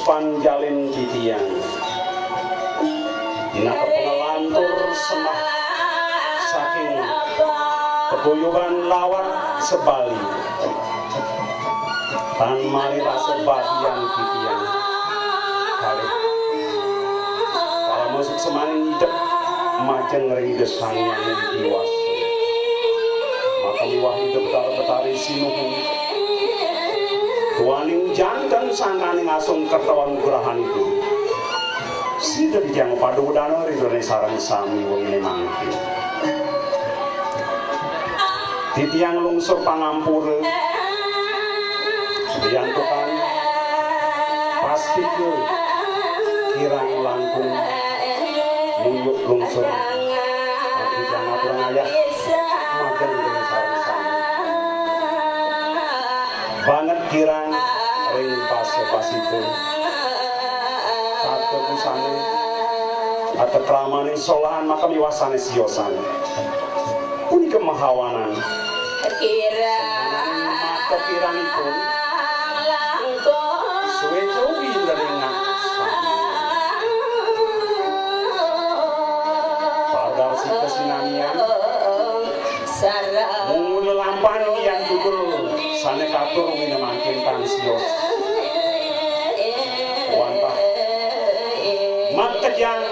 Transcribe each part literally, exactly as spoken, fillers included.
Panjalin titiang. Nah, pangalantur sembah saking paguyuban lawat sebali. Tan mari rasa bagian titiang. Kalih. Kala masuk semaning idep majeng ring Ida Sang Hyang Widi Wasa. Maka miwah Ida Betara Betari Sinuhun. Tuaning janten sangkaning asung kertawan nugrahan ibu. Sida titiang pada wedana ridane sareng sami wengi mangkin. Titiang lungsur pangampura. Riantukan pastika kirang langkung nunjuk lungsur. Titiang atur ngayah majeng ridane sareng sami. Banget kirang ring basa-basita. Tata busana, tata kramaning solahan maka miwah sane siosan. Punika mahawanan. Kirang mata kirangipun. Suwe jauh winda ring ngasana. Pagar sita sinamian. Mung lelampahan yan dudul sane katur wina mangkin tan sios. Wantah makejang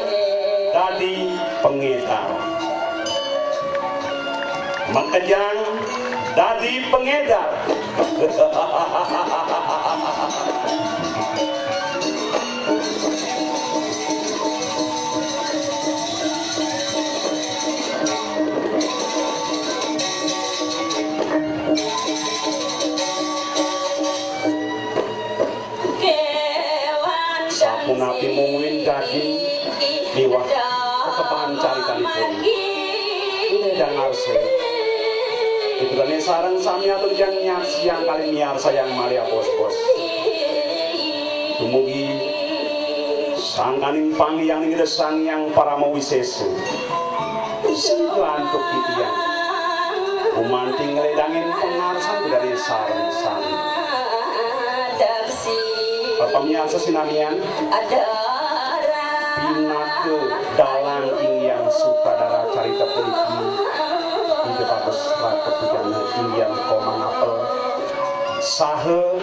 dadi pangedar. Makejang dadi pangedar. Sapunapi mungguing daging miwah kekepahan caritanipun. Ida Hyang Arsa. Ida dane sareng sami atur jang nyaksiang kalih miarsayang malih abos-bos. Dumugi sangkaning panghyang Ida Sang Hyang Parama Wisesa. Sida antuk titiang. Gumanti ngledangin pangarsan Ida dane sareng sami. Pamiarsa sinamian, pinaka dalang inggian sutradara carita puniki, Ida Bagus Ratu Bujana inggian Komang Apel, saha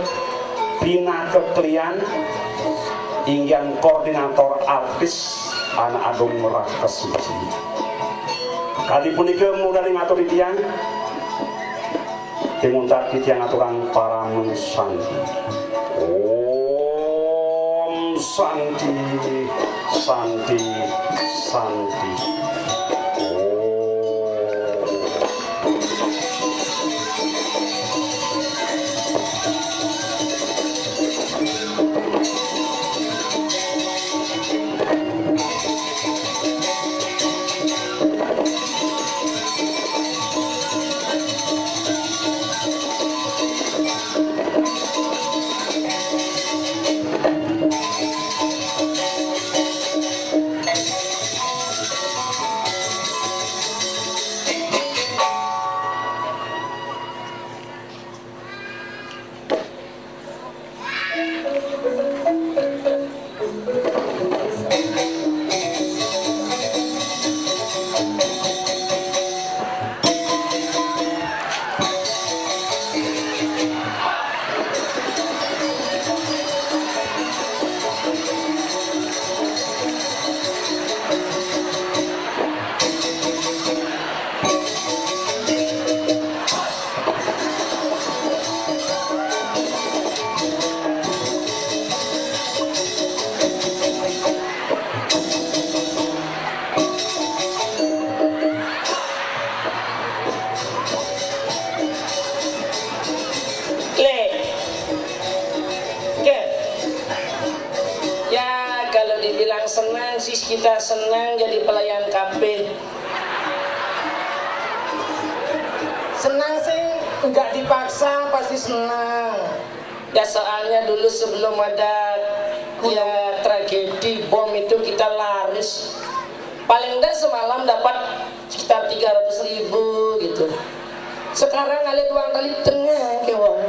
pinaka klian inggian koordinator artis Anak Agung Rakes Suci. Kadi punika mudaning atur titiang. Timuntat titiang aturang parama santi. Om Santi, Santi, Santi. Om. Klik. Oke. Ya, kalau dibilang senang sih, kita senang jadi pelayan kafe. Senang sih, nggak dipaksa pasti senang. Ya, soalnya dulu sebelum ada, ya, tragedi bom itu kita laris. Paling enggak semalam dapat sekitar tiga ratus ribu gitu. Sekarang ada doang kali tengah ke wong.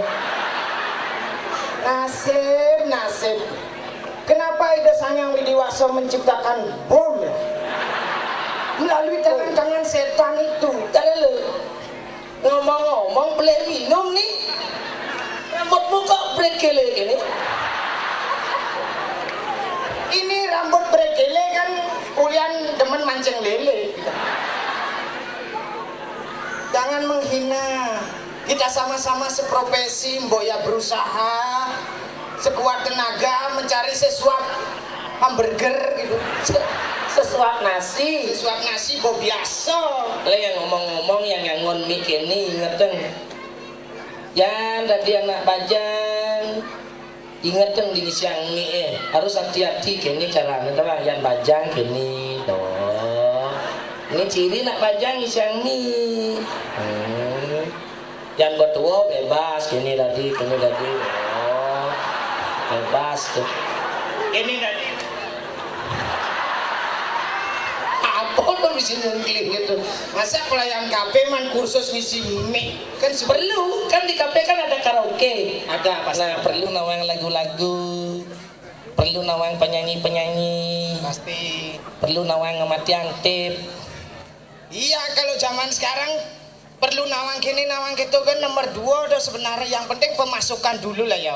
Nasib, nasib. Kenapa Ida Sang Hyang Widi Wasa menciptakan bom, ya? Melalui tangan-tangan setan itu. Kalau lu ngomong-ngomong, boleh minum nih. Rambutmu kok brekele gini? Ini rambut brekele kan ulian demen mancing lele. Jangan menghina. Kita sama-sama seprofesi, mbok ya berusaha sekuat tenaga mencari sesuap hamburger gitu. Se- sesuap nasi. Sesuap nasi, mbok biasa. Lah yang ngomong-ngomong yang ngangon mik ini ingeteng. Yan tadi anak bajang. Ingeteng di siang ni eh. Harus hati-hati kini caranya tuh, Bang. Yan bajang kini tuh. Ini ciri nak bajang di siang ni. Hmm. Yan bertua bebas kini tadi, kini tadi. Oh. Bebas tuh. Ini tadi. Apa tuh mesti nyungkling gitu? Masa pelayan kafe man kursus ngisi mik? Kan se- Perlu, kan di kafe kan ada karaoke. Ada, pasti. Nah, perlu nawang lagu-lagu. Perlu nawang penyanyi-penyanyi. Pasti. Perlu nawang ngematiang tip. Iya, kalau zaman sekarang perlu nawang kini, nawang gitu kan nomor dua udah sebenarnya. Yang penting pemasukan dulu lah ya.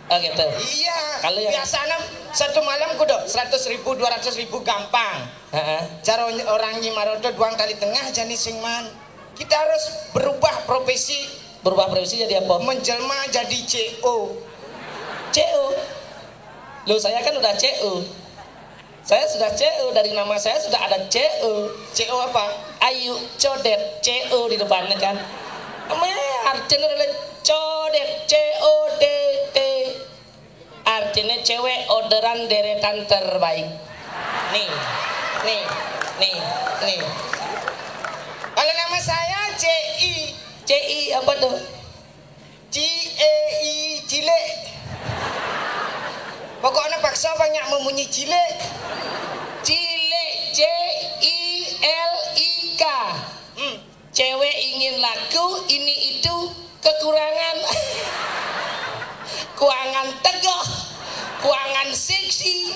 Oh gitu. Iya. Kalau yang biasanya satu malam kudu seratus ribu, dua ratus ribu gampang. Heeh. Cara orang Nyimarodo duang kali tengah jani sing man. Kita harus berubah profesi. Berubah profesi jadi apa? Menjelma jadi C O. C O. Loh, saya kan udah C O. Saya sudah C O, dari nama saya sudah ada C O. C O apa? Ayu, codet, C O di depannya kan. Emang artinya adalah codet, C O D T. Artinya cewek orderan deretan terbaik. Nih, nih, nih, nih. Kalau nama saya C I. C I apa tuh? C E I, cilik. Pokoknya paksa banyak memunyi cilik. Cilik, C I L I K. Hmm. Cewek ingin laku, ini itu kekurangan. Kuangan tegoh, kuangan seksi.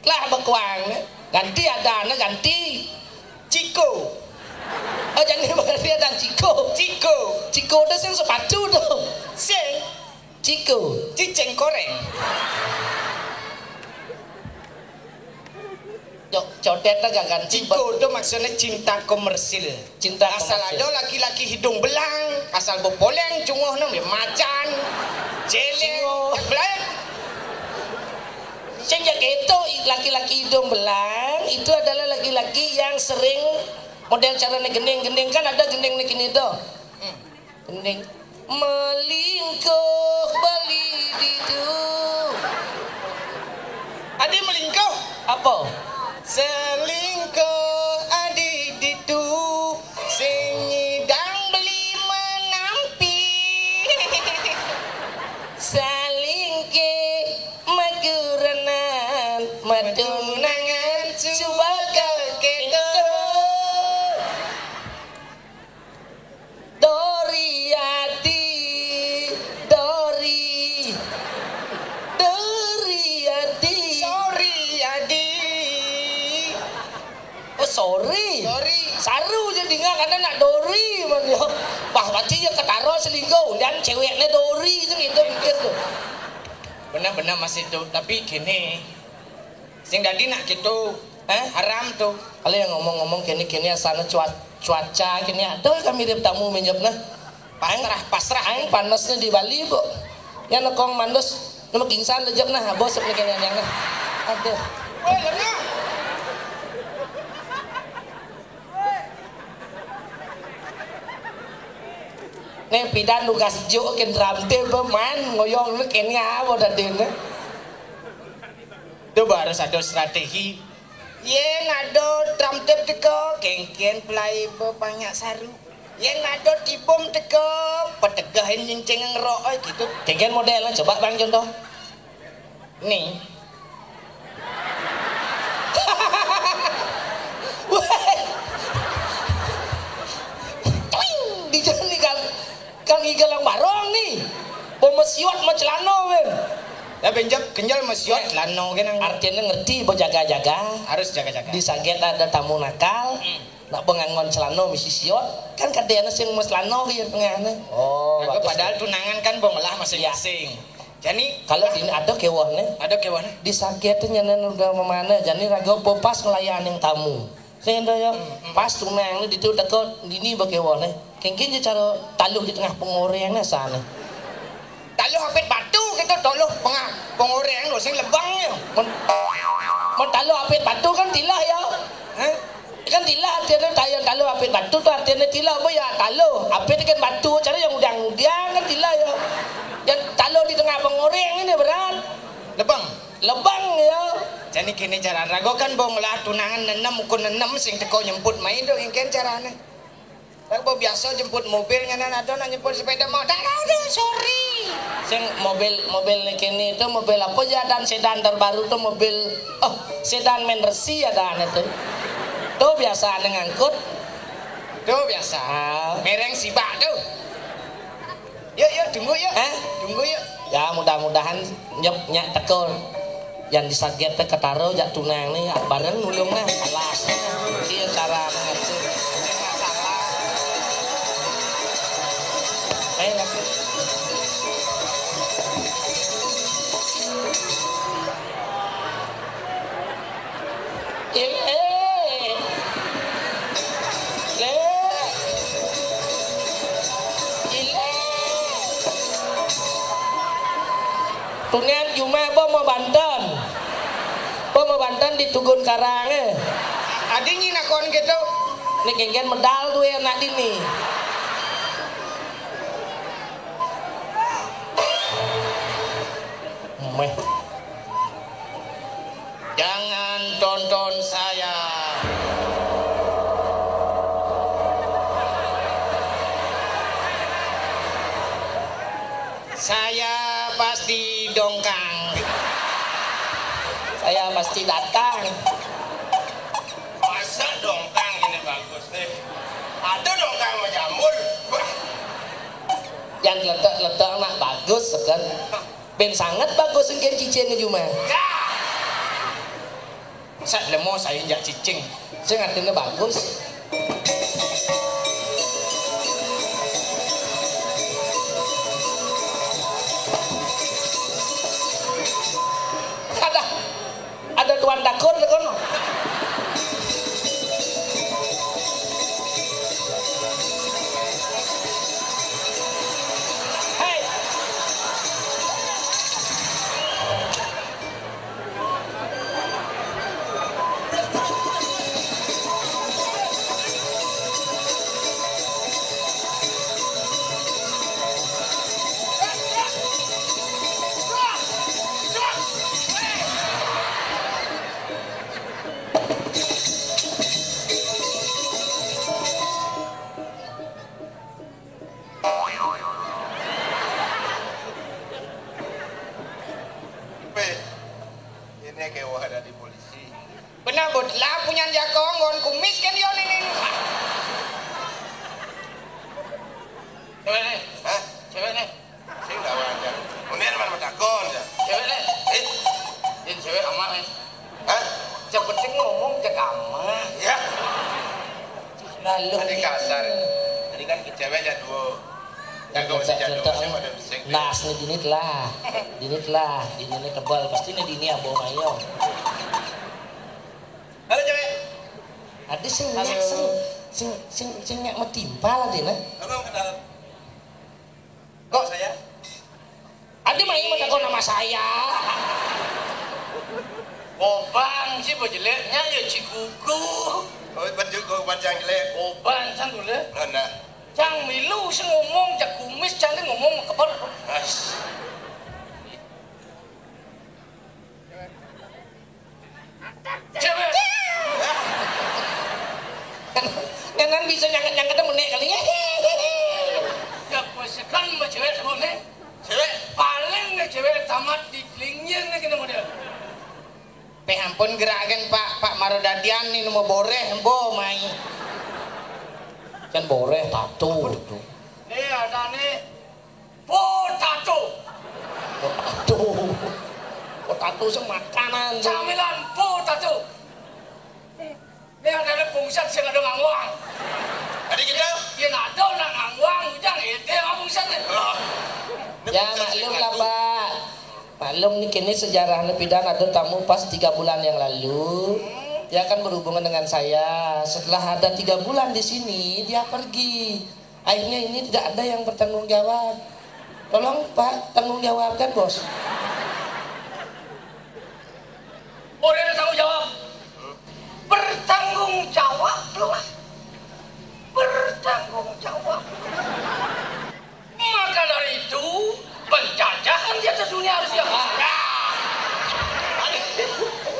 Lah bekuang. Ganti ada, nah ganti. Ciko. Oh, jadi berarti ada Ciko. Ciko. Ciko itu sing sepatu tuh. Sing. Ciko. Cicing koreng. Cok, codet lah gak ganti. Ciko itu maksudnya cinta komersil. Cinta asal komersil. Ada laki-laki hidung belang, asal bepoleng, cunguh nem, ya macan, jelek, belek. Sing ya gitu, laki-laki hidung belang itu adalah laki-laki yang sering model caranya gending-gending, kan ada gending nih gini tuh. Hmm. Gending. Melingkuh beli didu. Adi melingkuh. Apa? Selingkuh adi ditu. Sing nyidang beli menampi. Salingke magerenan matunangan subaga keto. Dori ati, Dori, Dori ati. Sorry adi. Oh, sorry. Sorry. Saru jadi nggak karena nak Dori man yo. Wah, pasti ya ketaro selingkuh dan ceweknya Dori itu gitu mikir tuh. Benar-benar masih tuh, tapi gini. Sing dadi nak gitu. Eh? Haram tuh. Kalau yang ngomong-ngomong kini kini asana cuaca, cuaca kini ada kami mirip tamu menyep nah. Pasrah, pasrah. Aing panasnya di Bali, Bu. Ya nekong mandos, nama kingsan lejep nah, bos kini kini yang nah. Aduh. Woi, lengah. Nih pidan tugas juk ken ramte be man ngoyong lu kene apa tadi ne? Itu harus ada strategi. Yen ada tramtip teko, kengken pelai be banyak saru. Yen ada tibum teko, petegahin nyincing ngerok gitu. Kengken model coba bang contoh. Nih. Weh. Cuing, di jalan nih kang, kang igal yang barong nih. Bomesiwat sama celana men. Lah benjep kenjel mesiot celana gé nang. Artinya ngerti, bo jaga-jaga. Harus jaga-jaga. Di saget ada tamu nakal. Hmm. Nak bo ngangon celana misi siot, kan kadéna sing mes celana gé tengahné. Oh, bagus. Padahal tunangan kan bo ngelah masing-masing. Iya. Jani kalau di ada kéwehné. Ada kéwehné. Di saget nyanan udah mamana, jani raga po pas ngelayanin tamu. Sing ada ya, hmm, hmm, pas tunang ni ditu teka dini ba kéwehné. Kéngkén je cara taluh di tengah pengoreng ni asané. Taluh apit batu gitu, taluh pengoreng tu sing lebang ya. Men, men taluh apit batu kan tilah ya. Hah? Kan tilah artinya taluh apit batu tu artinya tilah apa ya taluh. Apit kan batu, cara yang udiang-udiang kan tilah ya. Dan taluh di tengah pengoreng ini berat. Lebang. Lebang ya. Jani kini cara raga kan bo ngelah tunangan nenem ukun nenem sing teka nyemput mai tu kéngkén carané. Lah bo biasa jemput mobil nyanan ada nak nyemput sepeda motor. Tak ada, sorry. Sing mobil, mobil ni kini tu mobil apa ya dan sedan terbaru tu mobil, oh, sedan main resi ya dan itu. Tu biasa ada ngangkut. Tu biasa. Ah. Mereng sibak tu. Yuk, yuk, tunggu yuk. Hah? Tunggu yuk. Ya, mudah-mudahan nyep nyak teka. Yang disaget téh ketara jak tunang ni, ah, bareng nulung lah. Alas. Iya cara ngatur. Masalah. Eh, lagi. Ilé. Lé. Ilé. Tunian jumah bo mau banten. Bo mau banten di Tugun Karang, eh. Adi nyi nakon gitu. Ni kéngkén medal tu ya anak dini. Meh. Jangan tonton saya. Saya pasti dongkang. Saya pasti datang. Masa dongkang ini bagus nih? Ada dongkang sama jambul. Wah. Yang letak-letak nak bagus kan. Bén sanget bagus engkén cicing jumah. Ya. Sak lemo saya injak cicing. Sing artinya bagus. Ada, ada tuan dakur di kono. Hei. Pé, ini kéweh ada di polisi. Benar, Bud. Lah, punyan jaka nggon kumis kan yo nini. Cewek nih. Hah? Cewek nih. Sing dah wajar. Unin man matakon ya. Cewek nih. Eh? Yang cewek aman nih. Hah? Yang penting ngomong cek aman. Ya. Lalu tadi kasar. Tadi kan cewek ya dua. Jago masih jago masih pada bisik. Nah, sini dini telah. Dini telah. Dini ini tebal. Pasti ini dini abang ayo. Halo, cewek. Ada sing nyak sing sing sing sing nyak metimpal ada nah. Halo, kenal. Kok saya? Ada main mata kau nama saya. Gobang sih bejeleknya ya Cikuku. Oh, baju kau panjang jelek. Gobang sang dulu. Nah, nah. Cang milu sing ngomong cak kumis cang ngomong keper. As. Cewek. Jangan bisa nyangkut-nyangkut menek kali ya. Ya, kowe sekan mbak cewek sama nih. Cewek. Paling nggak cewek tamat di Klingin nih kena model. Peh ampun gerakan Pak, Pak Marodadian nih mau boreh, bo mai. Kan boreh tato itu. Nih ada nih. Potato. Potato. Tatu sing makanan. Camilan po tatu. Nih ada, ada bungset sing ada ngangwang. Tadi kita? Yen ada nak ngangwang, ujang ente sama bungset nih. Oh. Ya, maklum lah, Pak. Maklum nih, kini sejarahnya pidan ada tamu pas tiga bulan yang lalu. Dia kan berhubungan dengan saya. Setelah ada tiga bulan di sini, dia pergi. Akhirnya ini tidak ada yang bertanggung jawab. Tolong, Pak, tanggung jawabkan, Bos. Boleh ada tanggung jawab. Bertanggung jawab lah. Bertanggung jawab. Maka dari itu, penjajahan di atas dunia harus diakhiri.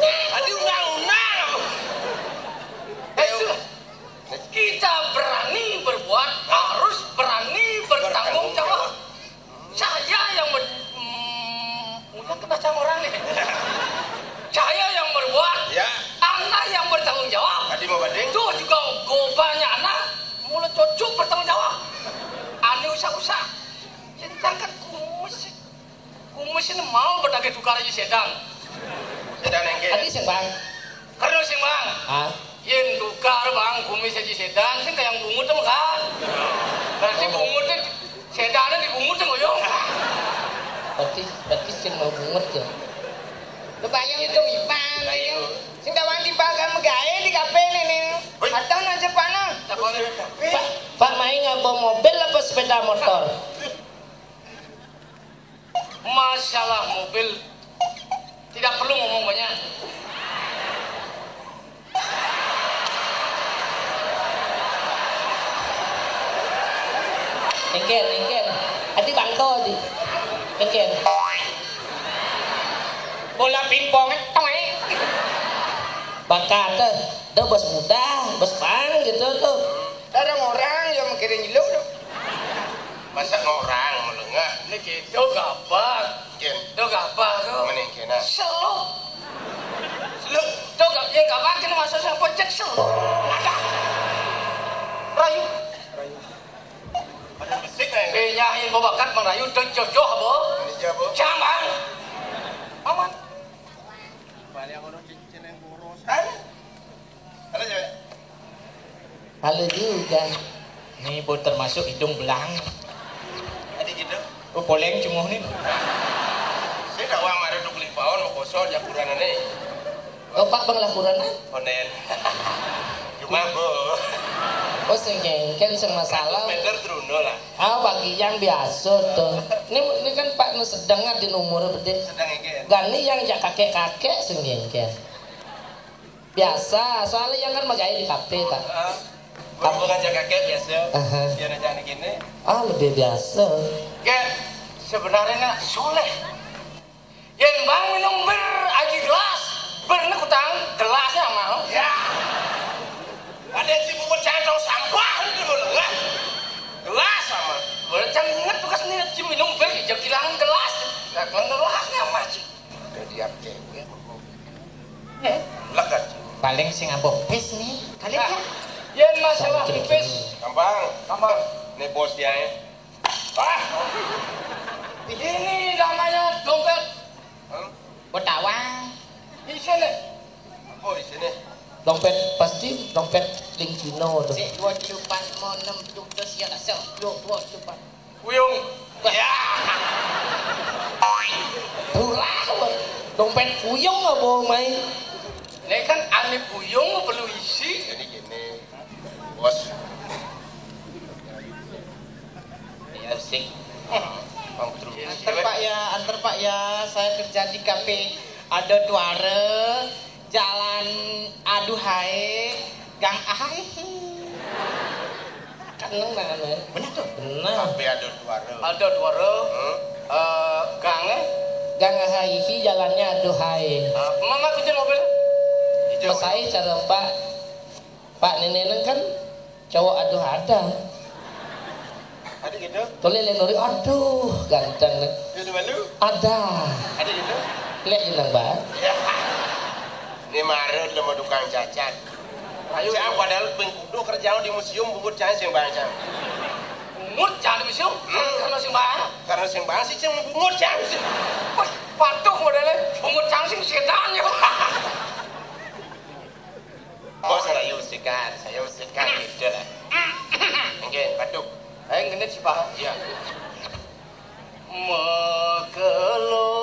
Tadi undang-undang. Eh, itulah. Kita berani berbuat, harus berani bertanggung jawab. Saya yang ber-, hmm, udah kena sama orang nih. Saya yang berbuat, ya. Anak yang bertanggung jawab. Tadi mau banding. Itu juga gobanya anak, mulai cocok bertanggung jawab. Ane usah-usah. Jadi tangkat kumis. Kumis ini mau berdagang tukar aja sedan. Sedan yang Tadi sing, Bang. Karena sing, Bang. Ah. Yen tukar, Bang, kumis aja sedan, sing kayak bungut tem kan. Berarti Oh. Bungut itu sedannya dibungut tem, yo. Berarti, berarti sing mau bungut ya. Lu bayang itu Ipan, ya. Sing tawang di Pak kan megawe di kafe ini nih. Woi. Atau nang Jepang, ah. Pak, Pak main ngapa mobil apa sepeda motor? Masalah mobil tidak perlu ngomong banyak. Engken, engken. Adi bangko di. Engken. Bola pingpong, eh, tong, eh. Bakat, eh. Dah bos muda, bos pang gitu tuh. Orang-orang yang mikirin jelu tuh. Masa orang melengah? Ini gitu gabar. Jen. Tuh gabar tuh. Mana yang kena? Seluk. Seluk. Tuh gak, ya gabar kena masuk sama pojok seluk. Ada. Rayu. Rayu. Ada besik, eh. Eh, nyahin bawa bakat merayu, tuh jodoh, bo. Ini aja, bo. Jangan. Aman. Balik aku cincin yang boros. Hah? Halo, Cewek. Halo juga. Ini pun termasuk hidung belang. Tadi gitu. Oh, poleng cunguh nih. Saya tak wang ada dua puluh pound, mau kosong, jakuran ini. Oh, Pak, bang lakuran, ah? Onen. Cuma, bu. Oh, sing jengkel, sing masalah. Meter terunduh lah. Ah, bagi yang biasa tuh. Ini, ini kan Pak nu sedang di nomor gede. Sedang iki. Gani yang jak kakek-kakek sing jengkel. Biasa, soalnya yang kan megai di kafe, Pak. Ah, berhubungan jak kakek biasa. Aha. Biar aja gini. Ah, lebih biasa. Kek, sebenarnya nak soleh. Yen bang minum bir aji gelas, bir ini kutang gelasnya mahal. Ya. Ada yang sibuk bercanda sampah itu dulu, kan? Gelas sama. Boleh cang ingat bekas nih, si minum bir, dia kehilangan gelas. Nah, kalau gelasnya mah, Cik. Udah diam cewek, kok. Eh? Lekat. Paling sing abopis nih. Kali Nah, ya. Yen masalah Salah pipis, gampang. Gampang. Ini bos dia, ya. Ah. Ini namanya dompet. Hah? Botawang. Di sini. Oh, di sini. Dompet pasti dompet ling Cino tuh. Sik, dua puluh empat, mau enam, tujuh, siap, siap. Dua, dua puluh empat. Buyung. Ya. Murah, weh. Dompet buyung apa, Mai? Ini kan ane buyung perlu isi. Jadi gini, bos. Ya, sik. Bang Putu. Antar, Pak, ya, antar, Pak, ya. Saya kerja di kafe Ada Duara, Jalan Aduhai, Gang Ahai. Kan nang mana? Bener tuh. Benar. Kafe Ada Duara. Ada Duara. Hmm? Eh, gangnya? Gang Ahai, jalannya Aduhai. Eh, mama kunci mobil. Hijau. Mesai cara Pak. Pak Neneng kan cowok aduh ada. Ada gitu? Toleh le nuri, aduh, ganteng nih. Itu malu? Ada. Ada gitu? Lek inang, Bang. Ya. Ini marut lo mau tukang cacat. Ayo. Saya padahal bengkudo kerja di museum, bungut cang sing bang cang. Bungut cang di museum? Hmm. Karena sing bang. Karena sing bang sih cang bungut cang. Wah. Patuh modele, pungut cang sing setan ya. Oh, saya usikan, saya usikan gitu lah. Nggih, patuh. Ayo ngenit sih, Pak. Iya. Mekelo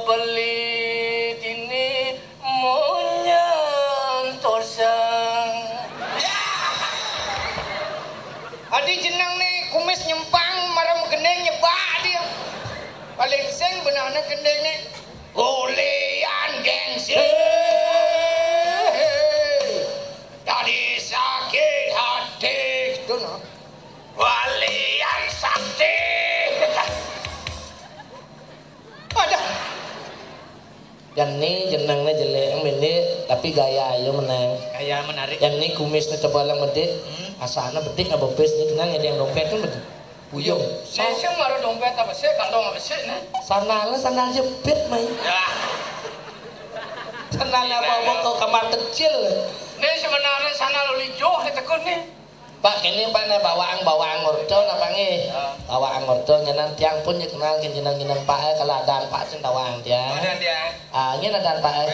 beli dini monyan tosang. Adi jeneng nih kumis nyempang marang gendeng nyebak dia. Paling sing benahna gendeng nih. Ulian gengsi. Dari sakit hati. Itu no. Walian sakti. Ada. Jani jenengnya jelek mini tapi gaya ayo menang. Gaya menarik. Jani kumisnya tebal yang bedik. Hmm. Asana bedik nggak bepis nih kenal ada yang dompet kan bedik. Buyung. Saya sih marah dompet apa sih kantong apa sih nih? Sandal sandal jepit mai. Ya. Sandalnya bawa ke kamar kecil. Ini sebenarnya sandal lijo ditekun nih. Pak, kini Pak nih bawaan bawaan ngordo napa nggih? Ah. Bawaan ngordo nyenan tiang pun ya kenal ke jeneng jeneng Pak eh kalau ada Pak sing tawang tiang. Ada dia. Ah, ini ada Pak eh.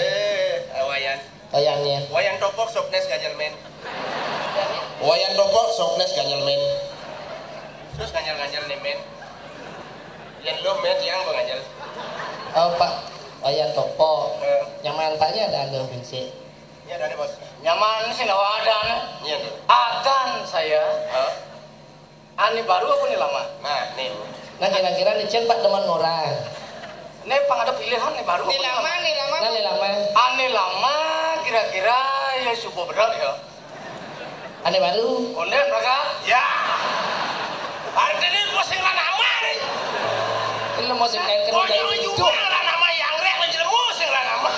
Eh, Wayan. Wayan ya. Wayan topok soknes ganjel men. Wayan topok soknes ganjel men. Terus ganjel ganjel nih men. Yang lo men yang ganjel. Oh Pak, Wayan topok. Eh. Nyaman Pak ya ada anu bensin. Iya, ada bos. Nyaman sih nawa adan. Iya, tuh. Adan saya. Hah? Ani baru apa nih lama? Nah, nih. Nah, kira-kira nih Cen Pak demen ngorang. Ini pang ada pilihan nih baru. Nih lama, nih lama. Nah, nih lama. Ani lama kira-kira ya subuh berat ya. Ani baru. Onden raga? Ya. Hari ini pusing lah nama nih. Ini mau sing kain kerja. Pokoknya juga lah nama yang rek menjelemu sing lah nama.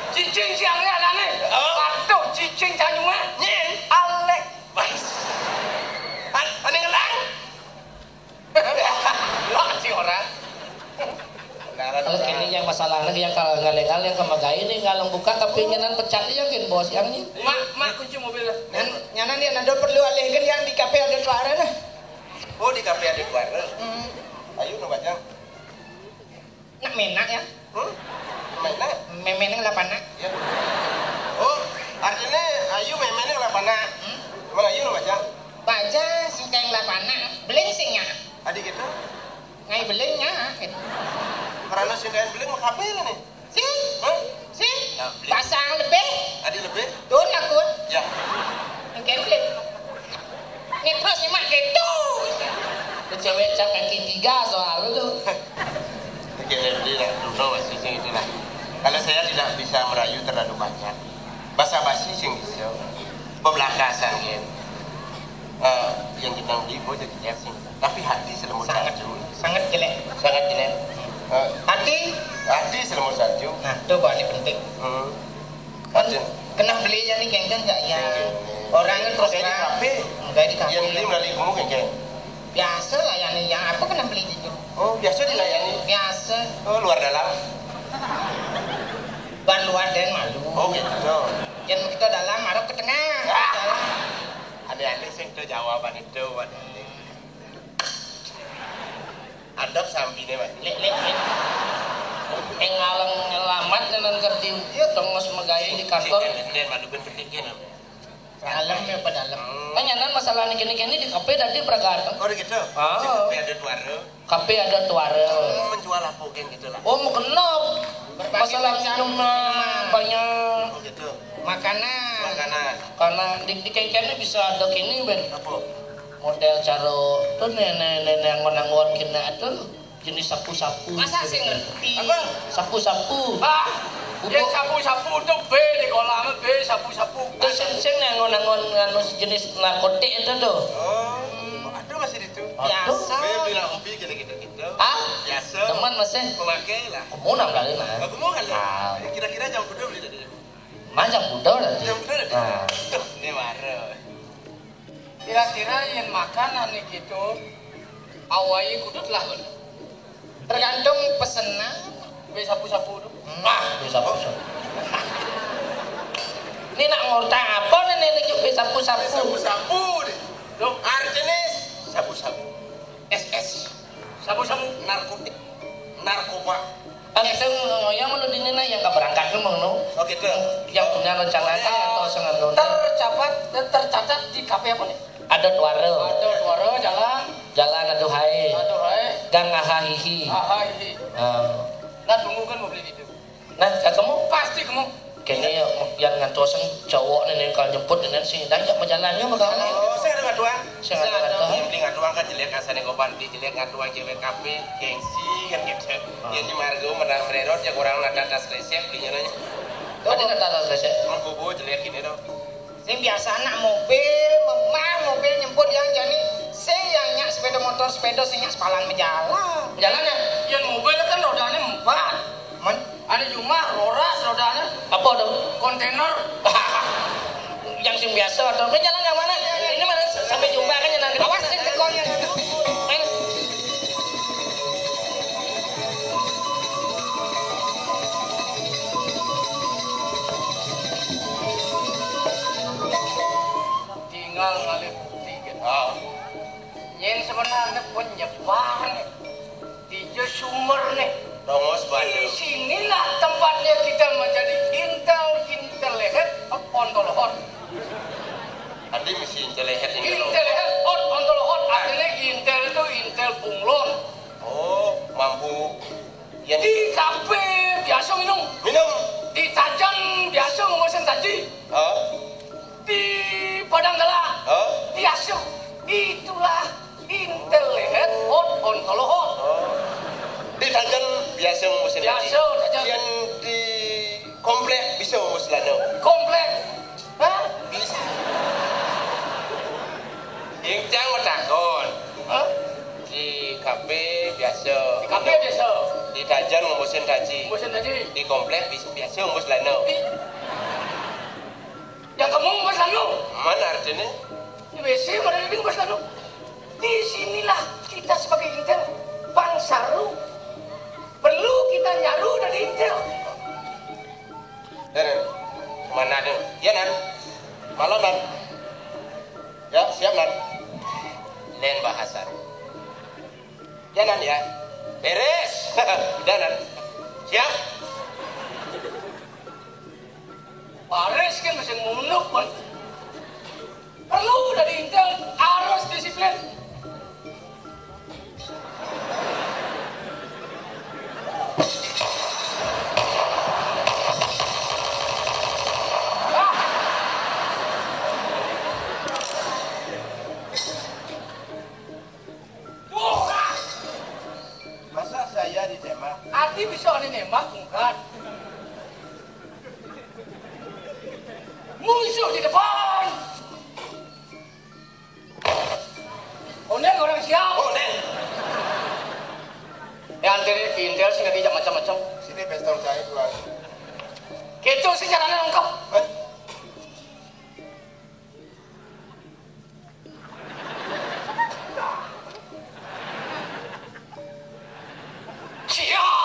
Cicing siang ya ada nih. Oh. Patuh cicing canyuma. Nyen. Alek. Bais. An- Aneh ngelang. Lo sih orang. Kalau kini yang masalah lagi yang kalau ngalengal yang kemagai ini ngalang buka tapi nyenan pecat dia kan bos yang ini. Mak, mak kunci mobil. Nyan, nyanan dia nado perlu alihkan yang di kafe ada suara nah. Oh, di kafe ada suara. Hmm. Ayo no bajang. Nak menak ya? Hmm? Menak? Memeneng lapana. Ya. Oh, artinya ayu memeneng lapana. Hmm? Emang ayu no bajang? Baja singkeng lapana. Beling singnya. Adi gitu? Ngai beling nya. Karena singkeng beling mah kabel nih. Si? Hah? Si? Nah, beling. Pasang lebih. Adi lebih? Tuh aku. Ya. Oke, beling. Ini terus nyemak gitu. Cewek cak kaki tiga soal itu. Oke, Febri lah, Bruno masih sing itulah. Kalau saya tidak bisa merayu terlalu banyak. Basa-basi sing bisa. Pebelakasan gitu. Eh, yang jenang di gua jadi jersey. Tapi hati selemut sangat salju. Sangat jelek. Sangat jelek. Eh, hati? Hati selemut salju. Nah, itu paling penting. Hmm. Kan hati. Kena beli jadi genggen nggak ya? Genggen. Orang itu terus terang. Kafe. Enggak di kafe. Yang beli melalui kamu genggen. Biasa lah yang yang apa kena beli gitu. Oh, biasa dilayani. Biasa. Oh, luar dalam. Ban luar dan malu. Oh, gitu. Yang kita dalam arep ke tengah. Ah. Ada-ada sing itu jawaban itu, Pak. Adab sampine, Mas. Lek lek lek. Ing ngaleng nyelamat nang kerti dia tongos megai di kantor. Nden malu ben penting kan. Dalam ya apa dalam? Kan nyanan masalah ini kini kini di kafe tadi beragam. Oh gitu. Ah. Di kafe ada tuara. Kafe ada tuara. Menjual apa kayak gitu lah. Oh mau kenal. Masalah minuman banyak. Oh gitu. Makanan. Makanan. Karena di di kengkengnya bisa ada kini ben. Apa? Model caro tuh nenek-nenek anggon-anggon kena tuh jenis sapu-sapu. Masa sih ngerti? Apa? Sapu-sapu. Ah, dia sapu-sapu tuh B di kolam B sapu-sapu. Terus sing sing anggon-anggon nganu jenis narkotik itu tuh. Oh, aduh masih itu. Biasa. B bilang hobi gini gitu gitu. Ah? Biasa. Teman masih. Memakai lah. Kamu enam kali lah. Aku mau kan. Ah. Kira-kira jam kudu beli tadi. Mana jam kudu tadi? Jam kudu tadi. Nah. Tuh, ini marah. Kira-kira yang makanan nih gitu, awai kudut lah kan. Tergantung pesenan. Be sapu-sapu tuh. Nah, bisa apa? Ini nak ngorta apa nih nih juga sapu-sapu. Sapu-sapu nih. Loh, artinya sapu-sapu. S S. Sapu-sapu narkotik. Narkoba. Yang saya ngoyong lu di nina yang kabarangkat lu mau nu. Oh gitu. Yang punya rencana kan yang tahu sangat lu. Tercatat, tercatat di kafe apa nih? Ada Tuara. Ada Tuara, jalan. Jalan Aduhai. Aduhai. Gang Ahahihi. Ahahihi. Ah. Nah, tunggu kan mau beli itu. Nah, kamu pasti kamu. Kini yang ngantusan cowok nih, nih, kalau jemput nih, sih, dah, ya, majalannya mah kamu. Oh, saya ada ngaduan. Saya ada ngaduan. Yang beli ngaduan kan jelek, asalnya goban beli jelek, ngaduan cewek kafe, gengsi kan gitu. Ah. Ya, ini margo menang mererot, ya, kurang ada tas resep, belinya nanya. Tadi nggak ada tas resep. Mau bobo jelek ini dong. Sing biasa anak mobil, memang mobil nyemput yang jani, sing yang nyak sepeda motor, sepeda, sing nyak sepalan menjalan. Jalan ya? Yang mobil kan rodanya empat. Men? Ada cuma roras rodanya. Apa tuh? Kontainer. Yang sing biasa atau, "Ini jalan yang mana? Ini mana?" Sampai jumpa kan, yang nanti. Awas, sing tekonnya. Ayo. Tinggal ngalih bukti kita. Ah. Yang sebenarnya penyebar nih. Di sumber nih. Tongos. Di sinilah tempatnya kita menjadi intel, intel lehet, ontol hot. Tadi misi intel lehet ini. Intel lehet, ot, ontol hot. Artinya intel itu intel bunglon. Oh, mampu. Ya. Di kafe biasa minum. Minum. Di Tajan biasa memesan taji. Oh. Di Padang Gala. Oh. Biasa. Itulah intel lehet, ot, ontol hot. Oh. Di Tajan biasa memesan taji. Biasa, Tajan. Yang di komplek bisa memesan lano. Komplek. Hah? Bisa. Yang cang mau takon. Hah? Di kafe biasa. Di kafe biasa. Di Tajan ngombosin taji. Ngombosin taji. Di komplek bis-, biasa ngombos lano. Di-, yang kamu ngombos lano? Mana artinya? Di W C mana di ngombos lano? Di sinilah kita sebagai intel bangsa ru. Perlu kita nyaru dari intel. Ya, Nan. Mana tuh? Ya, Nan. Malam, Nan. Ya, siap, Nan. Lain bahasa. Ya, Nan, ya. Beres. Udah, Nan. Siap? Baris kan masih munuk, Bang. Perlu dari intel harus disiplin. Masa saya ditembak? Ati bisa nembak, bukan? Musuh di depan. Onéng orang siap. Onéng. Ya, antri pinter sih, nggak dijak macam-macam. Sini pistol saya, Tuan. Gitu sih caranya lengkap. Eh? Siap.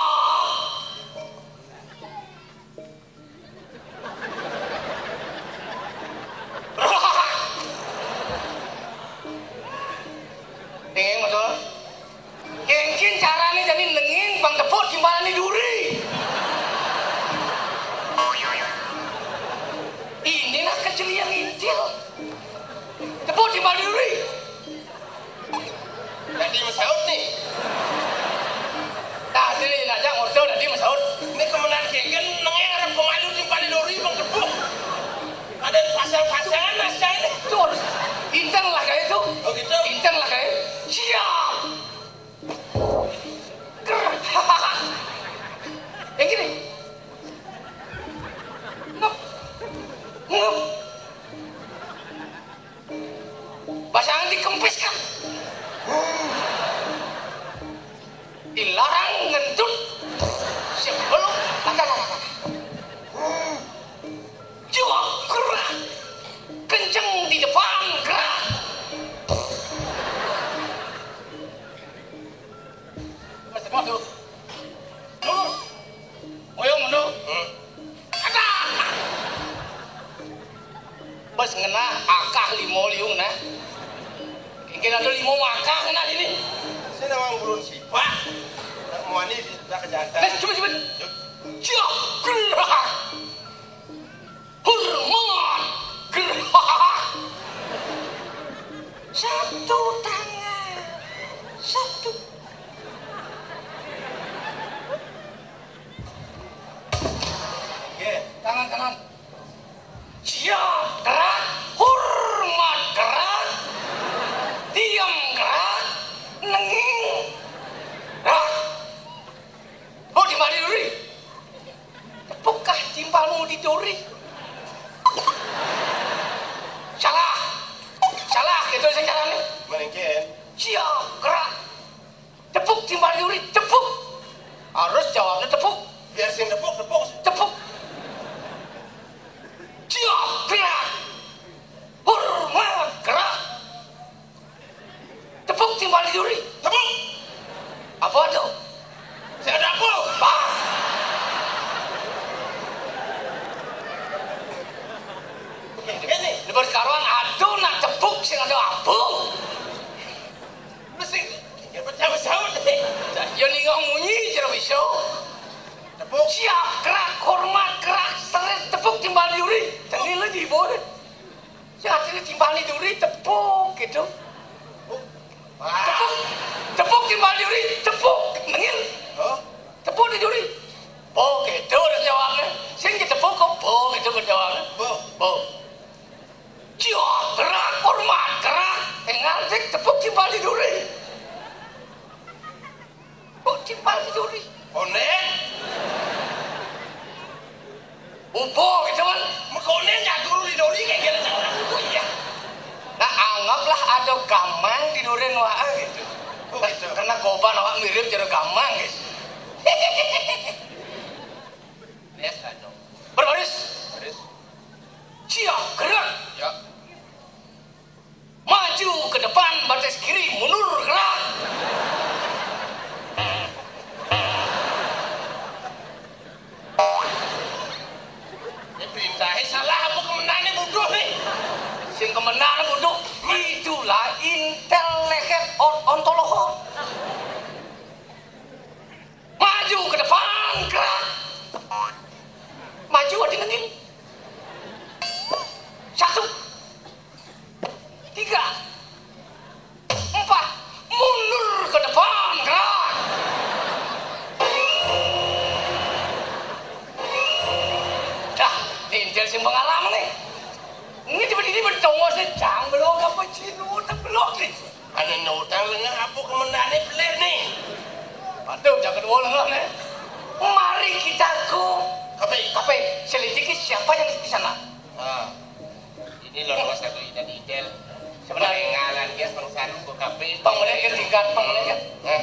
Dingin betul. Kengkin carane jani nengin bang tepuk timbalan di duri. Ini nah kejelian intil. Tepuk timbal di duri. Tadi mesaut nih. Tadi nih, aja ngordo tadi mesaut. Ini kemenan geger, nengeng arep pemalu timpali lori, menggebuk. Ada pasang-pasangan, Mas, saya ini. Terus, intel lah kayak itu. Oh, gitu? Intel lah kayak. Siap. Ger. Yang gini. Ngep. Ngep. Pasangan dikempis kan. Dilarang ngentut sebelum, ada, ada, ada. Jiwa gerak. Kenceng di depan, gerak. Mas, waduh. Lurus. Oyong mundur. Hmm. Ada. Bos ngena akah limo liung nah. Kengken ada limo akah ngena ini. Saya nawang burun sipah. Wani, kita kejahatan. Wis, cepet, cepet. Yuk. Siap, gerak. Hormat, gerak. Satu tangan. Satu. Oke, tangan kanan. Siap, gerak. Hormat, gerak. Diam, gerak. Nenging, gerak. Oh, timpal di duri. Tepuk kah timpalmu di duri? Salah. Salah, gitu sing carane. Mungkin. Siap, gerak. Tepuk timpal di duri, tepuk. Harus jawabnya tepuk. Biar sing tepuk, tepuk. Tepuk. Siap, gerak. Hormat, gerak. Tepuk timpal di duri. Tepuk. Apa tuh? Saya ada apa? Bah. Ini. Lebar sekarang aduh nak tepuk sing ada apa? Mesti ya pecah pesawat nih. Ya ning munyi jero bisa. Tepuk. Siap, gerak, hormat, gerak, seret, tepuk timpal di duri. Tengil lagi, boleh. Sing artine timpal di duri, tepuk gitu. Wah. Tepuk. Tepuk timpal di duri, tepuk. Nengil. Oh. Tepuk di duri. Oh, gitu udah jawabnya. Sing ditepuk kok, oh, gitu udah jawabnya. Oh. Oh. Siap, gerak, hormat, gerak. Tinggal sing tepuk timpal di duri. Kok timpal di duri? Konen. Upo gitu kan. Mekonen ya guru di duri kayak gini, cara aku, iya. Nah, anggaplah ada gamang di duri wae gitu. Oh, gitu. Karena goban awak mirip jero gamang gitu. Yes, aduh. Berbaris. Baris. Siap, gerak. Ya. Maju ke depan, baris kiri, mundur, gerak. Ya, perintahnya salah apa kemenannya bodoh nih? Sing kemenangan bodoh, itulah intel leket on ontoloho. Maju ke depan, gerak. Maju, ada nengil. Satu. Tiga. Empat. Mundur ke depan, gerak. Dah, intel sing pengalaman nih. Ini tiba-tiba bertemu sejang belum apa cinu tak belum nih. Ane nutang lengah apa kemendane pelit nih. Waduh, jangan dua lengah nih. Mari kita ke kafe. Kafe, selidiki siapa yang di sana. Ah. Ini loh, nomor satu, Ida Didel. Sebenarnya pengenalan dia, pengsaru ke kafe. Pengulai ke tingkat, pengulai ke. Eh.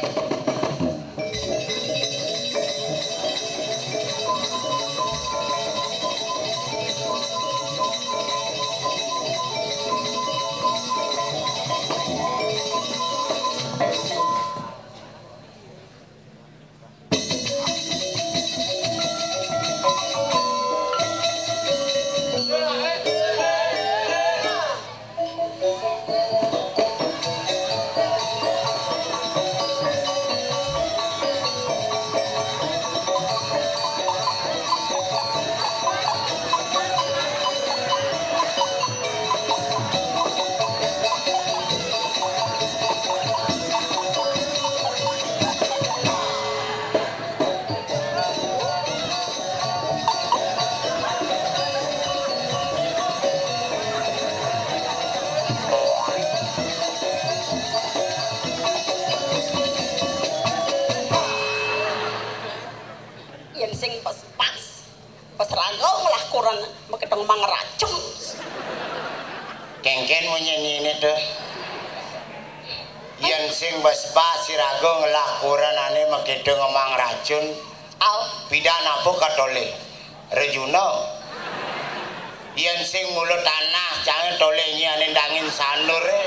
Yen sing pas-pas, pas rangkul ngelah koran, maketeng mang racun. Kengken munyi ini tuh. Yen sing bas-bas siraga ngelah koranane maketeng mang racun. Au. Pidan apa katole? Rejuna. Yen sing mula tanah, jange tole nyane dangin sanure.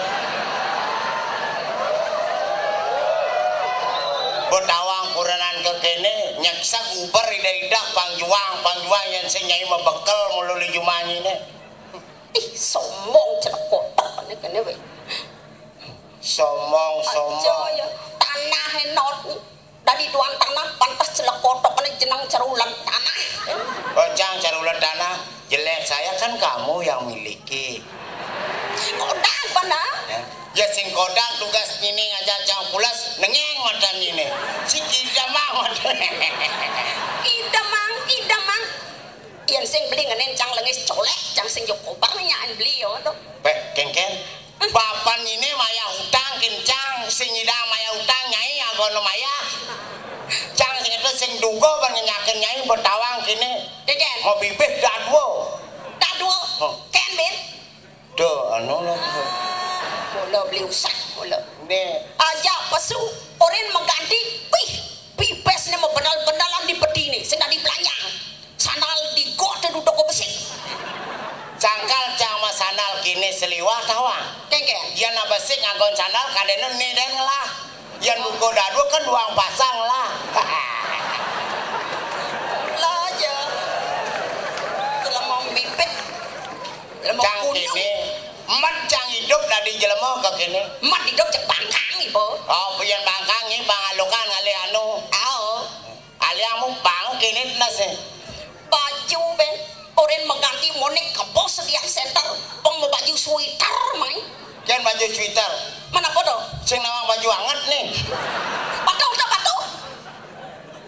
Botawang kurenan ke kene, nyeksek uber ida-ida pangjuang, pangjuang yen sing nyai mebekel mulu li jumanyine. Ih, sombong celek kotak ne kene we. Somong, somong. Aja ya, tanah enot. Dadi tuan tanah pantes celekotokané jeneng cerulet tanah. Oh, cang cerulet tanah. Jelek saya kan kamu yang miliki. Kodak mana? Ya, ya sing kodak tugas nyine ngajak cang pules, nengeng matan nyine. Si kidamang matan. Idamang, idamang. Yén sing beli ngenén cang lengis colek, cang sing yo kobar nyain beli yo to. Péh, kéngkén. Bapan nyine mayah utang kén cang, sing nyidang mayah utang nyai agono mayah. Cang sing itu sing duga ban ngenyakin nyai betawang kene. Kéngkén. Mau bibih dadua. Dadua. Oh. Kén, Bin? Duh, anu lah. Mula beli usah, mula. Né. Aja pesu, orin mengganti, pih, pipis né mau benal-benalan di peti né, sing dadi belanjang. Sandal di got di toko besik. Cangkal cang mah sandal kini seliwah tawang. Kéngkén. Yén besik nganggon sandal kadéna né dén ngelah. Yén buka dadua kan duang pasang lah. Lah aja. Jelema mipit. Jelema cang kunyuk. Kini, emet cang idup dadi jelema kekini. Emet idup cék bangkang, Ibu. Oh, yén bangkang, nyi bang alukan ngalih anu. Oh. Aliang mu bang kini tenas, eh. Baju, Ben. Orin mengganti monik kebo sediak center. Peng mau baju sweater, mai. Kén baju sweater. Mana foto? Sing nawang baju anget nih. Patuh, tak patuh?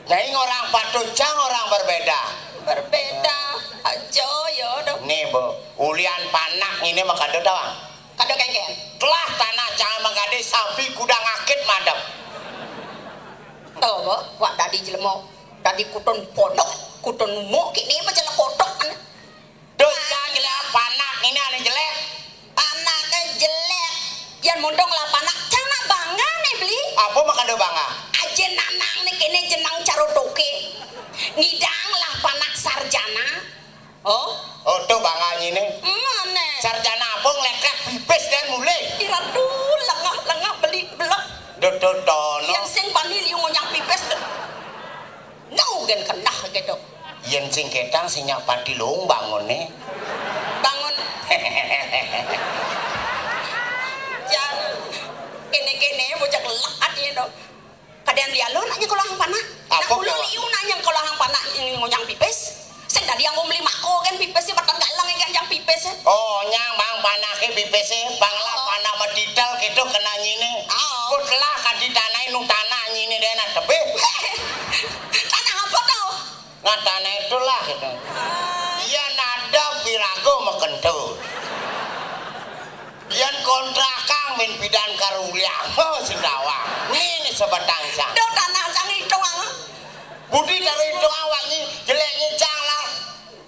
Nah, ini orang patuh, cang orang berbeda. Berbeda. Aja, ya, dong. Nih, Bu. Ulian panak ini mah kado tawang. Kado kéngkén. Telah tanah cang menggadé sampi kuda ngakit madep. Tuh, Bu, wak dadi jelema, dadi kutun pondok, kutun umuk, kini mah jelek kotok, kan. Duh, cang jelek panak ini ané jelek. Panaknya jelek. Yén mondong lah panak, cang lah bangga né beli. Apa mah kada bangga? Ajin nanang né kini jeneng carotoké. Ngidang lah panak sarjana. Oh? Oh, tuh bangga nyine. Mana? Sarjana apa ngleklek pipis dan mulih. Iradu lengah-lengah beli belek. Duh, duh, dono. Yén sing bani liu ngonyang pipis. Duh. Nau gen kenah gitu. Yén sing ketang sing nyak pati lung bangun né. Bangun. Jan. Kene-kene bocah kelak ati to. Kadéan lialo nak nyengkolohang panak. Nak apa kulo kawak? Liu nak nyengkolohang panak ngonyang pipis. Sing dadi anggo meli mako kan pipis ya, batang galang kan yang pipis ya. Oh, nyang bang panaké pipis ya, bang lah. Oh. Panak metitel gitu kena nyine. Oh. Kut lah kadi tanah nu tanah nyine deh nak tebih. Tanah apa tuh? Nah, tanah itulah gitu. Iya nada pirago mekento. Yén kontrakan min pidan karo uliang, oh, sing nawang. Ngene sebatang cang. Duh, tanah cang itung ang. Budi karo itung awak ni jelek ni cang lah.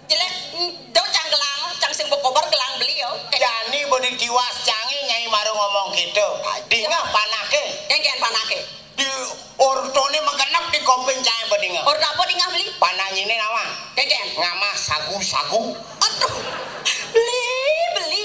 Jelek, mm, duh cang gelang, cang sing bekobar gelang beli yo. Jani budi tiwas cange nyai maru ngomong gitu. Dingeh panake. Kéngkén panake. Di ortone menggenep di koping cang bedingeh. Orto apa dingeh beli? Pananyine nawang. Kéngkén. Ngamah sagu-sagu. Aduh. Beli, beli.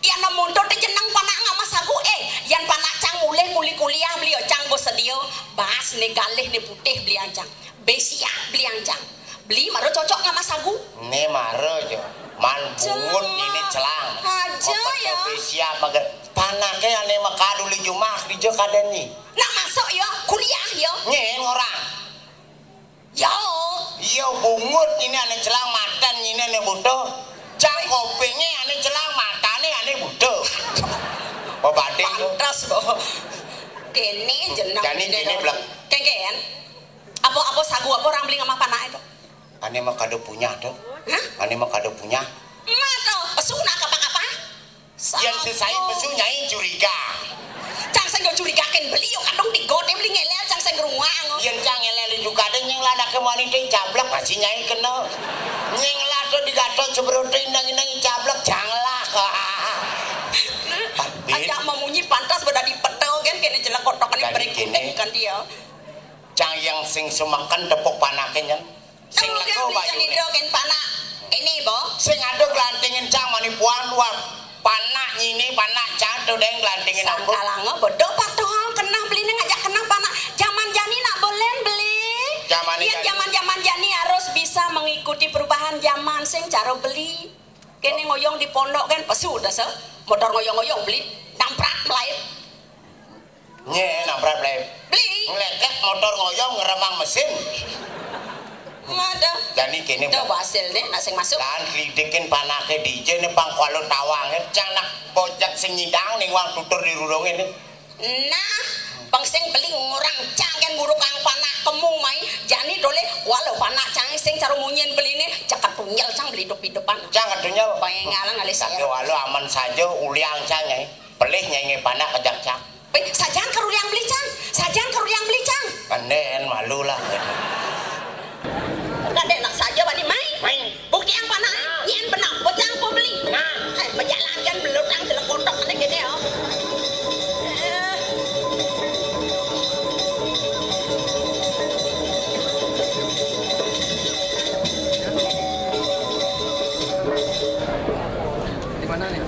Yén montor té jeneng panak ngamah sagu, eh, yén panak cang mulih muli kuliah beli yo cang bos sedia, bas né galih né putih beli ancang. Besiak beli ancang. Beli mara cocok ngamah sagu. Né mara jo. Man bungut ini celang. Aja ya. Besiak mager. Panake ané makaduli jumah di jo kadén ni. Nak masuk yo, kuliah yo. Nyén orang. Yo. Iya bungut ini ané celang matan ini ané butuh. Cang kopinge ané celang matane ané butuh. Pabading to. Pantes kok. Kene jeneng. Jani kene blek. Kéngkén. Apa, apa sagu apa orang beli ngamah panak itu? Ané mah kada punya to. Hah? Ané mah kada punya. Emak to, pesu nak apa-apa? Yén sesai pesu nyai curiga. Cang sing yo curigakin beli yo kadung tiga té beli ngelel cang sing ruang. Yén cang ngelel juga ada nying lah nak kemani té cablek masih nyai kena. Nying lah to digatot sebroto indang-indang cablek cang lah. Ajak memunyi pantas bedadi petel kan kene jelek kotok ini. Jadi berikutnya kene. Bukan dia. Cang yang sing semakan tepuk panake nyen. Sing lego bayu. Kan panak. Ini, Bo. Sing ada gelantingin cang mani puan luar. Panak nyini, panak cang tuh deng gelantingin aku. Sangkalanga bedok patuh kenah beli ning ajak kenah panak. Zaman jani nak bolen beli. Zaman jani. Zaman-zaman jani harus bisa mengikuti perubahan zaman sing cara beli. Kene ngoyong di pondok kan pesu dah se. Motor ngoyong-ngoyong beli. Namprak melait. Nyén, nabrak, Blé. Beli. Nglékét motor ngoyong ngeremang mesin. Ada. Jani kéné, Coba Mbak. Hasilnya, nak sing masuk. Kan lidikin panake dijé né pang kuala tawangé, cang nak bojag sing nyidang ning wang tutur di rurungé né. Nah, pang sing beli ngurang canggen buruk kang panak kemu mai, jani dolé kuala panak cang sing cara munyin beliné, ceket tunyel cang beli hidup-hidupan. Cang ketunyel. Pengalan alis Tapi ya. Walu aman saja, uliang cang, Nyai. Pelih, Nyai, nge panak kejak cang. Wih, sajaan karuliang beli cang, sajaan karuliang beli cang. Kandén malu lah. Kadé nak saja bani mai. Mai. Bukti yang panak, nyén benak, bocang po beli. Nah. Eh, bejalan kan belutang jelek kotok kena gini ya. Eh. Di mana nih?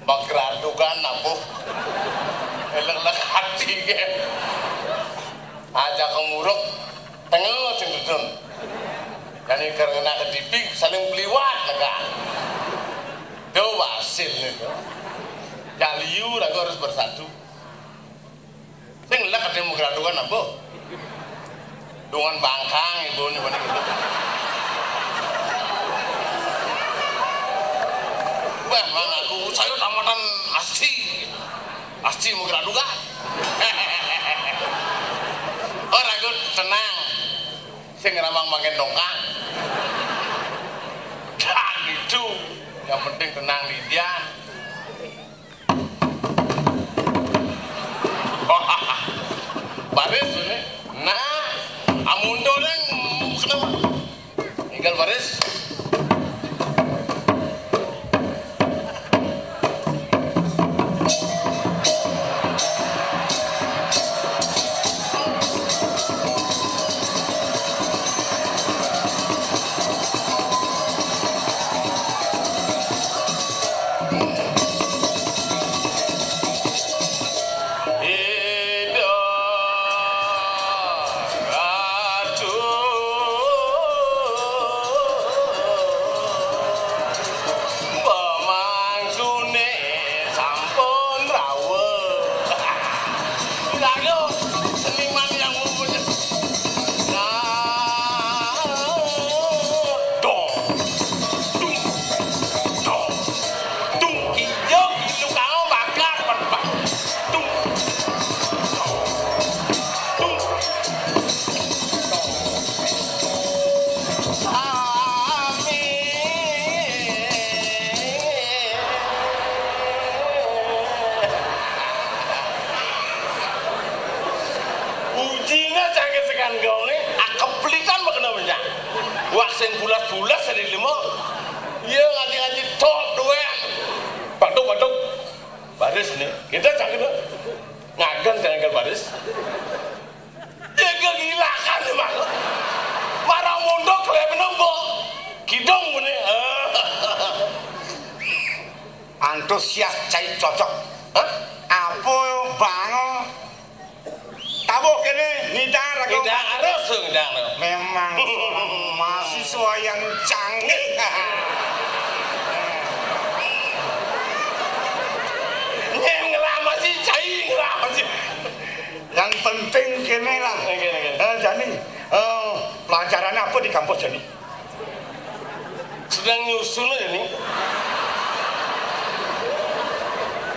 Magradukan apa? Elek-elek hati ke. Aja kemuruk, tengel sing dudun. Jani karena kedipik saling beliwat lega. Do wasil itu. Jaliu ragu harus bersatu. Sing lek ada mau graduan apa? Dengan bangkang ibu ini mana gitu. Wah, mana aku saya tamatan asti. Asti mau graduan. Oh, ragu tenang. Sing ramang makin dongkang. Dah gitu. Yang penting tenang, Lydia. Baris ini. Nah, amun doreng kenapa? Tinggal baris. Pemangkune sampun rawuh. Lalu seniman yang mempunyai nah, dong, dung, dong, dung, iya, ilu kau bakar, bakar, dung, dung, dung. Sami. Ujine cangkir sekan gaune, ah, keplitan bekena mencak. Wah, sing bulas-bulas sing limo. Iya, ngaji-ngaji tok doang. Batuk-batuk. Baris nih, kita cangkir. Ngagen cangkir baris. Ya kegilaan, Mas. Marang mondok lebih nembo. Kidung muni. Antusias cai cocok. Hah? Apa bango? Tabuh kene ngidang raga. Ngidang harus, ngidang harus. Memang seorang mahasiswa yang canggih. Nyen ngelamasi, cai ngelamasi. Yang penting kene lah. Oke, oke. Eh, Jani, eh, pelajarannya apa di kampus, Jani? Sedang nyusun aja nih.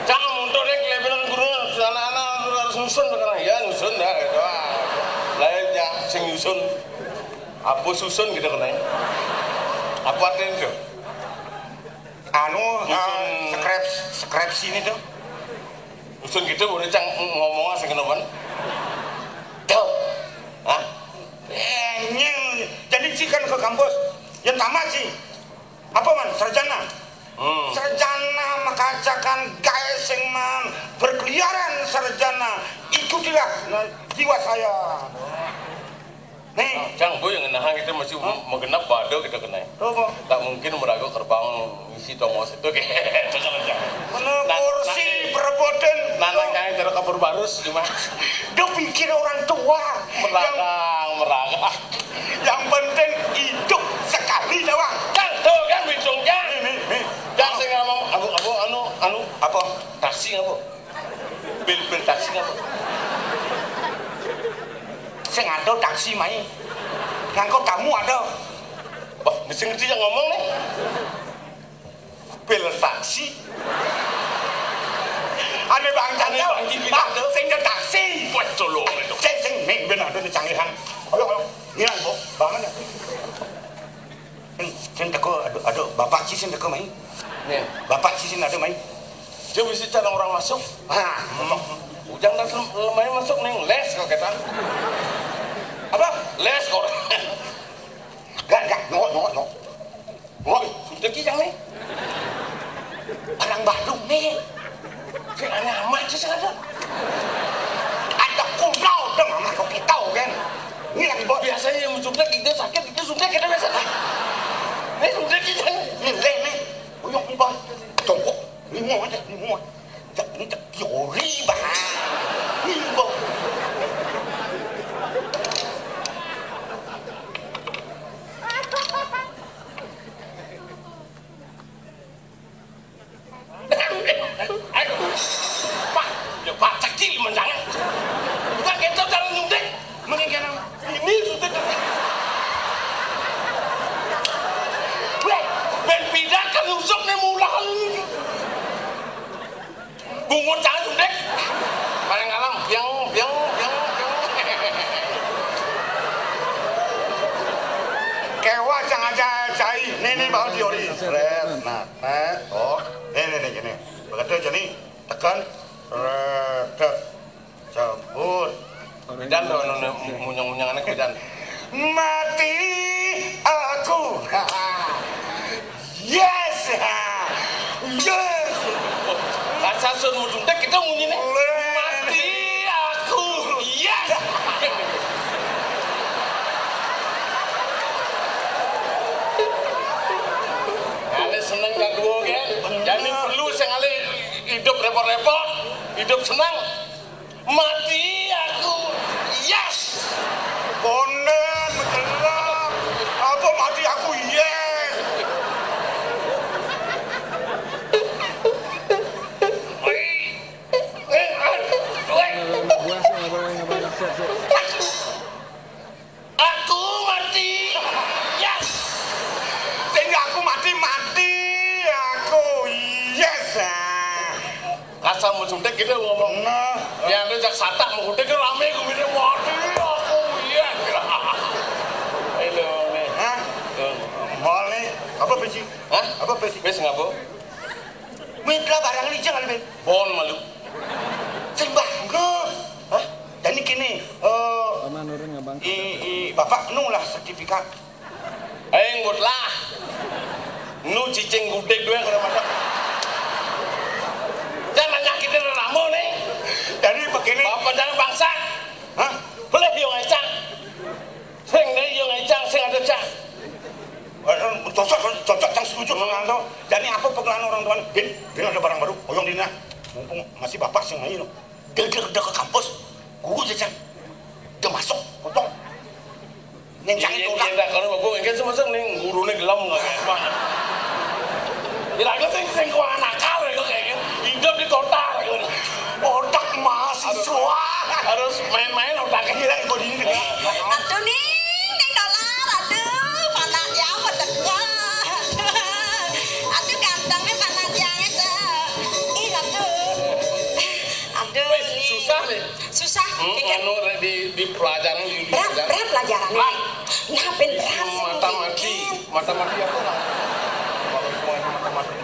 Cang mundur yang kelebihan guru, anak-anak harus nyusun sekarang. Ya, nyusun dah, gitu. Ah. Lah, ya, sing nyusun. Apa susun gitu kena. Apa artinya itu? Anu, Nyusun. Eh, skrip, skripsi ini tuh. Nyusun gitu, udah cang ngomong sing kenoban. Tuh. Hah? Eh, nyeng. Jadi sih kan ke kampus. Tamat sih. Apa man? Sarjana. Hmm. Sarjana makacakan gaé sing man berkeliaran sarjana. Ikutilah, nah, jiwa saya. Nih. Cang, bu yang ngenahan kita masih magenep bada kita kena. Apa? Tak mungkin meraga kerbang isi tongos itu kayak. Mana kursi perebutan. Nanang kayak cara kabur barus cuma. Dia pikir orang tua. Meragak, meragak. Yang penting hidup sekali doang. Cang, tuh kan bitung, Cang. Nih, nih, nih. Cang, sing ngomong, abu, abu, anu, anu, apa? Taksi apa? Pil-pil taksi apa? Sing ada taksi mai. Ngangkut tamu ada. Wah, mesti ngerti yang ngomong nih. Pil taksi. Aneh banget. Aneh banget, pil taksi. Sing ada taksi. Wah, colong itu. Sing, sing, nih, ben ada nih canggihan. Ayo, ayo. Ngilang, Bu. Bangun ya. Sing, sing teko, aduh, aduh, bapak sih sing teko mai. Nih. Bapak sih sing ada mai. Dia bisa cara orang masuk. Ah, ujang dan lemai masuk nih les kok kita. Apa? Les kok. Enggak, enggak, no, no, no. Woi, sudah kijang nih. Orang Badung nih. Kayak aneh amat sih sengaja. Ada kunau dong sama kopi tahu kan. Ini lagi buat biasanya yang suntik itu sakit itu suntik kita biasa. Ini suntik kita. Ini leh nih. Uyuk nih bang. Jongkok. Limo aja, limo. Jak ini cek teori bang. Limo. Aduh. Pak, ya Pak, cekil menjangan. Bukan gitu kalau nyuntik. Mending kena ini suntik. Weh, ben pindah kan usuk nih mulah lu. Bungut jangan suntik. Paling alam, biang, biang, biang, biang. Kewa jangan aja cai. Nih, nih, baru teori. Seret, nah. Eh, oh, ini nih gini. Begitu jadi tekan, redet, cabut. Bidan tuh, anu, anu, munyang-munyang anak bidan. Mati aku. Yes. Yes. Rasa sun mudun teh kita munyi nih. Mati aku. Yes. Ane seneng kadua kan. Jadi perlu sing ale hidup repot-repot, hidup senang. Mati aku. Yes. Konden, mecelak. Apa mati aku? Yes. Wih. Eh, ah, wih. Aku mati. Yes. Sehingga aku mati, mati. Aku. Yes. Ah. Kasar mau suntik gitu ngomong. Nah. Ya, ada jak satak mau suntik kan rame gue bilang, "Mati aku." Yes. Ayo, nih. Hah? Tuh. Mau nih. Apa besi? Hah? Apa besi? Besi ngapa? Mitra barang ini jangan lebih. Bon malu. Sing bangga. Hah? Jadi kene, eh, Paman nurun ngabang. I, i, bapak nu lah sertifikat. Eh, ngut lah. Nu cicing gudeg dua kada madak. Jangan nyakitin ramo nih. Jadi begini. Bapak jangan bangsa. Hah? Boleh yo ngecak. Sing deh yo ngecak, sing ada cak. Eh, eh, cocok, cocok, yang setuju sama Anto. Jadi apa pengenalan orang tua? Bin, bin ada barang baru, oyong dina. Mumpung masih bapak sing main. Dia, dia, dia ke kampus, guru saja. Dia masuk, potong. Nyencang itu orang. Iya, kalau bapak kan sama sing ning gurune gelem nggak kayak apa. Ya, aku sing, sing kurang nakal ya, kok kayak gitu. Hidup di kota, ya. Otak mahasiswa. Harus main-main otaknya. Gila, kok di ini. Aduh, Ning, Ning Dolar, aduh, panak ya, apa dekat. Aduh, gantengnya panak ya, itu. Ih, aduh. Aduh, Ning. Susah, nih. Susah. Hmm, anu, di, di pelajaran, di berat, pelajaran. Berat pelajaran. Berat. Nah, ben berat sih. Matematika. Matematika apa, Kak?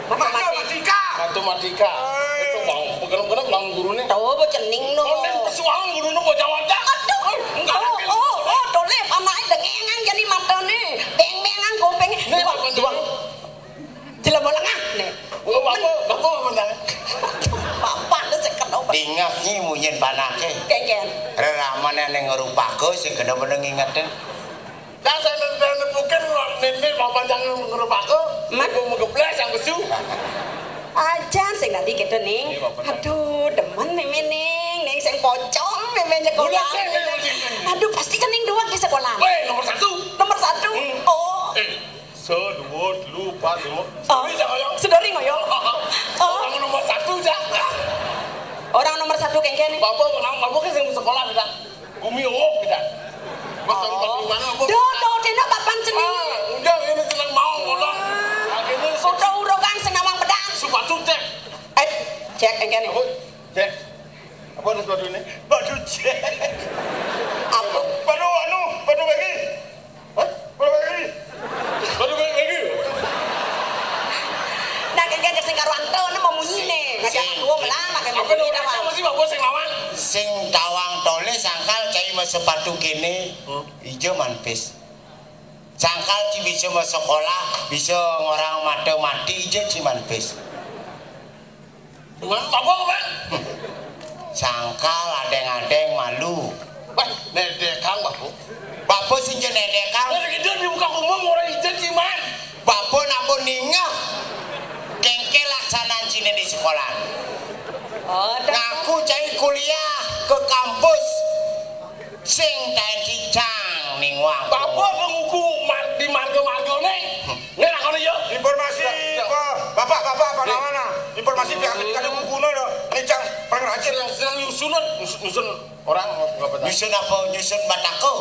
Matematika. Matematika. Itu bang, bener-bener bang gurunya. Tahu apa cening no? Oh, ning persoalan gurunya mau jawab dah. Aduh. Enggak ada. Oh, oh, oh, tuh, Lep, anaknya dengengan jadi matanya. Beng-bengan kupingnya. Nih, Munyin panake. Kengken. Reramane ning ngrupaka sing kena bener ngingetin. Lah saya nepukin nini papan jangan ngrupaka. Mat? Aku megebles yang besu. Ajan sing tadi gitu ning. Iya, Bapak. Aduh, demen Meme ning, ning sing pocong Meme nyekolah. Aduh, pasti kan ning dua di sekolah. Weh, nomor satu. Nomor satu. Hmm. Oh. Eh, sedua, telu, empat, lima. Oh. Sedori, Cak, ayo. Sedori, ayo. Oh. Orang nomor satu, Cak. Orang nomor satu kengken nih. Bapak, kenapa? Bapak kan sing sekolah, Cak. Gumi uwuh kita. Wah, kalau bagaimana, Bu? Duh, duh, dene papan seni. Ah, udah ini tenang mau, bodoh. Akhirnya sepatu, urukan senawang pedang. Sepatu cek. Eh, cek engkene. Apa? Cek. Apa ada sepatu ini? Badu cek. Apa? Badu anu, badu lagi. Hah? Badu lagi. Badu lagi. Nah, kengken sing karo Anto, mau munyi nih. Ngajak aku melang, pakai apa munyi dah, Bang. Mesti bagus sing lawan. Sing tawang tole sangkal cai mas sepatu kene. Hmm. Ijo manpis. Sangkal ci bisa mau sekolah, bisa ngorang mata mati ijo ci manpis. Cuman apa, Pak? Sangkal adeng-adeng malu. Wah, nedekang, Pak. Bapak sing je nedekang. Lah, gitu di muka umum orang ijo ci man. Bapak nampun ningeh. Kengke laksanan cine di sekolah. Oh, dah. Ngaku cai kuliah ke kampus. Sing taen cicang ning wang. Bapak penguku mar-, di marga-margane. Hmm. Nek lakone yo. Informasi, ya, ya. Pak. Bapak, bapak, apa namanya? Informasi pihak ketika ada bukuno yo. Ngicang paling rajin. Sedang, sedang nyusun, nyusun, nyusun orang apa? Nyusun apa? Nyusun batako.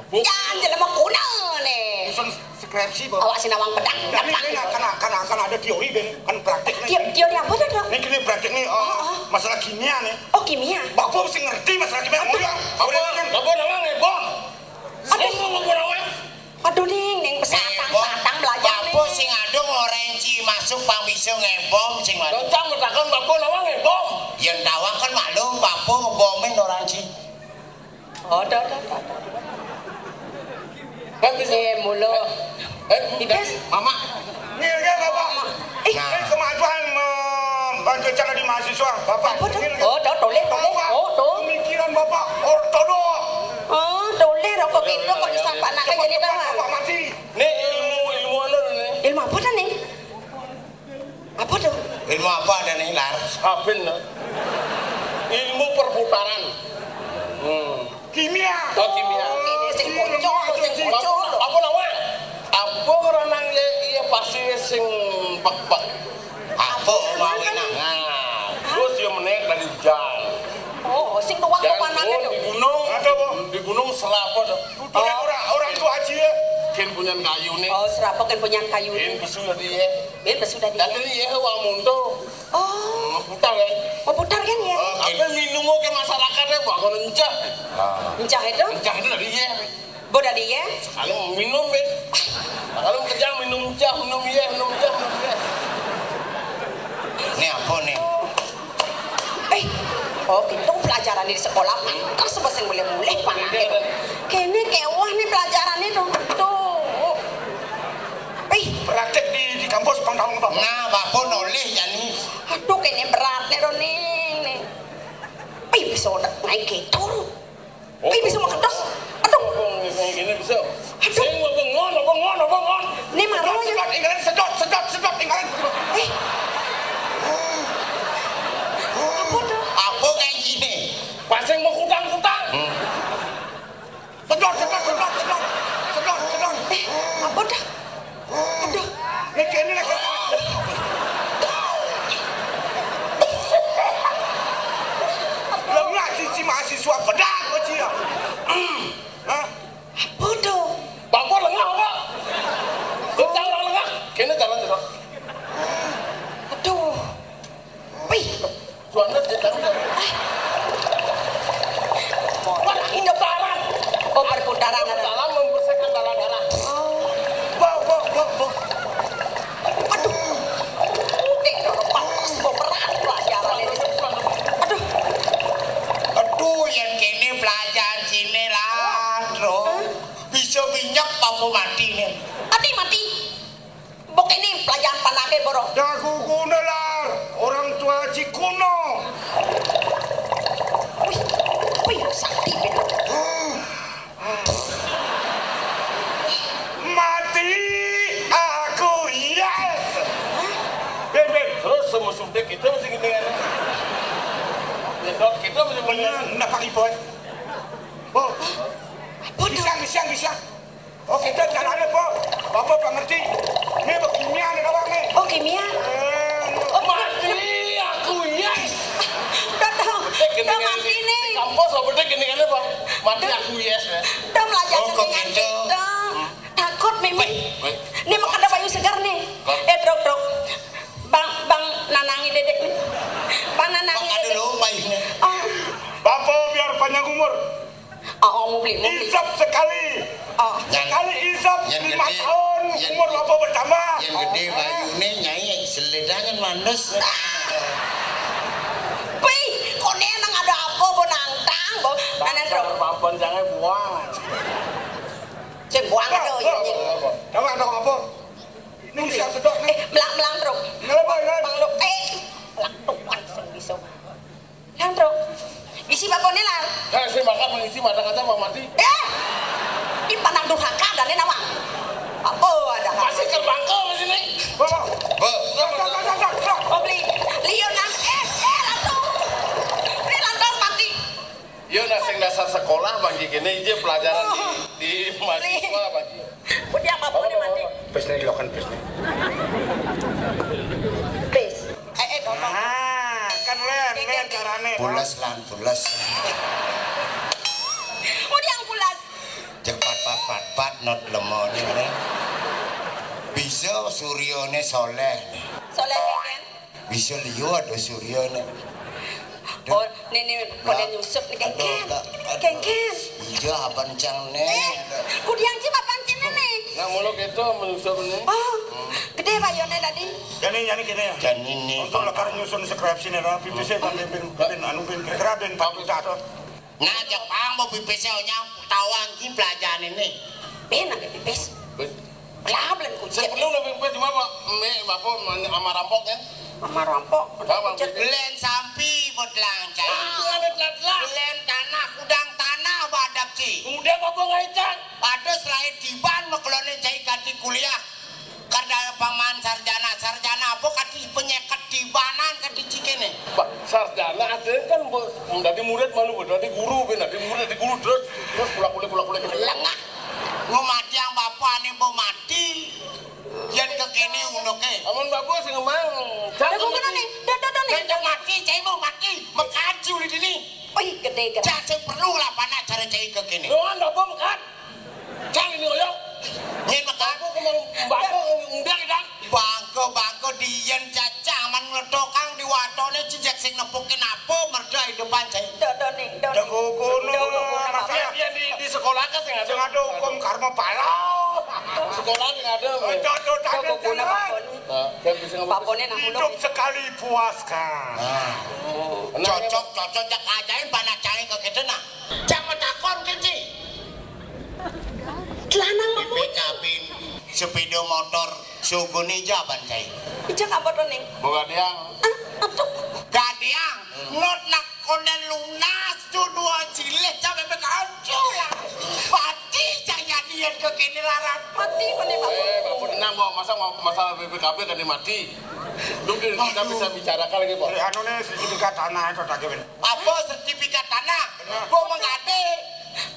Bu. Jangan jelema kuna nih. Nyusun skripsi, Pak. Awak sinawang pedang. Jadi, ini kan, kan, kan, kan ada teori, Ben. Kan praktek nih. Teo-, teori apa tuh, Dok? Ini gini praktek nih, oh, heeh, masalah kimia nih. Oh, kimia. Bapak mesti ngerti masalah kimia. Aduh. Oh, ya. Bapak, bapak nawang ya, Bang. Aduh. Bapak, bapak nawang. Aduh, ning, ning, satang, satang belajar, Bapak ning. Sing adung orang ci masuk pang bisa ngebom sing mati. Tentang metakan bapak nawang ngebom. Yen tawang kan maklum, bapak ngebomin orang ci. Oh, dah, dah, dah, dah. Kan bisa. Eh, mulu. Eh, Ibas. Mama. Ini ya, Bapak. Eh. Nah. Ini kemajuan, eh, bantu cara di mahasiswa, Bapak. Apa tuh? Ini. Oh, tuh, tulis, tulis. Bapak, oh, tuh. Pemikiran Bapak ortodok. Oh, tulis rokok itu kok bisa anak jadi tahu. Bapak mati. Ini ilmu, ilmu anu ini. Ilmu apa tuh nih? Apa tuh? Ilmu apa ada nih, Lar? Sabin, no. Ilmu perputaran. Hmm. Kimia. Oh, kimia. Ini sing pocong, sing pocong. Apa, apa lawan? Apa ngeranang ya, iya pasti sing pek-pek. Apa mau ini? Nah, terus dia menek dari hujan. Oh, sing tuwak. Jangan kemana turun gitu? Di gunung. Ada, Bu. Di gunung serapa tuh. Tuturin orang, orang tua aja ya. Kin punya kayu nih. Oh, serapa kan punya kayu nih. Kin pesu tadi ya. Kin pesu tadi ya. Tadi ya, wah, muntuh. Oh. Mau putar kan? Mau putar kan ya? Oh, oke. Apa minum ke masyarakat ya, Pak? Kalau encah. Ah. Encah itu? Encah itu tadi ya. Bo tadi ya? Kalau minum, Ben. Kalau kerja minum encah, minum ya, minum encah, minum ya. Ini apa nih? Eh, oh, itu pelajaran di sekolah, mangkes apa sing mulih-mulih panake to. Kene kewah nih pelajaran itu. Tuh. Eh, praktek di, di kampus pang tahun, Pak. Nah, Bapak nolih ya nih. Aduh, kene berat nih, Roning, nih. Eh, bisa udah naik gitu. Oh. Eh, bisa makan tas. Aduh. Apa ngene bisa? Aduh. Sing apa ngon, apa ngon, apa ngon? Ini marah ya. Sedot, sedot, sedot, sedot, sedot. Eh. Apa tuh? Apa kayak gini? Pasang mau kutang-kutang. Hmm. Sedot, sedot, sedot, sedot. Sedot, sedot. Eh, apa dah? Aduh. Mikirnya lagi. Lah, ngaji si mahasiswa bedak, kok, Ci, ya? Hah? Apa tuh? Bapak lengah apa? Kok cara lengah? Kene jalan terus. Aduh. Wih. Juanda dia kan. Wah, ini parah. Oh, perputaran ada. Dalam membersihkan darah-darah. Oh. Bo, bo, bo, bo. Aduh. Udah, udah, Pak. Semua berat pelajaran ini. Aduh. Aduh, yang kene pelajaran sini lah, bro. Hah? Bisa minyak apa mati nih? Mati, mati. Mbok kene pelajaran panake, Boro. Dah gugune, Lar. Orang tua ci kuno. Wih, sakti, Ben. Mati aku, yes. Ben, Ben, terus semua sudah kita masih gini kan. Nyedot kita masih bener. Bener, ndak pakai boy. Oh, bisa, bisa, bisa. Oke, kita jalan, Po. Bapak, Pak ngerti. Ini, Pak, kimia nih, kawan nih. Oh, kimia. Eh, Oh, mati aku, yes. Udah tahu. Eh, gini, Udah gini, mati gini. Nih. Di kampus apa deh gini kan, Pak? Mati aku, yes, ya. Udah belajar Oh, kok dengan gitu? Kita. Takut memang. Baik, baik. Ini mah kada bayu segar nih. Kok? Eh, Truk, Truk. Bang, Bang nanangi dedek nih. Bang nanangi Maka dedek. Dulu, Pak, ini. Oh. Bapak biar panjang umur. Oh, oh, mau beli, mau beli. Isap sekali. Oh. Sekali isap, yang lima gede, tahun yang umur gede. Bapak bertambah. Yang gede bayune, Nyai, seledangan mandes. Pih, kone nang ada apa, bo nangtang, bo. Mana, Truk? Papan jangan buang. Cek buang Truk, aja, Truk. Iya, iya. Tahu ada apa? Ini siap sedot nih. Eh, melang-melang, Truk. Ngelebay, ngelebay. Bang lu, eh, melang tuan sing bisa. Yang, Truk. Bisi bapone, Lar. Eh, si makan mengisi mata kata Pak Mati. Eh! Di panak durhaka dan ini nama. Apa ada? Masih ke bangko masih nih. Bapak. Bapak. Tok, tok, tok, tok, tok. Oh, beli. Lio nang, eh, eh, lantung. Ini lantung mati. Yo, nah, sing dasar sekolah bagi kene iki pelajaran di, di mahasiswa bagi. Ku dia apa nih mati? Pes nih, lokan pes nih. Pes. Eh, eh, ngomong. Ah, kan len, len carane. Pulas lan, pulas. Mau dia yang pulas. Cek pat, pat, pat, pat, not lemone, len. Bisa suryone soleh. Soleh, kan? Bisa liwat, oh, suryone. Oh, nene pada nyusup nih, Kengken. Aduh, aduh. Kengken. Iya, apa encang nih? Eh, kudiang cip apa encang nih? Nah, mulu gitu menyusup nih. Oh, gede Pak Yone tadi. Jani, jani gini ya. Jani nih. Untuk lekar nyusun skripsi nih, Rapi, bisa kan, bin, bin, anu, bin, kira-kira bin, Pak Ustadz. Nah, Jepang mau pipis ya, nyang tawang ki pelajaran ini. Ben, ada pipis. Ben. Lah, belum kucing. Sebelum lebih pipis cuma apa? Me, apa, sama rampok kan? Sama rampok. Sama rampok. Len sampi buat langcang. Ah, ada telat lah. Len tanah, kudang tanah, badak ci. Kemudian apa ngaican? Pada selain tiban, mekelone cai ganti kuliah. Kada paman sarjana, sarjana apa kati penyeket tibanan kati cikene. Bah, sarjana ada kan, Bu, dadi murid malu, dadi guru, ben, dadi murid, dadi guru, terus, terus kulak-kulik, kulak-kulik. Lengah. Ngomadiang bapane mau mati. Yen kekene unuke. Amun bapak sing ngomong. Dah, kok kena nih? Dah, dah, dah, nih. Nek mati, cai mau mati. Mekaji ulih dini. Wih, gede, gede. Cak sing perlu lah panak cara cai kekene. Nuan, bapak mekat. Cang ini oyong. Nyen mekat. Aku kemang bangko undang idang. Bangko, bangko diyen cacang man ngletokang di watone, cicak sing nepukin apa merda hidupan cai. Dodo nih, dodo. Jago gunung. Dodo gunung, Mas, ya. Dia di, di sekolah kan sing ada. Sing ada hukum karma pala. Sekolah sing ada. Dodo, dodo, dodo. Nah, kan bisa ngomong. Bapone nang hidup sekali puas kan. Nah. Cocok, cocok, cak ajain panak cai ke kita nah. Jangan takon, Kenci. Lanang mamut. Bin, bin, sepeda motor, sugune jaban cai. Ijak apa to, Ning? Boga diang. Ah, aduh. Gadiang, not nak konden lunas tu dua jilid sampai berkancur lah. Mati cai jadian ke kini larat. Mati mana, Pak? Eh, Pak Pur, tenang, Pak. Masa mau masalah B P K B kan mati? Lu kita bisa bicarakan lagi, Pak. Anu nih, sertifikat tanah itu tak gimana? Apa sertifikat tanah? Benar. Gua mengganti.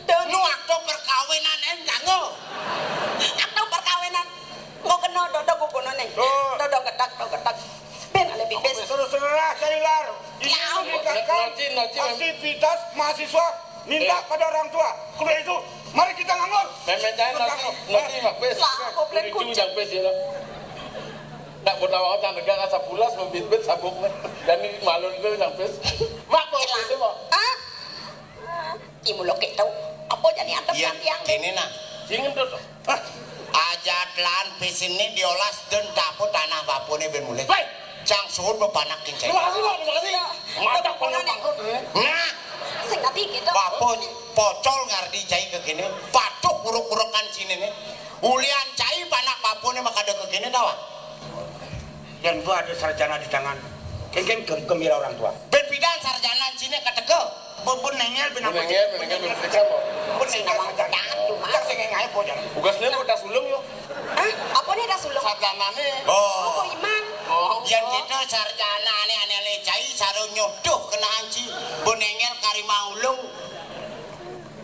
Dan nu akta perkawinan en kanggo. Akta perkawinan. Mau kena dodo gugunan nih. Oh. Dodo gedak, dodo gedak. Ben ada pipis. Terus-terus saya lar. Ini ya, menikahkan nanti, nanti, nanti. Aktivitas mahasiswa minta eh. Pada orang tua. Kalau itu, mari kita nganggur. Memen jangan nanti, nanti, Mak Pes. Lah, goblok kucing. Jangan Pes ya. Nak buat awak jangan negara sabulas, membit-bit sabuk. Dan ini malu itu jangan Pes. Mak, mau Pes, Mak. Ah? Imu lo keto. Apa jadi antem ya, tiang? Kene nah. Sing entut. Hah? Ajat lan pisin ni diolas dan dapur tanah bapune ben mulih. Woi. Cang suhun bepanak king cai. Terima kasih, Pak. Terima kasih. Mantap, Pak. Nah. Sing tapi gitu. Bapun pocol ngardi cai ke kene. Patuh uruk-urukan sini ni. Ulian cai panak bapune makada ke kene tawa. Yang gua ada sarjana di tangan. Kengkeng gem-, gembira orang tua. Ben Pidan sarjana ciné kateka. Pun, pun néngél, pun néngél, pun néngél, pun néngél. Pun néngél sarjana. Cak sing ngaé po, jan. Tugasné mau tas ulung, yo. Hah? Apa nih tas ulung? Sarjanané. Oh. Oh, Iman. Oh. Yén kita sarjana ané-ané lecai, sareng nyodoh kenaan ci. Pun néngél kari maulung.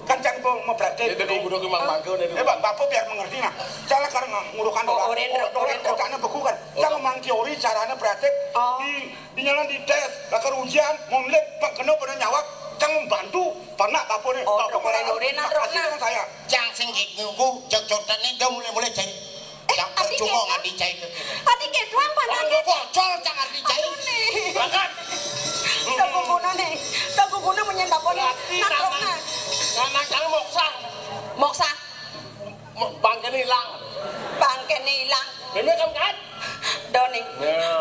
Kan cang mau, mau praktek. Itu kudu ke mang mangga, nih. Eh, Bang, Bapak biar mengerti, nah. Salah karena ngurukan dolar. Oh, orén, dolar, orén, kocaknya beku, kan. Cang mang teori, caranya praktek. Oh. Di, di jalan di tes, lakar ujian, mondek, pang kena pada nyawab, cang membantu, panak Bapak nih. Oh, Bapak orén, malah orén, terima kasih, nah. Dengan saya. Cang sing gik nyuku, cocotane, dah mulai-mulai jahit. Eh, cang adi percuma nggak dijahit ke kita. Adi ke tuang panake. Orang bocor, cang adi jahit. Aduh, nih. Berangkat. Tak guguna nih. Tak guguna menyendapon. Berarti natrok, nanang, nah. Nanang cang moksa. Moksa. Mo-, bangkene ilang. Bangkene ilang. Meme kan kan? Doni. Ya.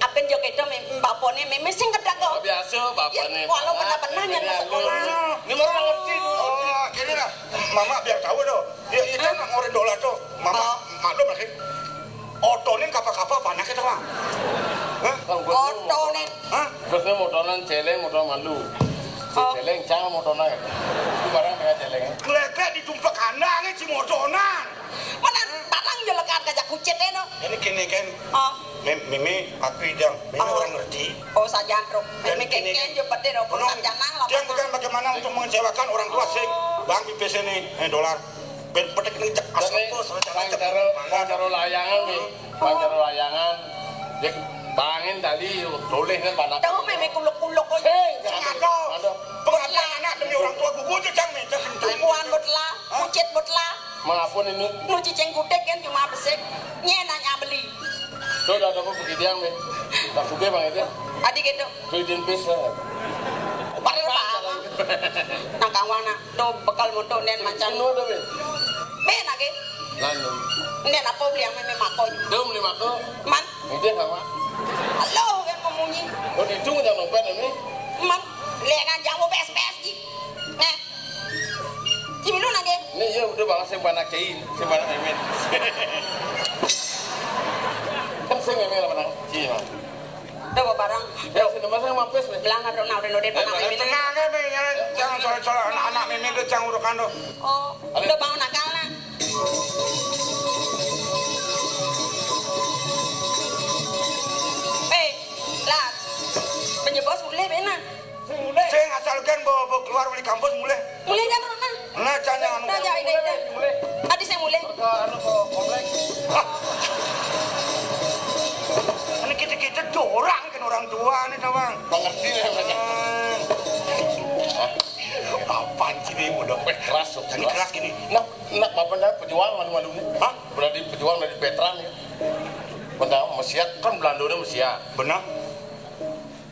Apen yo kedo mé-, bapone meme sing gedang kok. Oh, biasa bapone. Ya, walau benar-benar nyana sekolah. Ini orang ngerti tuh. Oh, gini lah. Mama biar tahu tuh. Ya, ya, kan orang dolar tuh. Mama maklum lah, sih. Otoné kapal-kapal panake to, Bang? Hah? Otoné. Hah? Terus ini motonan celeng, motor malu. Oh. Celeng, cang motonan. Itu barang tengah celeng. Kletek di tumpak kandang, si motonan. Mana barang yo lekat kajak kucit, eh, no? Ini gini, kan. Oh. Mem-, Mimi, aku idang. Mimi orang ngerti. Oh, saja, Bro. Mimi kengken yo pede, no. Penuh. Dia bukan bagaimana untuk mengecewakan orang tua, sing. Oh. Bang, pipis ini, eh, dolar. Ben petek ning cek asal terus, rencana cek. Pang cara, pang cara layangan, Mi. Pang cara layangan. Dik, bangin tali, toleh kan panak. Tahu, meme kuluk-kuluk kok. Hei, sing ada. Ada. Pengertian anak demi orang tua, gugu aja, Jang, Mi. Cek sing tahu. Kuan butla, hah? Kucit butla. Maafun ini. Nu cicing kutik kan cuma besik. Nye nanya beli. Tuh, udah ada apa begitu, Yang, Mi? Tak suka, Bang, itu. Adi gitu. Beli timpis, ya. Padahal apa? Nang kawan, nak. Do bekal monto nen macan. Sing anu, Mi? Mé nake. Lalu. Nen apa beli yang meme makoi? Do beli mako. Man. Ini sama. Halo, yang memunyi. Oh, di ujung jangan lupa, Mi. Man. Lengan jamu bes-bes, ji. Nah. Cimilu nake. Ini ya udah balas yang panak cai, yang panak mimin. Kan saya mimin apa nang? Cima. Tuh, barang. Ya, sini, Mas, saya mampus, nih. Belangan, Rok, nah, udah nodé, eh, panak mimin. Tenang ya, Mi, ya. Jangan soal-soal anak-anak mimin tuh, jangan urukan tuh. Oh, udah bangun akal, nah. Eh, Lat. Penyebos mulih, benar. Sing asal kan bawa, bawa keluar dari kampus mulih. Mulih kan, Rok, nah? Nah, jangan anu. Nah, jangan ini, ini. Tadi saya mulai. Ke anu, ke komplek. Ah. Ini kita-kita dorang kan orang tua nih, Bang. Mengerti lah, Bang. Hmm. Apaan sih ini, udah. Weh, keras, loh. Jadi keras gini. Nah, nah, apa dah pejuang malu-malu nih? Hah? Berarti pejuang dari veteran ya. Benda mesiat kan Belanda udah mesiat. Benar.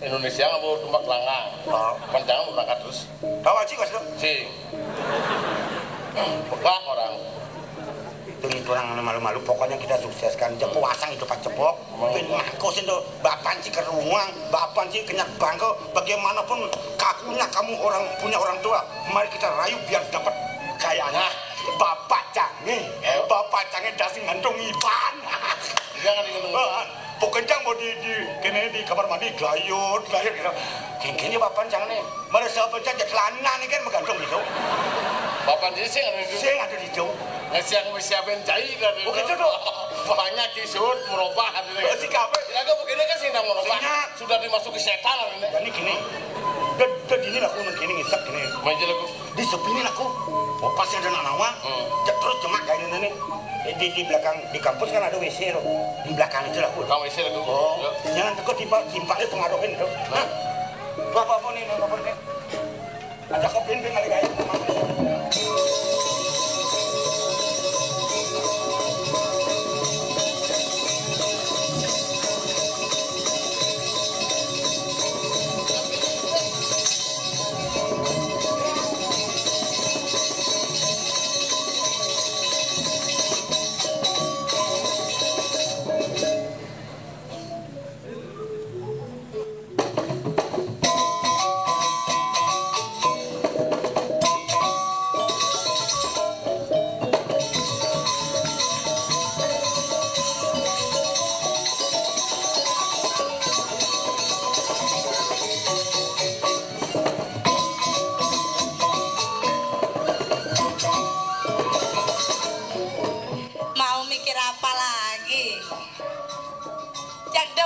Indonesia nggak mau tumbak langgang. Oh. Panjangan berangkat terus. Tahu aja, Mas, tuh? Sing. Pekak orang. Itu nih orang malu-malu, pokoknya kita sukseskan. Cepo asang itu Pak Cepo. Hmm. Pin mangko sing tuh, bapan sih keruang, bapan sih kenyang bangko. Bagaimanapun kakunya kamu orang punya orang tua, mari kita rayu biar dapat kayaknya. Nah. Bapak Cange, eh, Bapak Cange dasi ngantung iban. Jangan digendong. Pokoknya mau di, di, kene di kamar mandi, glayut, glayut gitu. Kengkengnya bapak cang nih. Mana siapa cang, cek lanang nih kan menggantung gitu. Bapak di sini ada di sini. Sing ada di jauh. Nggak siang, siapin cai dari. Oh, gitu tuh. Banyak di suut, merubah ada. Oh, si kafe. Ya, aku begini kan sih, nang merubah. Sudah dimasuki setan ini. Jadi gini. Dan, dan ini lah, aku gini ngisap gini. Main jelek. Di sepini aku, oh, pas ada anak nawang, hmm, terus cuma kayak ini nih. Eh, di, di belakang, di kampus kan ada W C loh. Di belakang itu lah, aku. Belakang W C lah, aku. Oh, ya. Jangan takut timpal, timpalnya pengaruhin tuh. Nah. Hah? Tuh apa-apa nih, apa nih? Ada kopi, pin, kali kayak.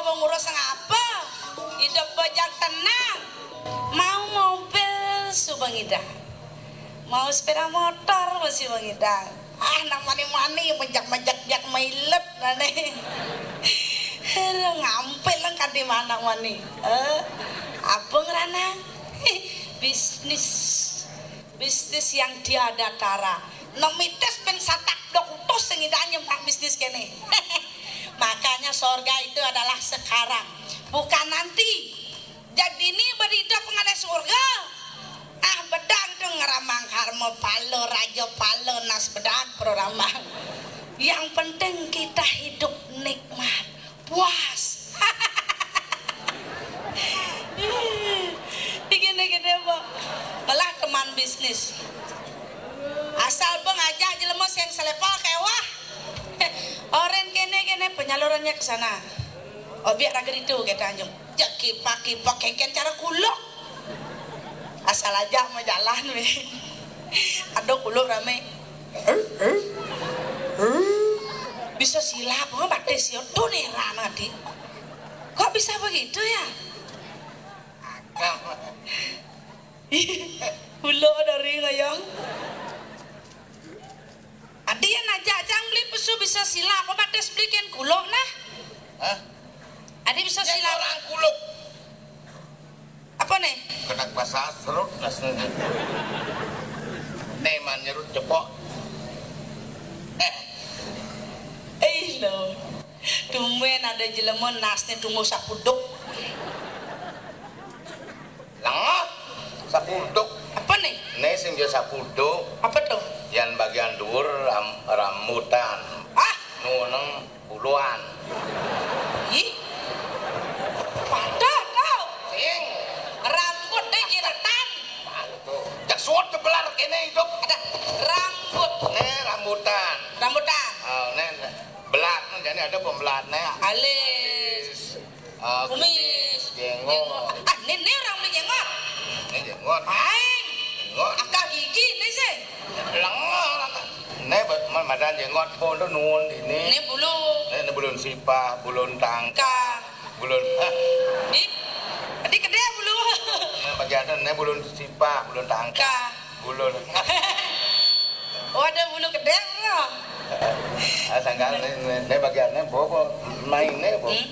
Ngurus ngapa? Hidup bajang tenang. Mau mobil suba ngidang. Mau sepeda motor masih bang ngidang. Ah, nang mani-mani, majak-majak jak mailet nane. Hero ngampil lang kadi mana mani. Eh, apa ngerana? Bisnis. Bisnis yang tiada tara. Nemitis pin satak dok utus sing idanya mak bisnis kene. Makanya sorga itu adalah sekarang, bukan nanti. Jadi ini berita pengadai surga. Ah, bedang tu ngeramang karma pala, raja pala, nas bedang pro ramang. Yang penting kita hidup nikmat, puas. Dikene-kene apa? Belah teman bisnis. Asal bang ajak jelema sing selevel kewah. Oren kene-kene penyalurannya ke sana. Obiak raga itu kata anjung. Jak kipak-kipak kengken cara kuluk. Asal aja mau jalan weh. Ada kuluk rame. Bisa silap, oh, batis ya. Tuh nih rana di. Kok bisa begitu ya? Kuluk dari ngayang. Adi yang ajak cang beli pesu bisa silap, apa batis beli ken kuluk nah? Hah? Adi bisa silap. Orang kuluk. Apa nih? Kena basah serut nasnya. Nih man nyerut jepok. Eh. Eh lo. Tumben ada jelema nasnya tunggu sapuduk. Lengah. Sapuduk. Apa nih? Nih sing dia sapuduk. Apa tuh? Yang bagian dhuwur ram, rambutan. Ah? Nuneng buluan. Ih. Padahal tau. Sing. Rambut deh jeretan. Tuh. Jak suwet kebelar kene hidup. Ada rambut. Nih rambutan. Rambutan. Oh, nih, nih. Belat, nih, jadi ada pembelat nih. Alis. Ah, kumis, jenggot. Jenggot. Ah, ini, ini orang beli jenggot. Ini jenggot. Aing. Jenggot. Akal gigi ini sih. Lenga orang. Ini be-, ma-, madan jenggot pun tuh nun ini. Ini bulu. Ini, ini bulun sipah, bulun tangka. Ka. Bulun. Hah? Ih, tadi gede bulu. Ini bagian ini bulun sipah, bulun tangka. Ka. Bulun. Oh, ada bulu gede, bro. Ah, sangkal ini, ini, ini bagiannya bobo, mainnya bobo. Hmm.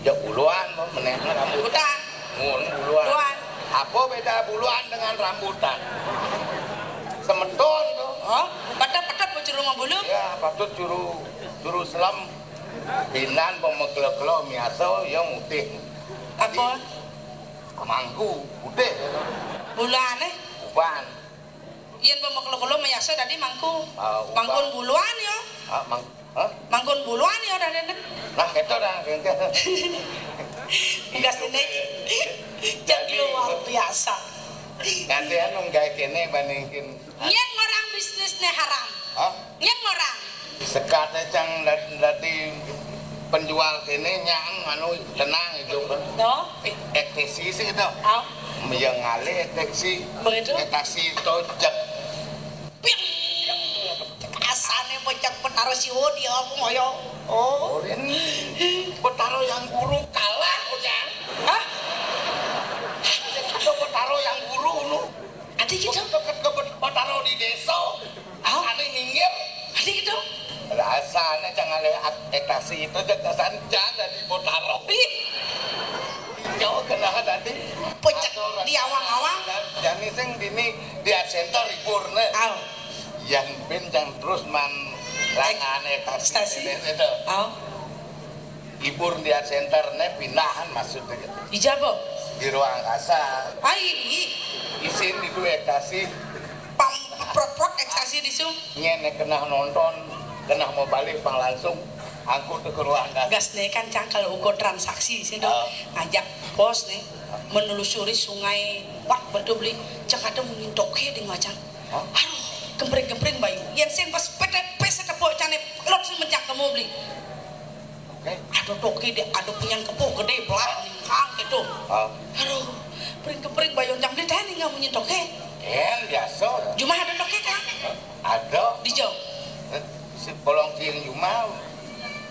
Ya buluan, bobo, menehnya rambut. Rambutan. Mun buluan. Buluan. Apa beda buluan dengan rambutan? Semeton tuh. Oh, patut, patut bocor rumah bulu? Ya, patut juru, juru selam. Binan pemekelo-kelo miasa ya mutih. Apa? Mangku, putih. Buluan, eh? Uban. Yen pemekelo-kelo miasa dadi mangku. Ah, uban. Mangkun buluan ya. Ah, mang-, hah? Mangkun buluan ya dadi. Nah, itu dah. Gas ini. Jadi luar biasa. Gantian dong gawe kene bandingin. Yen orang bisnisnya haram. Hah? Yen orang. Sekate cang dadi, dadi penjual kene nyang anu tenang itu kan. Toh? Eh, ekstasi sih itu. Au. Ya ngalih ekstasi. Begitu. Ekstasi tojek. Piang. Asane bocah petaro siwo dia aku ngoyo. Oh. Oh, ini petaro yang guru kalah punya. Hah? Itu petaro yang guru nu. Ada gitu? Deket ke bet-, Botaro di desa. Ah? Ane minggir. Ada gitu? Rasanya jangan lewat ekstasi itu, jagasan jangan di Botaro. Ih. Jauh kena tadi. Puncak di awang-awang. Jani sing dini di center libur ne. Au. Yang ben jangan terus man langan ekstasi. Ekstasi. Itu. Au. Libur di center ne pindahan maksudnya gitu. Ijabah. Di ruang kasar. Ai, ih. Isin di dua ekstasi. Pang prot-prot ekstasi di su. Nyene kena nonton, kena mau balik pang langsung angkut ke ruang kasar. Gas ne kan cang kalau ukur transaksi sih dong. Oh. Ngajak pos nih menelusuri sungai. Wah, betul beli. Cang ada mungkin toke di macam. Hah? Aduh, gempring-gempring bayu. Yang sing pas pete pes tepuk cane lot sing mencak kamu beli. Oke. Aduh, toke dia, aduh, punyan kepuh gede belah ningkang gitu. Ah. Aduh, pring-kepring bayun jam dia teh ninggal munyi toke. Yang biasa. Jumah ada toke kan? Ada. Di jauh. Eh, si bolong tiang jumah,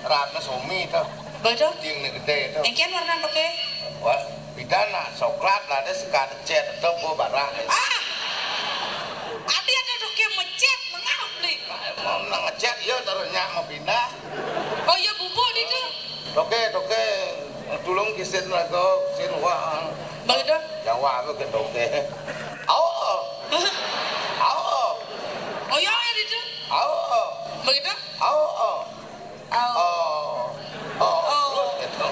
ratna somi tuh. Betul? Ding né gedé to. Engkén warna toké? Wah, bida nak coklat lah, ada sekat cet to, bu barah. Ah! Ati ada toké mecét, mengap nih. Mau nang ngecét, iya, terus nyak mau pindah. Oh iya, bubuk di itu. Toké, toké. Tulung kisin lagu, sin wah. Begitu? Jawa aku ke toké. Au. Au. Oh iya, di itu. Au. Begitu? Au. Oh. Oh. Oh. Oh. Terus gitu.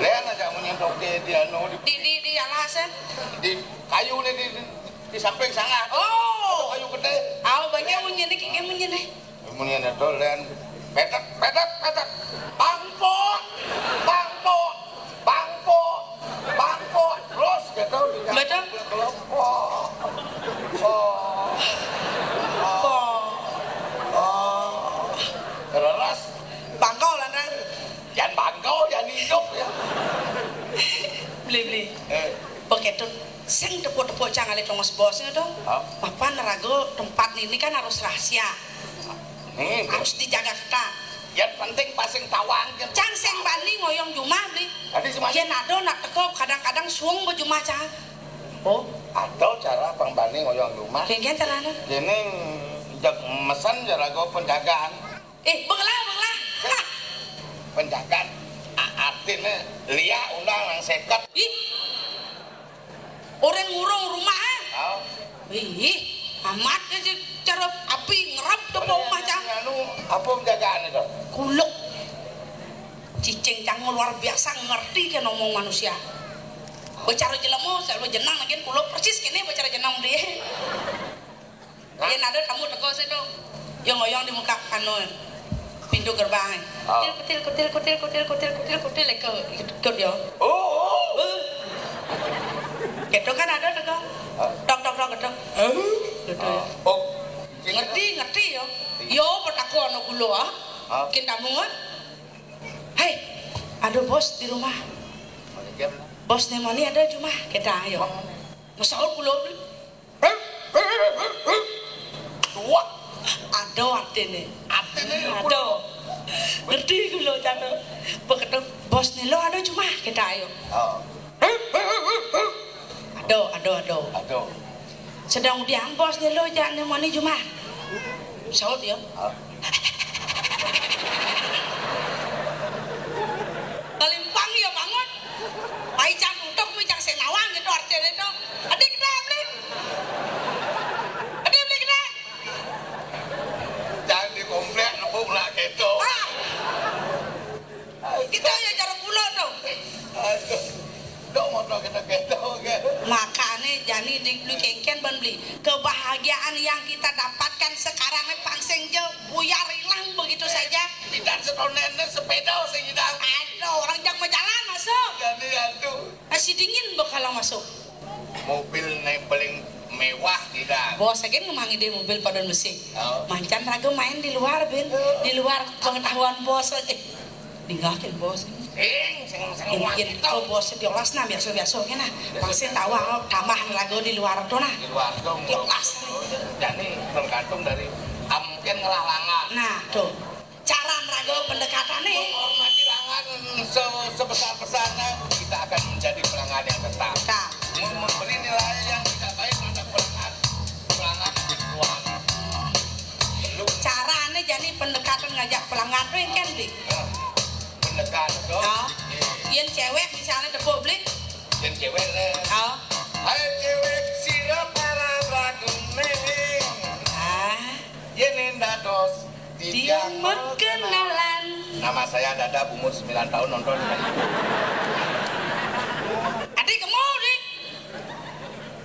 Lén aja munyi toké di anu di, di, di, di alas, eh? Di kayu nih di, di, di samping sana. Oh. Kayu gedé. Au, banyak munyi nih, kayak munyi nih. Munyi nih to lén. Petek, petek, petek. Bangkok. Bangkok. Bangkok. Bangkok. Terus gitu di. Betul. Kelompok. Oh. Oh. Oh. Terus. Bangkok lah, Nang. Yan bangkau, yan hidup ya. Beli, beli. Eh. Begitu. Sing tepuk-tepuk cang alé tongos bos itu. Hah? Mapan raga tempat ini kan harus rahasia. Nih, harus dijaga ketat. Yan penting pasing tawang, yan. Cang sing bani ngoyong jumah, beli. Tadi semuanya. Yan ada nak teko, kadang-kadang suung bejumah cang. Oh, ada cara pang bani ngoyong jumah. Kengken carane. Kene jak mesen ya raga penjagaan. Eh, bengelah, bengelah. Hah. Penjagaan. A-, artine liak undang nang seket. Ih. Orang ngurung rumah, ah. Oh. Ih, amat ya si cara api ngerap depan rumah cang. Anu, apa penjagaan itu? Kuluk. Cicing cang luar biasa ngerti ke ngomong manusia. Bicara jelema, selalu jenang lagi kuluk persis kene bicara jenang dia. Hah? Yen ada tamu teko sik, Dong. Yo ngoyong di muka anu, pintu gerbang. Oh. Kutil, kutil, kutil, kutil, kutil, kutil, kutil, kutil, ikut, ikut yo. Oh, oh. Eh. Gitu kan ada teko. Oh. Tok, tok, tok, tok. Eh, gitu ya. Oh. Oh. Ngerti, ngerti yo. Iya. Yo, petako ana kula, ah. Ah. Kin tamu, ah. Hei, ada bos di rumah. Mana dia? Bos nemoni ada cuma kita, ayo. Mana? Masaur kula. Suwak. Ada artine. Artine ada. Ngerti kula cano. Begitu bos nelo ada cuma kita ayo. Oh. Ada, ada, ada. Ada. Sedang udiang bos nelo jak nemoni cuma. Saut ya. Oh. Kalimpang ya bangun. Pai jam utuk mi jam senawang gitu artine itu. Adik dah beli. Adik beli kita. Jangan di komplek ngebuk lah gitu. Ah. Kita ya cara pulau tuh. Aduh. Dok motor kita gitu, oke. Makane jani dik beli kengken ban beli. Kebahagiaan yang kita dapatkan sekarang ini pangsing je buyar hilang begitu saja. Tidak setonene sepeda sing hilang. Aduh, orang jak mau jalan masuk. Jadi aduh. Masih dingin bakal masuk. Mobil naik paling mewah tidak. Bos aja ngemangi dia mobil pada musik. Oh. Mancan raga main di luar, Bin. Oh. Di luar pengetahuan bos aja. Dinggakin bos. Sing, sing, sing. Yen, yen itu bos diolas nah biasa-biasa aja nah. Biasa. Pasti tahu, oh, tambah raga di luar tuh nah. Di luar tuh. Diolas. Jadi tergantung dari, ah, mungkin ngelah langan. Nah, tuh. Cara raga pendekatane. Menghormati langan se-, sebesar-besarnya, kita akan menjadi pelanggan yang tetap. Tetap. Mem-, memberi nilai yang tidak baik terhadap pelanggan, pelanggan yang berjuang. Belum. Carane jani pendekatan ngajak pelanggan tuh yang kan, Bli? Nah, pendekatan tuh. Oh. Iya. Yen cewek misalnya tepuk, Bli? Yen cewek le. Oh. Hai cewek, sira para ragu ning. Ah. Yen dados Tiang perkenalan. Nama saya Dadab, umur sembilan tahun, nonton. Adik kamu, Dik.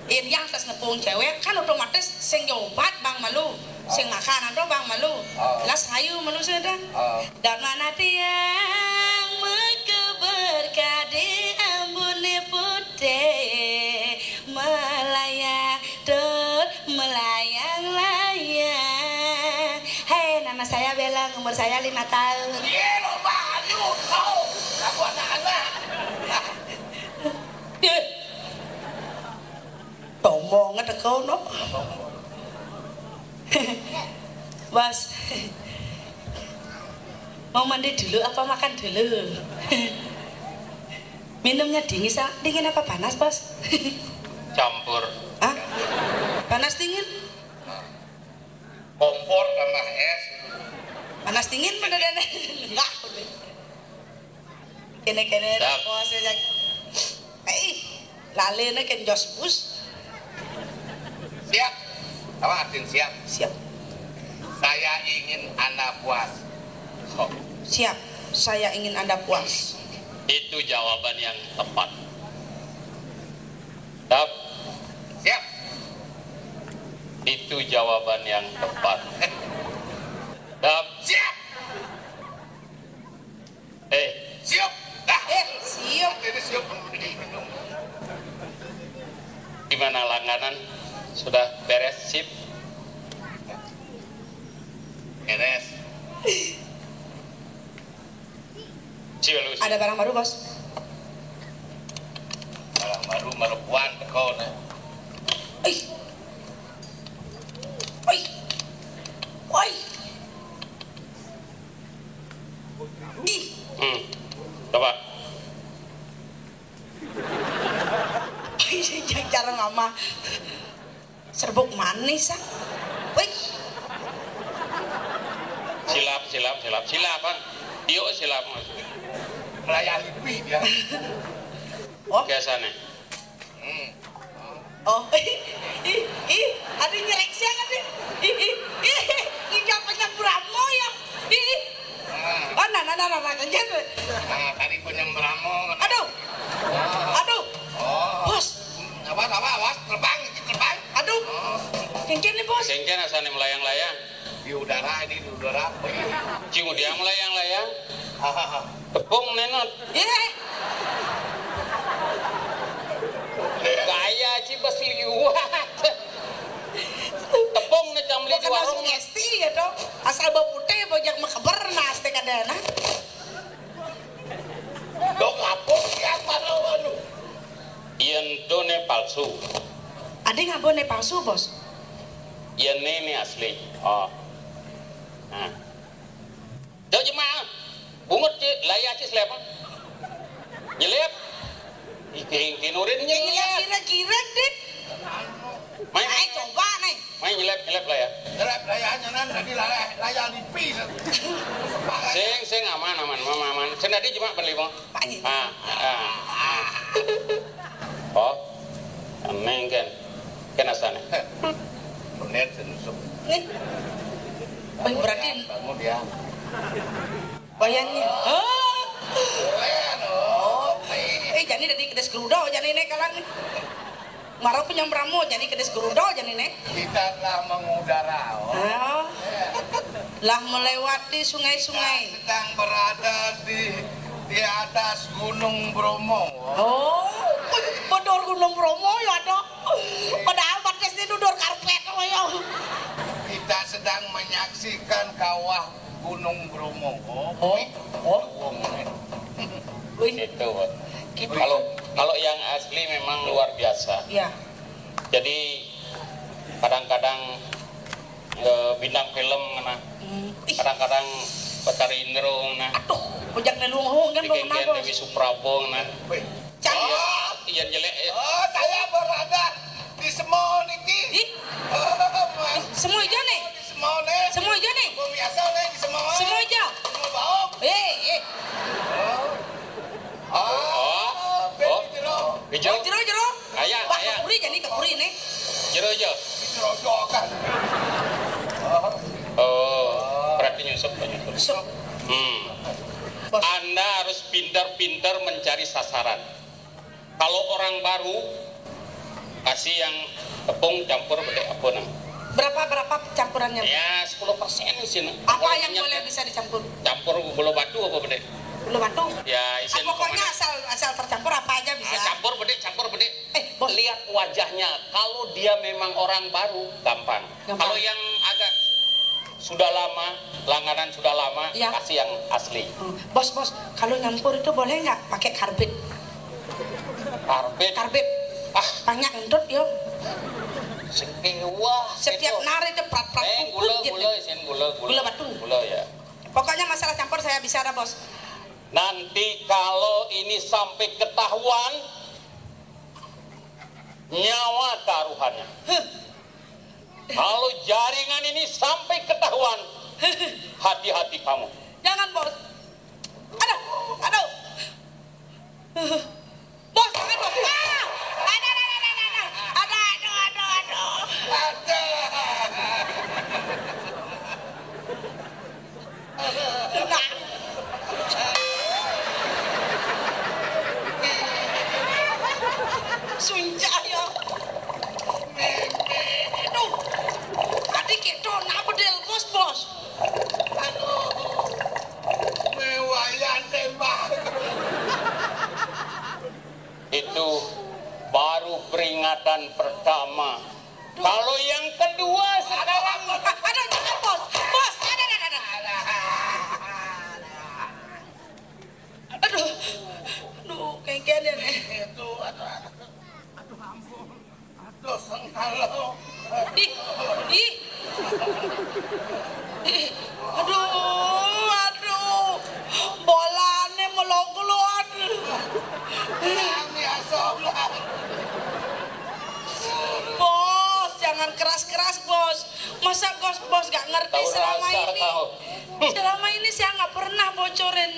Yen yang tas nepung cewek kan otomatis sing nyobat bang malu, sing makanan tuh bang malu. Oh. Jelas rayu malu sudah. Oh. Dan mana tiang meke berkade ambune putih melayang tur melayang-layang. Hei, nama saya Belong, umur saya lima tahun. Iya, lo banyu, kau. Aku anak-anak. Ih. Tomong ada kau, no. Bos. Mau mandi dulu apa makan dulu? Minumnya dingin, sa-, dingin apa panas, Bos? Campur. Hah? Panas dingin? Kompor tambah es. Panas dingin beneran. Enggak. Kene-kene Siap. Bos ya. Eh, lalene ken jos bus. Siap. Apa artinya siap? Siap. Saya ingin Anda puas. Oh, Siap. Saya ingin Anda puas. itu jawaban yang tepat. Dap. Siap. Itu jawaban yang tepat. Dap. Siap. Eh, Siap. Dah. Eh, siap. Ini siap. Gimana langganan? Sudah beres? Sip. Beres. Sip, lu. Ada barang baru, Bos. Barang baru merebuan teko nih. Ih. Oi. Oi. Ih. Hmm. Coba. Oi, cara mama. Serbuk manis, ah. Wih. Silap, silap, silap, silap, Bang. Yuk, silap, Mas. Melayani kuwi dia. Oh. Biasanya. Hmm. Oh. Ih, ih, ih, ada nyeleksi kan, deh. Ih, ih, ih, ih, jangan penyamburanmu ya. Ih, ih. Nah, Oh, nah, nah, nah, nah, nah, kayak gitu. nah, tadi penyamburanmu. Aduh. Aduh. Oh. Bos. Awas, awas, awas, terbang, itu terbang. Aduh. Oh. Kenceng nih, Bos. Sengken asane melayang-layang. Di udara ini, di udara. Cium dia melayang-layang. Hahaha. Tepung nenot. Iya. Gaya ci bes liwat. Tepung nih cam beli di Bukan warung. Sugesti ya, Dok. Asal bau putih, bau jak mekeber, nah, astek ada, nah. Dok apa siapa lawan lu? Yen do ne palsu. Ada nggak boleh palsu, Bos? Yen ne ne asli. Oh. Nah. Dok jemaah. Bungut ci, laya ci selep. Nyelep. Iki iki nurin Nyelep nyelep. kira-kira, deh. Main, Ayo coba, nih. Main nyelep nyelep lah ya. Terap layanya nan tadi layar layar lipi. Sing sing aman aman aman aman. Sing tadi cuma berlima. Pak Haji. Ah, ah, ah. Oh. Neng ken. Ken asane. Bener senusuk. Nih. Baik, berarti Bangun dia. bayangnya. Oh. Keren, oh. Eh, jadi dari kedes gerudo, jadi ini kalang. Marau penyambramu, jadi kedes gerudo, jadi ini. Kita telah mengudara, oh. Oh. Lah melewati sungai-sungai. Sedang berada di di atas Gunung Bromo. Oh, bedor Gunung Bromo ya ada. Padahal batas ini dudur karpet, oh ya. Kita sedang menyaksikan kawah Gunung Bromo. Oh, oh. Wong ini. Wih, Itu, Bos. gitu. Kalau kalau yang asli memang luar biasa. Ya. Jadi kadang-kadang eh, bintang film ngena, Hmm. Ih, kadang-kadang Betari Indro ngena, aduh, ojak nelung hong kan belum dikengken kenapa. Dewi Suprabo ngena. Canggih. Oh, iya jelek ya. Oh, saya berada di Semo niki. Ih, Oh, semua aja nih. Di Semo nih. Semua aja nih. Wong biasa nih di Semo. Semua aja. Semo Baok. Eh, eh. Oh. Oh, ben Oh. di jero. Hijau. Oh, jero, jero. Ayah, Wah, ayah. Kepuri jadi Kepuri nih. Jero hijau. Di jero jokan. Oh. Oh, berarti nyusup, nyusup. Sup. Hmm. Bos. Anda harus pintar-pintar mencari sasaran. Kalau orang baru, kasih yang tepung campur bedek apa nang? Berapa, berapa campurannya? Ya, sepuluh persen sih, nah. Apa Kalau yang minyak boleh ya, bisa dicampur? Campur gula batu apa bedek? Gula batu. Ya, isin Ah, pokoknya pokoknya. Asal, asal tercampur apa aja bisa. Ah, campur bedek, campur bedek. Eh, Bos. Lihat wajahnya. Kalau dia memang orang baru, gampang. Gampang. Kalau yang agak sudah lama, langganan sudah lama, Iya. Kasih yang asli. Hmm, Bos, Bos, kalau nyampur itu boleh nggak pakai karbit? Karbit. Karbit. Ah, Banyak entut yo. Sing wah. Setiap Itu. Nari itu prat-prat Eh, puput gula, gitu. Gula, isin gula, gula. Gula batu. Gula ya. Pokoknya masalah campur saya bicara, Bos. Nanti kalau ini sampai ketahuan, nyawa taruhannya. Huh. Kalau jaringan ini sampai ketahuan, hati-hati kamu. Jangan, Bos. Aduh, aduh. Bos, jangan, Bos. Ah! Aduh, aduh, aduh, aduh, aduh. Aduh, aduh, aduh, aduh. Enggak. Suncak ya. Aduh. Tadi kita nak bedel, Bos, Bos. Aduh. Mewayan tembak. Itu baru peringatan pertama. Kalau yang kedua sekarang. Aduh, jangan, Bos. Bos, ada, ada, ada. Aduh, aduh, kengken ya nih. Itu, aduh, aduh, aduh, ampun. Aduh, sengkalo. Ih, ih. Ih, aduh, aduh. Bolane melonglot. Bos, jangan keras-keras, Bos. Masa Bos, Bos gak ngerti selama ini? Selama ini saya nggak pernah bocorin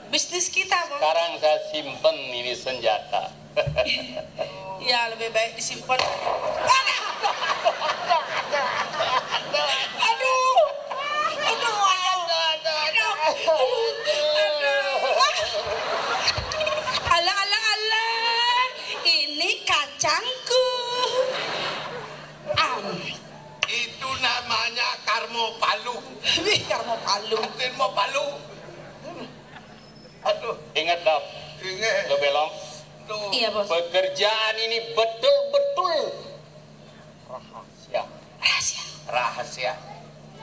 bisnis kita, Bos. Sekarang saya simpen ini senjata. Ya, lebih baik disimpan. Aduh! Aduh! Aduh! Aduh! Aduh! Alah, alah, alah. Ini kacangku. Am. Itu namanya Karmo Palu. Wih, Karmo Palu. Karmo Palu. Aduh. Ingat, Dok. Ingat. Lo belong. Tuh. Iya, Bos. Pekerjaan ini betul-betul rahasia. Rahasia. Rahasia.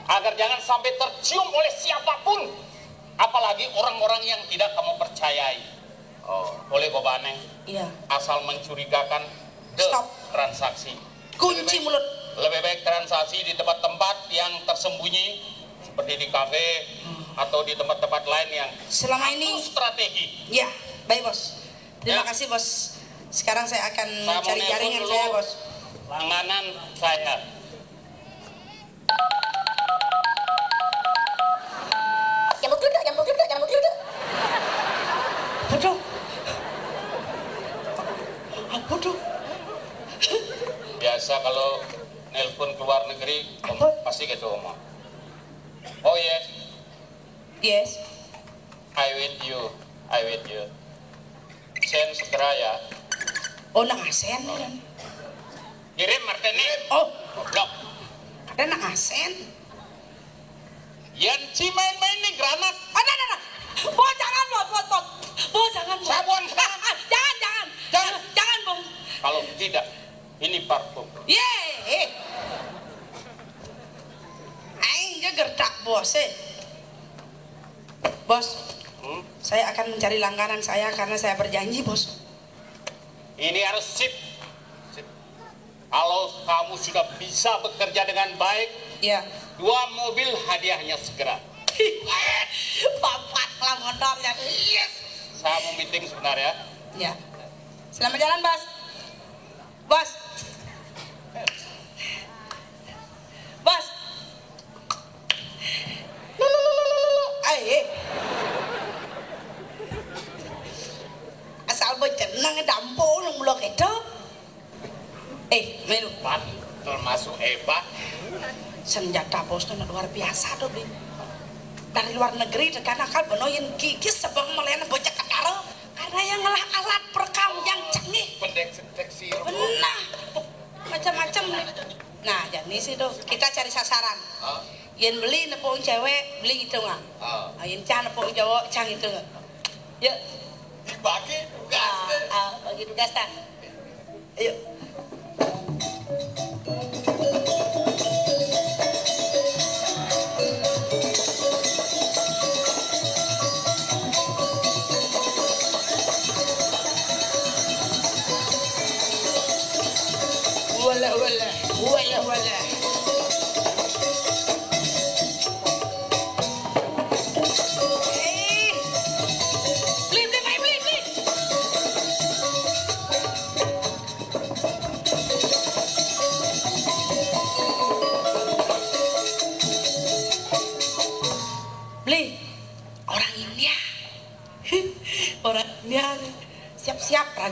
Agar jangan sampai tercium oleh siapapun. Apalagi orang-orang yang tidak kamu percayai. Oh. Oleh Kobane. Iya. Asal mencurigakan, de, stop, transaksi. Kunci mulut. Lebih baik transaksi di tempat-tempat yang tersembunyi, seperti di kafe atau di tempat-tempat lain yang selama ini strategi. Ya, baik, Bos. Terima kasih, Bos. Sekarang saya akan cari jaringan saya, Bos. Langganan saya. Nyambung juga, nyambung juga, nyambung juga. Aduh. Aduh. Biasa kalau nelpon ke luar negeri, pasti gitu ngomong. Oh, yes. Yes. I with you. I with you. Send segera ya. Oh, nang asen nih kan. Kirim, Martini. Oh, goblok. Ada nang asen. Yan si main-main nih granat. Ada, ada, ada. Bos, jangan, Bos, Bos, Bos. Bos, jangan, Bos. Sabuan, sekarang. Ah, jangan, jangan. Jangan. Jangan, Bos. Kalau tidak, ini parfum. Ye. Aing ge gertak, Bos, eh. Bos, hmm? Saya akan mencari langganan saya karena saya berjanji, Bos. Ini harus sip. Sip. Kalau kamu sudah bisa bekerja dengan baik, ya, dua mobil hadiahnya segera. Papat lah modal jadi. Yes. Saya mau meeting sebentar ya. Ya. Selamat jalan, Bos. Bos. Bos. Ai, eh. Asal becenang dampo nang blok itu. Eh, melu. Hebat, termasuk hebat. Senjata Bos tuh luar biasa tuh, Bli. Dari luar negeri tekan akal benoin gigis sebang melian bocah ketara. Karena yang ngelah alat perekam yang canggih. Pendek seksi. Benar. Macam-macam nih. Nah, jadi sih tuh kita cari sasaran. Hah? Yen beli nepung cewek, beli gitu nggak? Ah. Ah, yen cah nepung cowok, cah gitu nggak? Yuk. Dibagi tugas. Ah, ah, bagi tugas, Tan. Ayo. Walah, walah, walah, walah.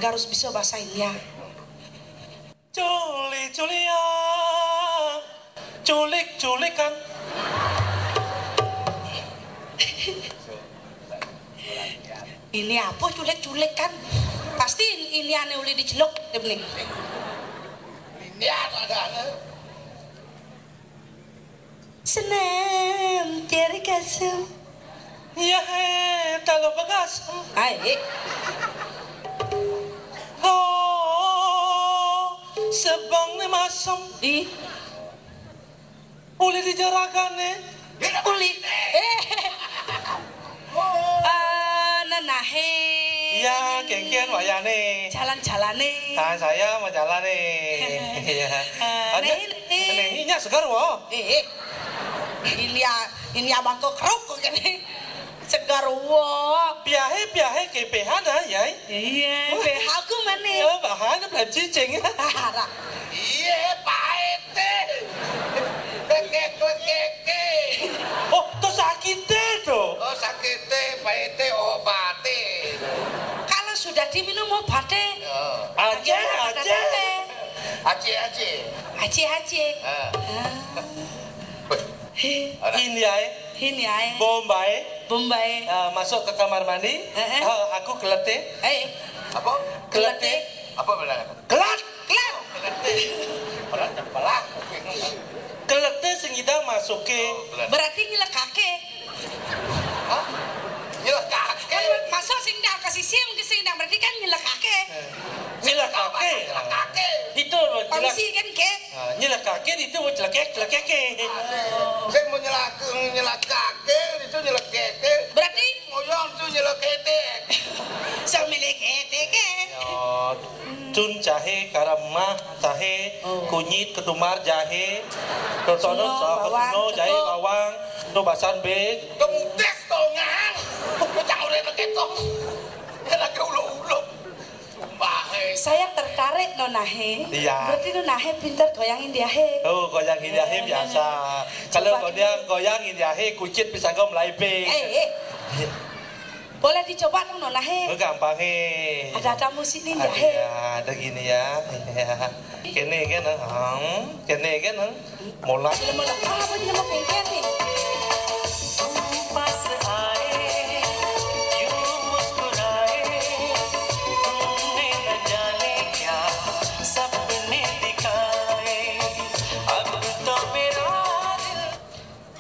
Harus bisa bahasa India. Culi-culian, culik-culikan. Ini apa culik-culikan? Pasti ini aneh uli diceluk, ini. Ini ada, ada. Senam, tiada kasem. Ya, eh, talo bagas. Ai, eh. Oh, sebang ni masem. Ih. Uli di jaragan ni. Uli. Eh. Eh, nenahe. Iya, kengken wayane. Jalan-jalane. Ah, saya mau jalan nih. Iya. Eh, ada? Nehi, nehi. Nehinya segar, wo. Eh, eh. Ini ya, ini abang kok keruk kok gini. Segar, wo. Piahe, piahe, kepehan, ah, ya. Iya, pehaku mana? Ya, bahan, belum cicing. Harap. Iya, Pak R T. Lekek-lekeke. Oh, to sakite to. Oh, sakite, Pak R T, obate. Kalau sudah diminum obate. Ya. Aje, aje. Aje, aje. Aje, aje. Ah. Ah. Weh, ini ae. Ini ae. Bombay. Bombay. Ah, masuk ke kamar mandi. Eh, eh. Ah, aku kelete. Eh. Apa? Kelete. Kelete. Apa benar? Kelat. Kelat. Orang tak pelah. Kelete sing ida masuke. Oh, kelat. Berarti nyelekake. Hah? Nyelekake. Kan masuk sing dah ke sisi, mungkin sing dah berarti kan nyelekake. Eh. Nyelekake. Nyelekake. Itu loh, nyelek- Polisi kan ke? Ah, nyelekake itu mau celekek, celekeke. Saya mau nyelak-, nyelakake, itu nyelekeke. Berarti? Ngoyong itu nyelekete. Sambil kete ke? Ya, cun cahe, karamah cahe, oh, kunyit, ketumbar, jahe, totono, suno, bawang, jahe, cetuk, bawang, itu basan be. Kemudes tongan. Cak ore beketo. Ya lagi ulo-ulo. Sumpah, eh. Saya tertarik, Nonahe. Iya. Berarti Nonahe pinter goyang Indiahe. Oh, goyang Indiahe, eh, biasa. Kalau goyang, goyang Indiahe, kucit bisa go melaibing. Eh, eh. Boleh dicoba dong, Nonahe. Oh, gampang, eh. Ada tamu sini, Indiahe. Ada, ada gini ya. Ya. Kene kan, hmm, kene kan, hmm. Mola. Sila mo lang. Ah, pwede naman pink yan eh.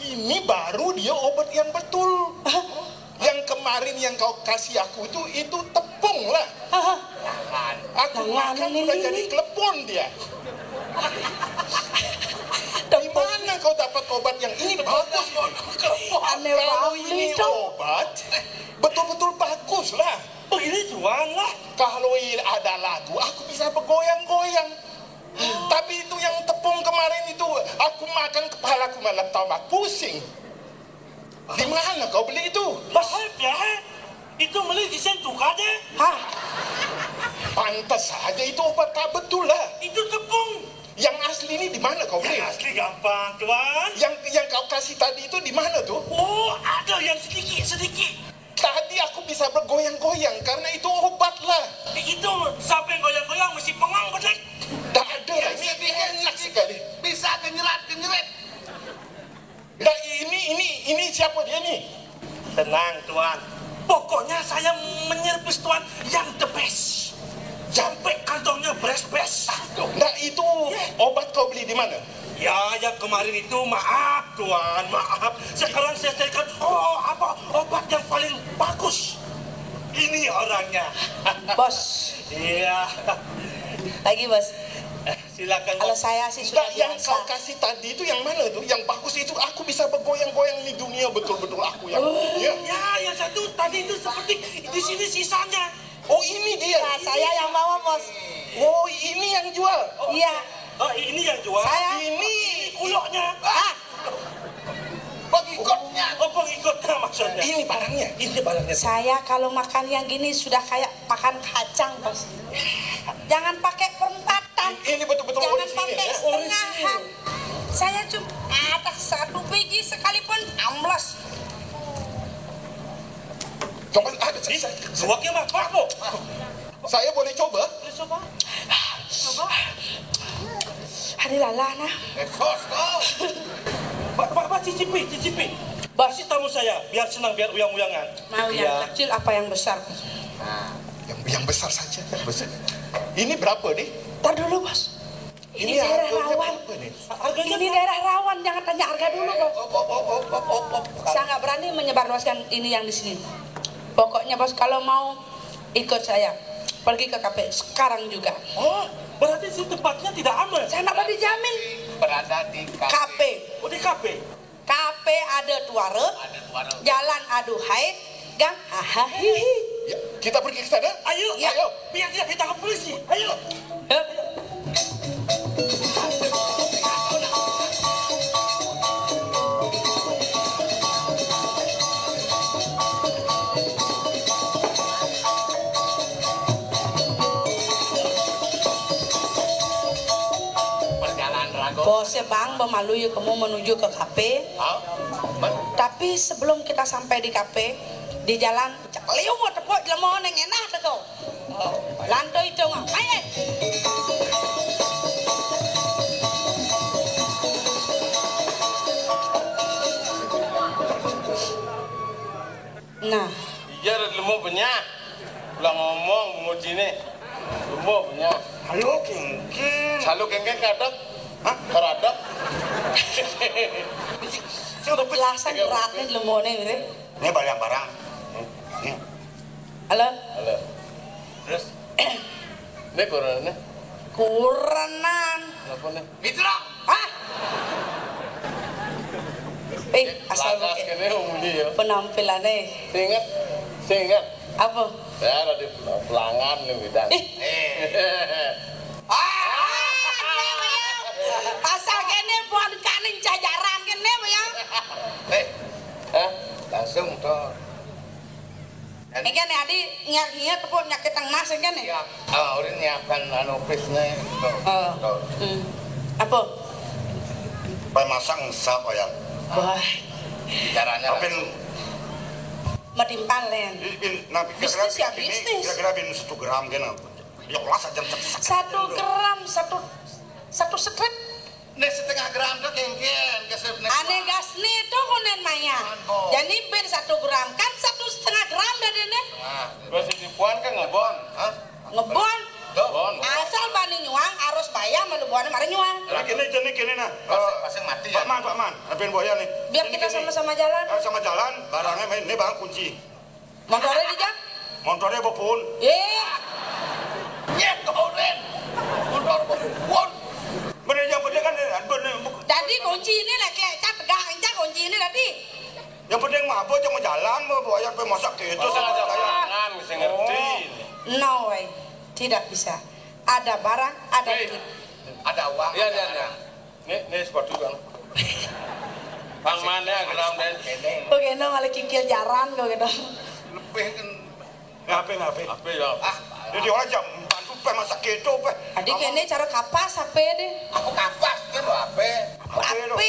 Ini baru dia obat yang betul. Hah? Yang kemarin yang kau kasih aku itu, itu tepung lah. Hah? Aku makan sudah jadi klepon dia. Di mana kau dapat obat yang ini? Bagus. Aneh banget ini obat, betul-betul bagus lah. Begini, Tuan, lah. Kalau ada lagu, aku bisa bergoyang-goyang. Tapi itu yang tepung kemarin itu, aku makan, kepalaku malah tambah pusing. Di mana kau beli itu? Bah, ya, itu beli di Sentuka deh. Hah? Pantas saja itu obat tak betul lah. Itu tepung. Yang asli ini di mana kau beli? Yang asli gampang, Tuan. Yang, yang kau kasih tadi itu di mana tuh? Oh, ada yang sedikit-sedikit. Tadi aku bisa bergoyang-goyang karena itu obat lah. Itu sampai goyang-goyang mesti pengang bedek. Tak ada lah, ini enak sekali. Bisa kenyerat-kenyerit. Nah, ini, ini, ini siapa dia nih? Tenang, Tuan. Pokoknya saya menyervis Tuan yang the best. Sampai kantongnya bres-bres. Nah, itu obat kau beli di mana? Ya, yang kemarin itu, maaf, Tuan, maaf. Sekarang saya carikan, oh, apa, obat yang paling bagus. Ini orangnya. Bos. Iya. Lagi, Bos. Silakan, Bos. Kalau saya sih sudah biasa. Enggak, yang kau kasih tadi itu yang mana tuh? Yang bagus itu, aku bisa bergoyang-goyang, ini dunia betul-betul aku yang punya. Ya, yang satu tadi itu seperti di sini sisanya. Oh, ini dia. Nah, saya yang bawa, Bos. Oh, ini yang jual. Iya. Oh, ini yang jual. Saya. Ini. Ini kuluknya. Ah. Pengikutnya. Oh, pengikutnya maksudnya. Ini barangnya. Ini barangnya. Saya kalau makan yang gini sudah kayak makan kacang, Bos. Jangan pakai perempatan. Ini betul-betul orisinil, ya. Jangan pakai setengah. Saya cuma ada satu biji sekalipun ambles. Coba ada. Ih, saya, saya, suaknya mah, Pak, kok. Saya boleh coba? Boleh coba? Coba. Hari lalah nah. Eh, kos kau. Pak, Pak, Pak, cicipi, cicipi. Bos. Kasih tamu saya, biar senang, biar uyang-uyangan. Mau yang Iya. kecil apa yang besar? Nah, yang, yang besar saja, yang besar. Ini berapa nih? Tar dulu, Bos. Ini Ini daerah harganya rawan. berapa nih? Harganya Ini berapa? daerah rawan, jangan tanya harga dulu, Bos. Oh, oh, oh, oh, oh, oh, oh. Saya nggak berani menyebarluaskan ini yang di sini. Pokoknya, Bos, kalau mau ikut saya, pergi ke kafe sekarang juga. Oh, berarti si tempatnya tidak aman. Saya nggak mau dijamin. Berada di kafe. Kafe. Oh, di kafe. Kafe ada tuara, Ada tuara. jalan aduhai, gang hahahihi. Ya, kita pergi ke sana. Ayo, Ya. ayo. Biar dia ditangkap polisi. Ayo. Heh. Perjalanan ragu. Bosnya bang, bang malu ya kamu menuju ke kafe. Hah? Tapi sebelum kita sampai di kafe, di jalan cekliu mau tepuk jelema neng enah teko. Lanto itu ngah. Aye. Nah. Iya, ada lemu banyak. Ulah ngomong, bungut sini. Lemu banyak. Halo, kengken. Halo, kengken, kadok. Hah? Karadok. Sing udah Belasan berat nih lemone, Bre. Ini balik barang. Nih. Halo? Halo. Terus? Ini corona nih? Kurenan. Kenapa nih? Mitra. Hah? Eh, asal Lantas pakai kene umuni ya. Penampilannya. Sing inget, sing inget. Apa? Saya ada di pelanggan nih, bidang. Ih. Eh. Ah, kene ya. Asal kene buat kaning jajaran kene ya. Eh. Hah? Langsung to. Engke nih, Adi, nyiak-nyiak tepuk nyakit teng mas, engke nih. Siap. Ah, udah nyiapkan anu, pis nih. Tuh. Oh. Tuh. Hmm. Apa? Pai masang sap ya. Wah. Caranya Apin langsung. Matimpal, Len. Ini bin, nah, kira-kira Bisnis ya, bin ini bisnis. Kira-kira bin satu gram kena. Ya Allah, saja cek, cek, Satu cek, gram, satu, satu strip. Nih setengah gram tuh kengken, kesep nih. Ane gas nih tuh konen maya. Ampun. Jadi bin satu gram, kan satu setengah gram dah deh nih. Nah. Terus si Puan kan ngebon. Hah? Ngebon. Bon. Asal bani nyuang, harus bayar malu buahnya mari nyuang. Nah, kene, kene, kene, nah. Pasang, Eh, pasang mati ya. Pak Man, Pak Man, ngapain buaya nih? Biar Kene, kita kene. sama-sama jalan. Eh, sama jalan, barangnya main, ini bang kunci. Motornya di jam? Motornya bopun. Eh. Ya, kau, Ren. Motor bopun. Bener yang bener kan, bener. Jadi kunci ini lah, kayak cat tegak, encak kunci ini tadi. Yang penting mabuk cuma jalan, mau bayar pe masak gitu Oh, sama ada saya. Tangan, bisa ngerti. Oh. No way. Tidak bisa. Ada barang, ada Hei. duit. Ada uang, Iya, ada iya, iya. barang. Nih, nih sepatu kan. Pang mana geram deh? Kene. Oke, no malah kikil jaran kok gitu. Lebih kan. Ngape, ngape? Apa ya? Ah, Jadi orang jam bantu pe masak gitu pe. Adik Apa? kene cara kapas apa deh? Aku kapas kan lo apa? Apa lo? Apa?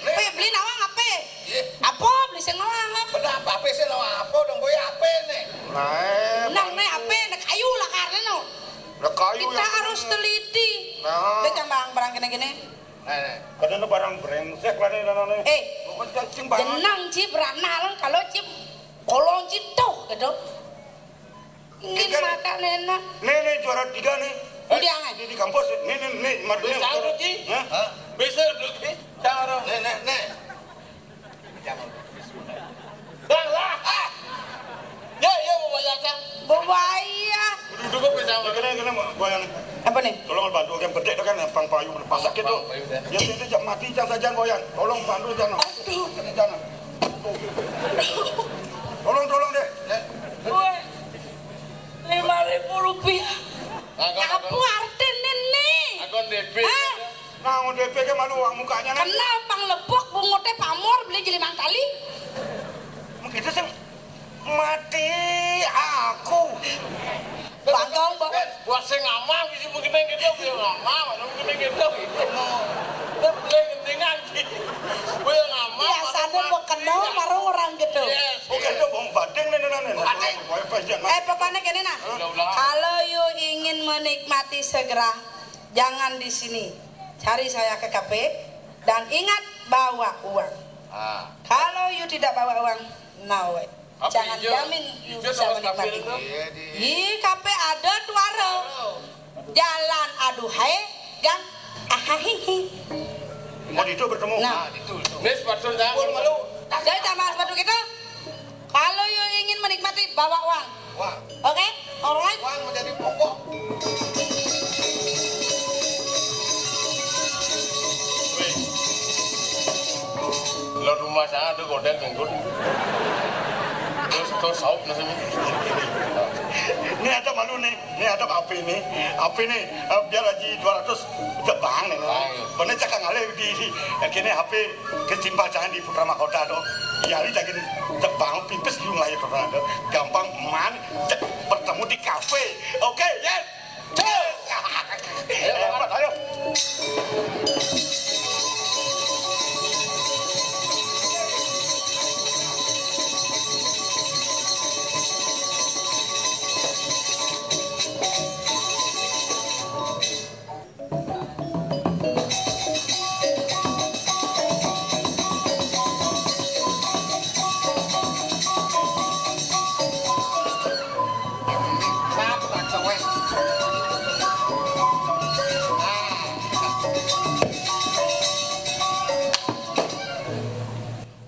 Apa? Beli nawang apa? Iya. Apa? Beli sing nawang apa? Benda apa, apa sih lo apa? Dong boy apa nih? Nah, Nang bantu. nih apa? Nek kayu lah karena no. Lah kayu Kita yang harus bener. teliti. Nah. Be cambang barang kene-kene. Nah, nah. Kadang barang brengsek lah nih, nah, nah, nih. Eh, Bukan cacing banget. Jenang ci beranal kalau ci kolong ci tuh gitu. Ini Kan makan enak. Nih, nih, juara tiga nih. Udah, Angan. Di, di kampus, nih, nih, nih, madu Bisa nih. udah, Ci? Hah? Hah? Bisa udah, Ci? Cara. Nih, nih, nih. Dah lah. Ah. Ya, ya, mau bayar, Cang. Bawa iya. Udah, udah, kok bisa Udah, makan? kena, kena, mau goyang. Apa nih? Tolong bantu yang bedek tuh kan, yang pang payu, pasak gitu. Pang payu, dah. Ya, itu jam mati, jangan saja goyang. Tolong bantu, jangan. Aduh. Jangan. Tolong, tolong deh. Woi, lima ribu rupiah. Nah, kau, Apa kau. artinya nih? Aku D P. Hah? Nah, mau D P ke mana uang mukanya nih? Kenal pang lepok, bungutnya pamor, beli jeli mangkali. Mungkin itu sih mati aku. Bangkong, Bang. Wah, saya ngamang, bisa mungkin yang gitu, bisa ngamang, mana mungkin yang gitu, gitu. Dia beli gentingan, gitu. Gue yang ngamang, Biasanya mana mau kenal, mati. baru orang gitu. Yes, Oke, yes. itu mau banding nih, nih, nih, nih. Banding. Gue pengen Eh, pokoknya gini nah. Udah, udah. Kalau you Nikmati segera, jangan di sini. Cari saya ke kafe dan ingat bawa uang. Ah. Kalau you tidak bawa uang, no way. Jangan jamin you bisa menikmati. Iya, di Ih, kafe ada tuara. Jalan aduh hai, gang ahahihi. Mau itu bertemu. Nah. Nah, itu. Ini sepatu saya. Pun malu. Saya sama sepatu kita. Kalau you ingin menikmati, bawa uang. Uang. Oke? Alright? Uang menjadi pokok. Weh. Lo rumah saya ada gorden minggu. Terus terus saup nasi. Ini ada malu nih. Ini ada api nih. Api nih. Eh, biar aja dua ratus tebang nih. Bang. Bener cakap ngalih di, di. Kini api ketimpal jangan di Putra Mahkota tuh. Iya, ini daging tebang pipis di wilayah Putra Mahkota. Gampang man, cek bertemu di kafe. Oke, yes. Yes. Ayo, Pak, ayo.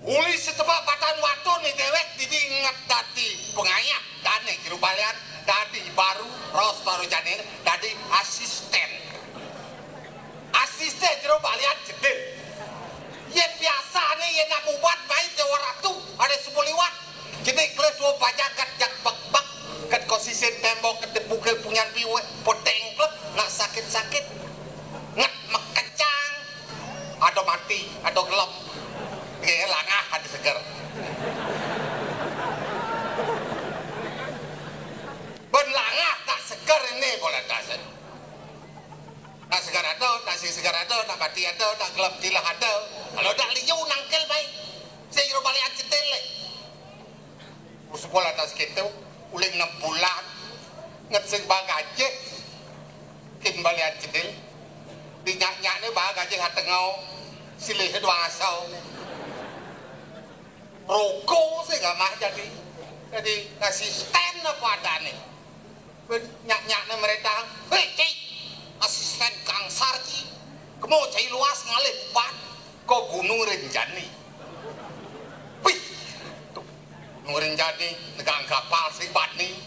Uli setebak patan waton ni dewek dadi inget dadi pengayah dane jero balian dadi baru raos baru jane dadi asisten. Asisten jero balian jedil. Yen biasane yen nak ubat bae Jawa Ratu ada sepuluh liwat. Jadi kelas dua bajagat jak bek-bek ket kosisin tembok ket bukil punyan piwe poteng klep nak sakit-sakit nget mekecang. Ada mati, ada gelem. Nggih, langah ada seger. Ben langah tak seger ini boleh dasar. Tak seger ada, tak sing seger ada, tak mati ada, tak gelem cilah ada. Kalau tak liu nangkel baik. Sing rupane ancedel lek. Usupul atas kitu, uling enam bulan, nget sing bagajih, kin balian cedil, dinyak-nyakne bagajih atengau, silih dua asau. Roko sing amah jadi, jadi asisten apa adane. Nyak-nyakne merintah, "Hei, Cik, asisten Kang Sarji, kemo cai luas ngalih bubat ke Gunung Rinjani." Wih, Gunung Rinjani negang kapal si Badni.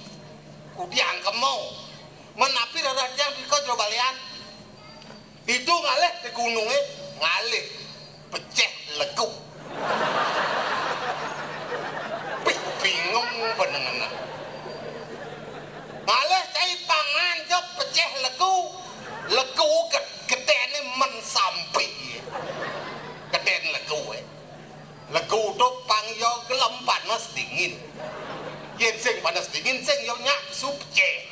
Kudiang kemo. Menapi rara tiang bika jero balian. Itu ngalih di gununge, ngalih peceh legu. Wih, bingung benengena. Ngalih cai pangan jok peceh legu. Legu ged-, gedene men sampi. Geden legu, eh. Legu tu pang yo gelem panas dingin. Yen sing panas dingin sing yo nyak su peceh.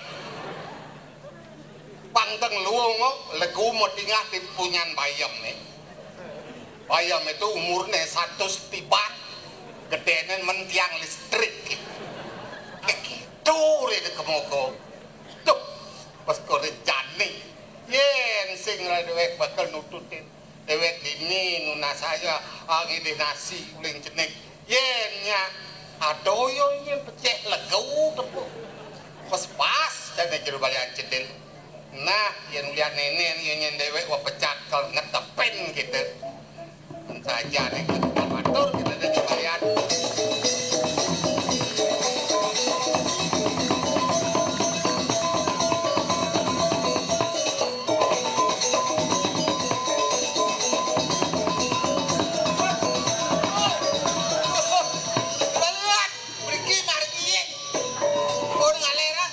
Pang teng luung kok legu mau tingah di punyan bayam nih. Bayam itu umurnya satu tiban, gedene men tiang listrik. Kayak gitu re kemoko. Tuh, pas kore jani. Yen sing ra dewek bakal nututin. Dewek dini nunas saya, ah, ngidih nasi uling cenik. Yen nya adoyo yen peceh legu tepuk. Pas-pas jane jero balian cedil. Nah, yen ulian nenen yen, yen dewek wa pecat kal ngetepin gitu. Saja nih matur kita dadi balian. Mriki margi. Pun ngalera.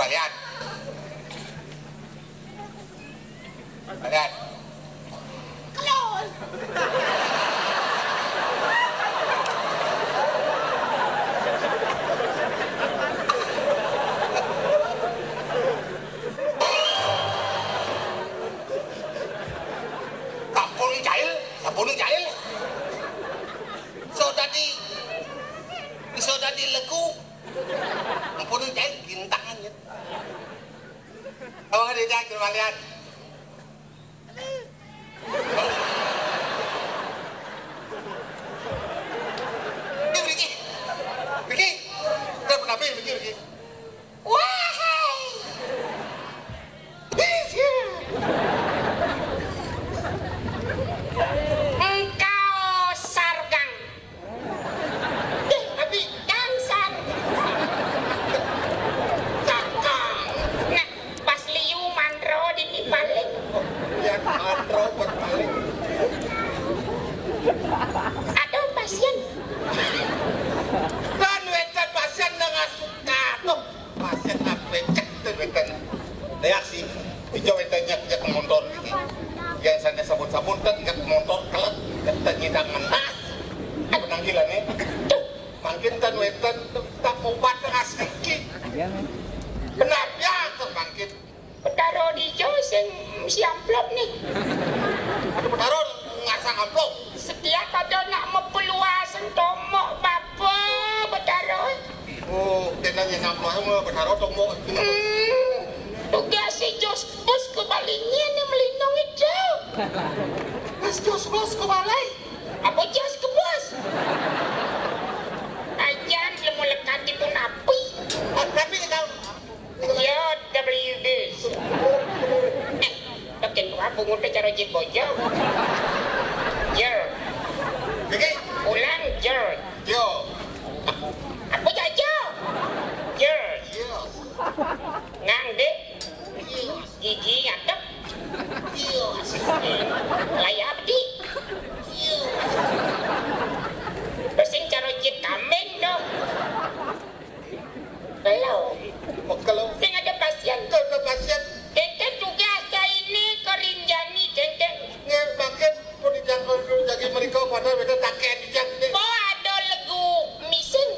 Lihat. Lihat. Kampung jail, sampun jail. Iso dadi, iso dadi legu. Ampun, cai bintang aja. Oh, dia jangan kembalian. Ini Ricky. Ricky. Udah pernah Ricky, Ricky. Wahai. Engkau sargang. Deh, tapi dangsar. Cakang. Nah, pas liu mandro dini balik. Ya, mandro buat balik. Ada pasien. Dan wénten pasien dengan suka tuh. Pasien apa cek tuh wénten. Lihat sih, hijau wénten nyek nyek motor iki. Yang sana sabun-sabun kan nyek motor kelet, nyek nyidang ngenas. Aku nanggilan nih. Mangkin ten wénten tak obat asli iki. Benar ya tuh mangkin. Betara dija sing si amplop nih. Aduh, Betara ngasang amplop. Setiap ada nak mepeluasan tomok bapa Betara. Oh, kena yang amplop sama Betara tomok. Hmm, tugas si Jos Bos ke Bali ni melindungi dia. Mas Jos Bos ke Bali. Apa Jos ke Bos? Ajan lemu lekat itu napi. Tapi tahu. Yo, W B. Eh, makin tua bungut cara jit bojong. Yo. Oke. Ulang, Jer. Yo. Apa jaja? Jer. Yo. Ngang, Dik. Yo. Gigi ngadep. Yo. Eh, layar, Dik. Yo. Pesing cara jit kambing dong. Belum. Oh, kalau sing ada pasien. Kalau ada pasien. Kengkeng juga saya ini kerinjani kengkeng. Nggih, mangkin pun dijangkau dulu jagi mereka pada beda takkan dijang. Oh, ada legu mising.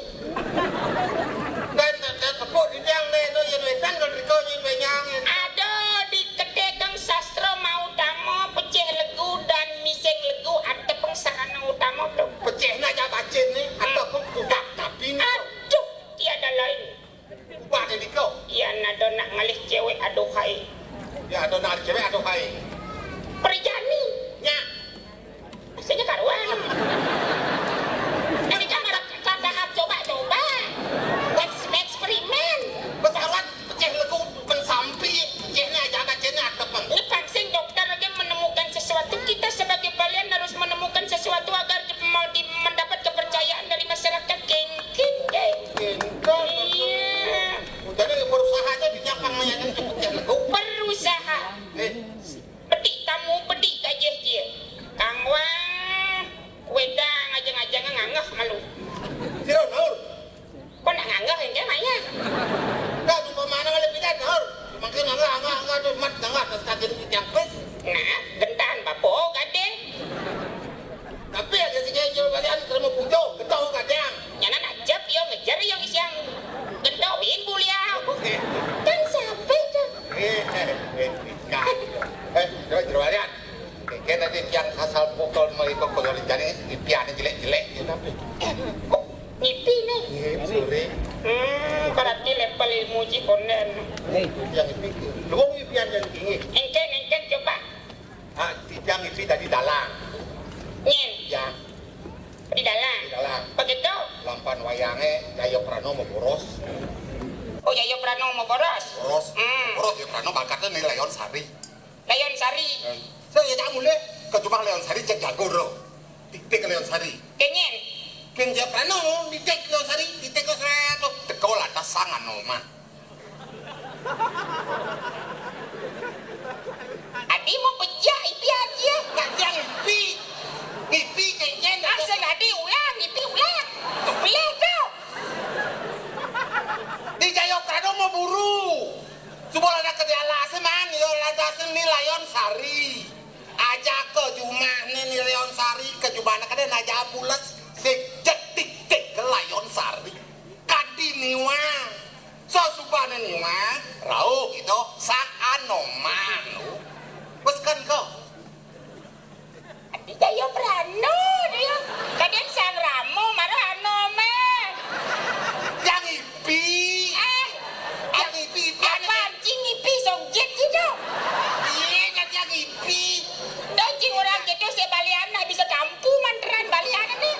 Dan ada tepuk dijang deh, itu yang wetan kalau mereka yang penyang. Ada di kedai Kang Sastro mau tamu pecah legu dan mising legu ada pengsarana utama tuh. Pecahnya aja bacin nih, atau pun budak tapi nih. Aduh. Tiada lain. Ubah deh, Diko. Iya, nado nak ngalih cewek, aduhai. Ya, ada nak cewek, aduhai. Perjani. Nya. Rasanya karuan. Ini kan orang kata coba-coba. Eks-, eksperimen. Pesawat pecah legu, pensampi, pecahnya aja bacanya ada peng. Ini kan sing dokter lagi menemukan sesuatu, kita sebagai balian harus menemukan sesuatu agar di-, mau di-, mendapat kepercayaan dari masyarakat. Kengkeng, deh. Kengkeng. Iya. Oh, jadi berusaha aja di Japang mah ya, kan, cepet ya, lego. Berusaha. Eh. Bedik tamu, bedik gajah dia. Kang Wang, wedang aja ngajang ngangeh malu. Sira, Nur. Kok nak ngangeh engke maya? Enggak, di mana malah pindah, Nur. Makin ngangeh, ngangeh, ngangeh, tuh, mat, ngangeh, terus kaget di tiang pes. Nah, gentan, bapo, gading. Tapi ada si Genjol balian ke rumah Pujo, ketahu kadang. Nyana najep, yo ngejar, yo isiang. Gendoin buliau. Oke. Kan siapa itu? Eh, eh, eh, eh, eh, coba, coba lihat. Kene nanti tiang sasal pukul mau ikut pegawai jani, impiannya jelek-jelek, ya, tapi. Kok ngipi nih? Iya, sorry. Hmm, berarti level ilmu ji konden. Yang ngipi, lu impian yang tinggi. Engken, engken, coba. Ah, tijang ipi tadi dalang. Nyen. Ya. Di dalang. Di dalang. Begitu. Lampan wayange Jaya Prano mau boros. Oh, Jaya Prano mau boros. Boros. Hmm. Boros Jaya Prano bakatnya nih Leon Sari. Leon Sari. Eh, saya ya mulai ke rumah Leon Sari cek jago, bro. Titik Leon Sari. Kenyen. Ken Jaya Prano, titik Leon Sari, titik ke seratus. Teko lantas sangan, no, mah. Adi mau pejak ipi aja. Nak dia ngipi. Ngipi, ceng-ceng. Asal adi ulang, ngipi ulang. Boleh tu. Di Jaya Prano mau buru. Suba lada ka di alasé, Man, ya lada sing ni layon sari. Aja ka jumahné ni layon sari, ka jumahné kadén aja pules, sing jetik-tik ka layon sari. Kadi niwa. Sasubané niwa, rauh gitu, sang Anoman. Wes kan ko. Adi Jayaprana dia. Kadén sang Rama, mara Anoman. Yang ipi. Eh, yang ipi, ipi ané. Apaan cing ipi, song jit gitu? Iya, yang, yang ipi. Dah cing orang gitu, saya balian lah bisa kampu manteran balian ini.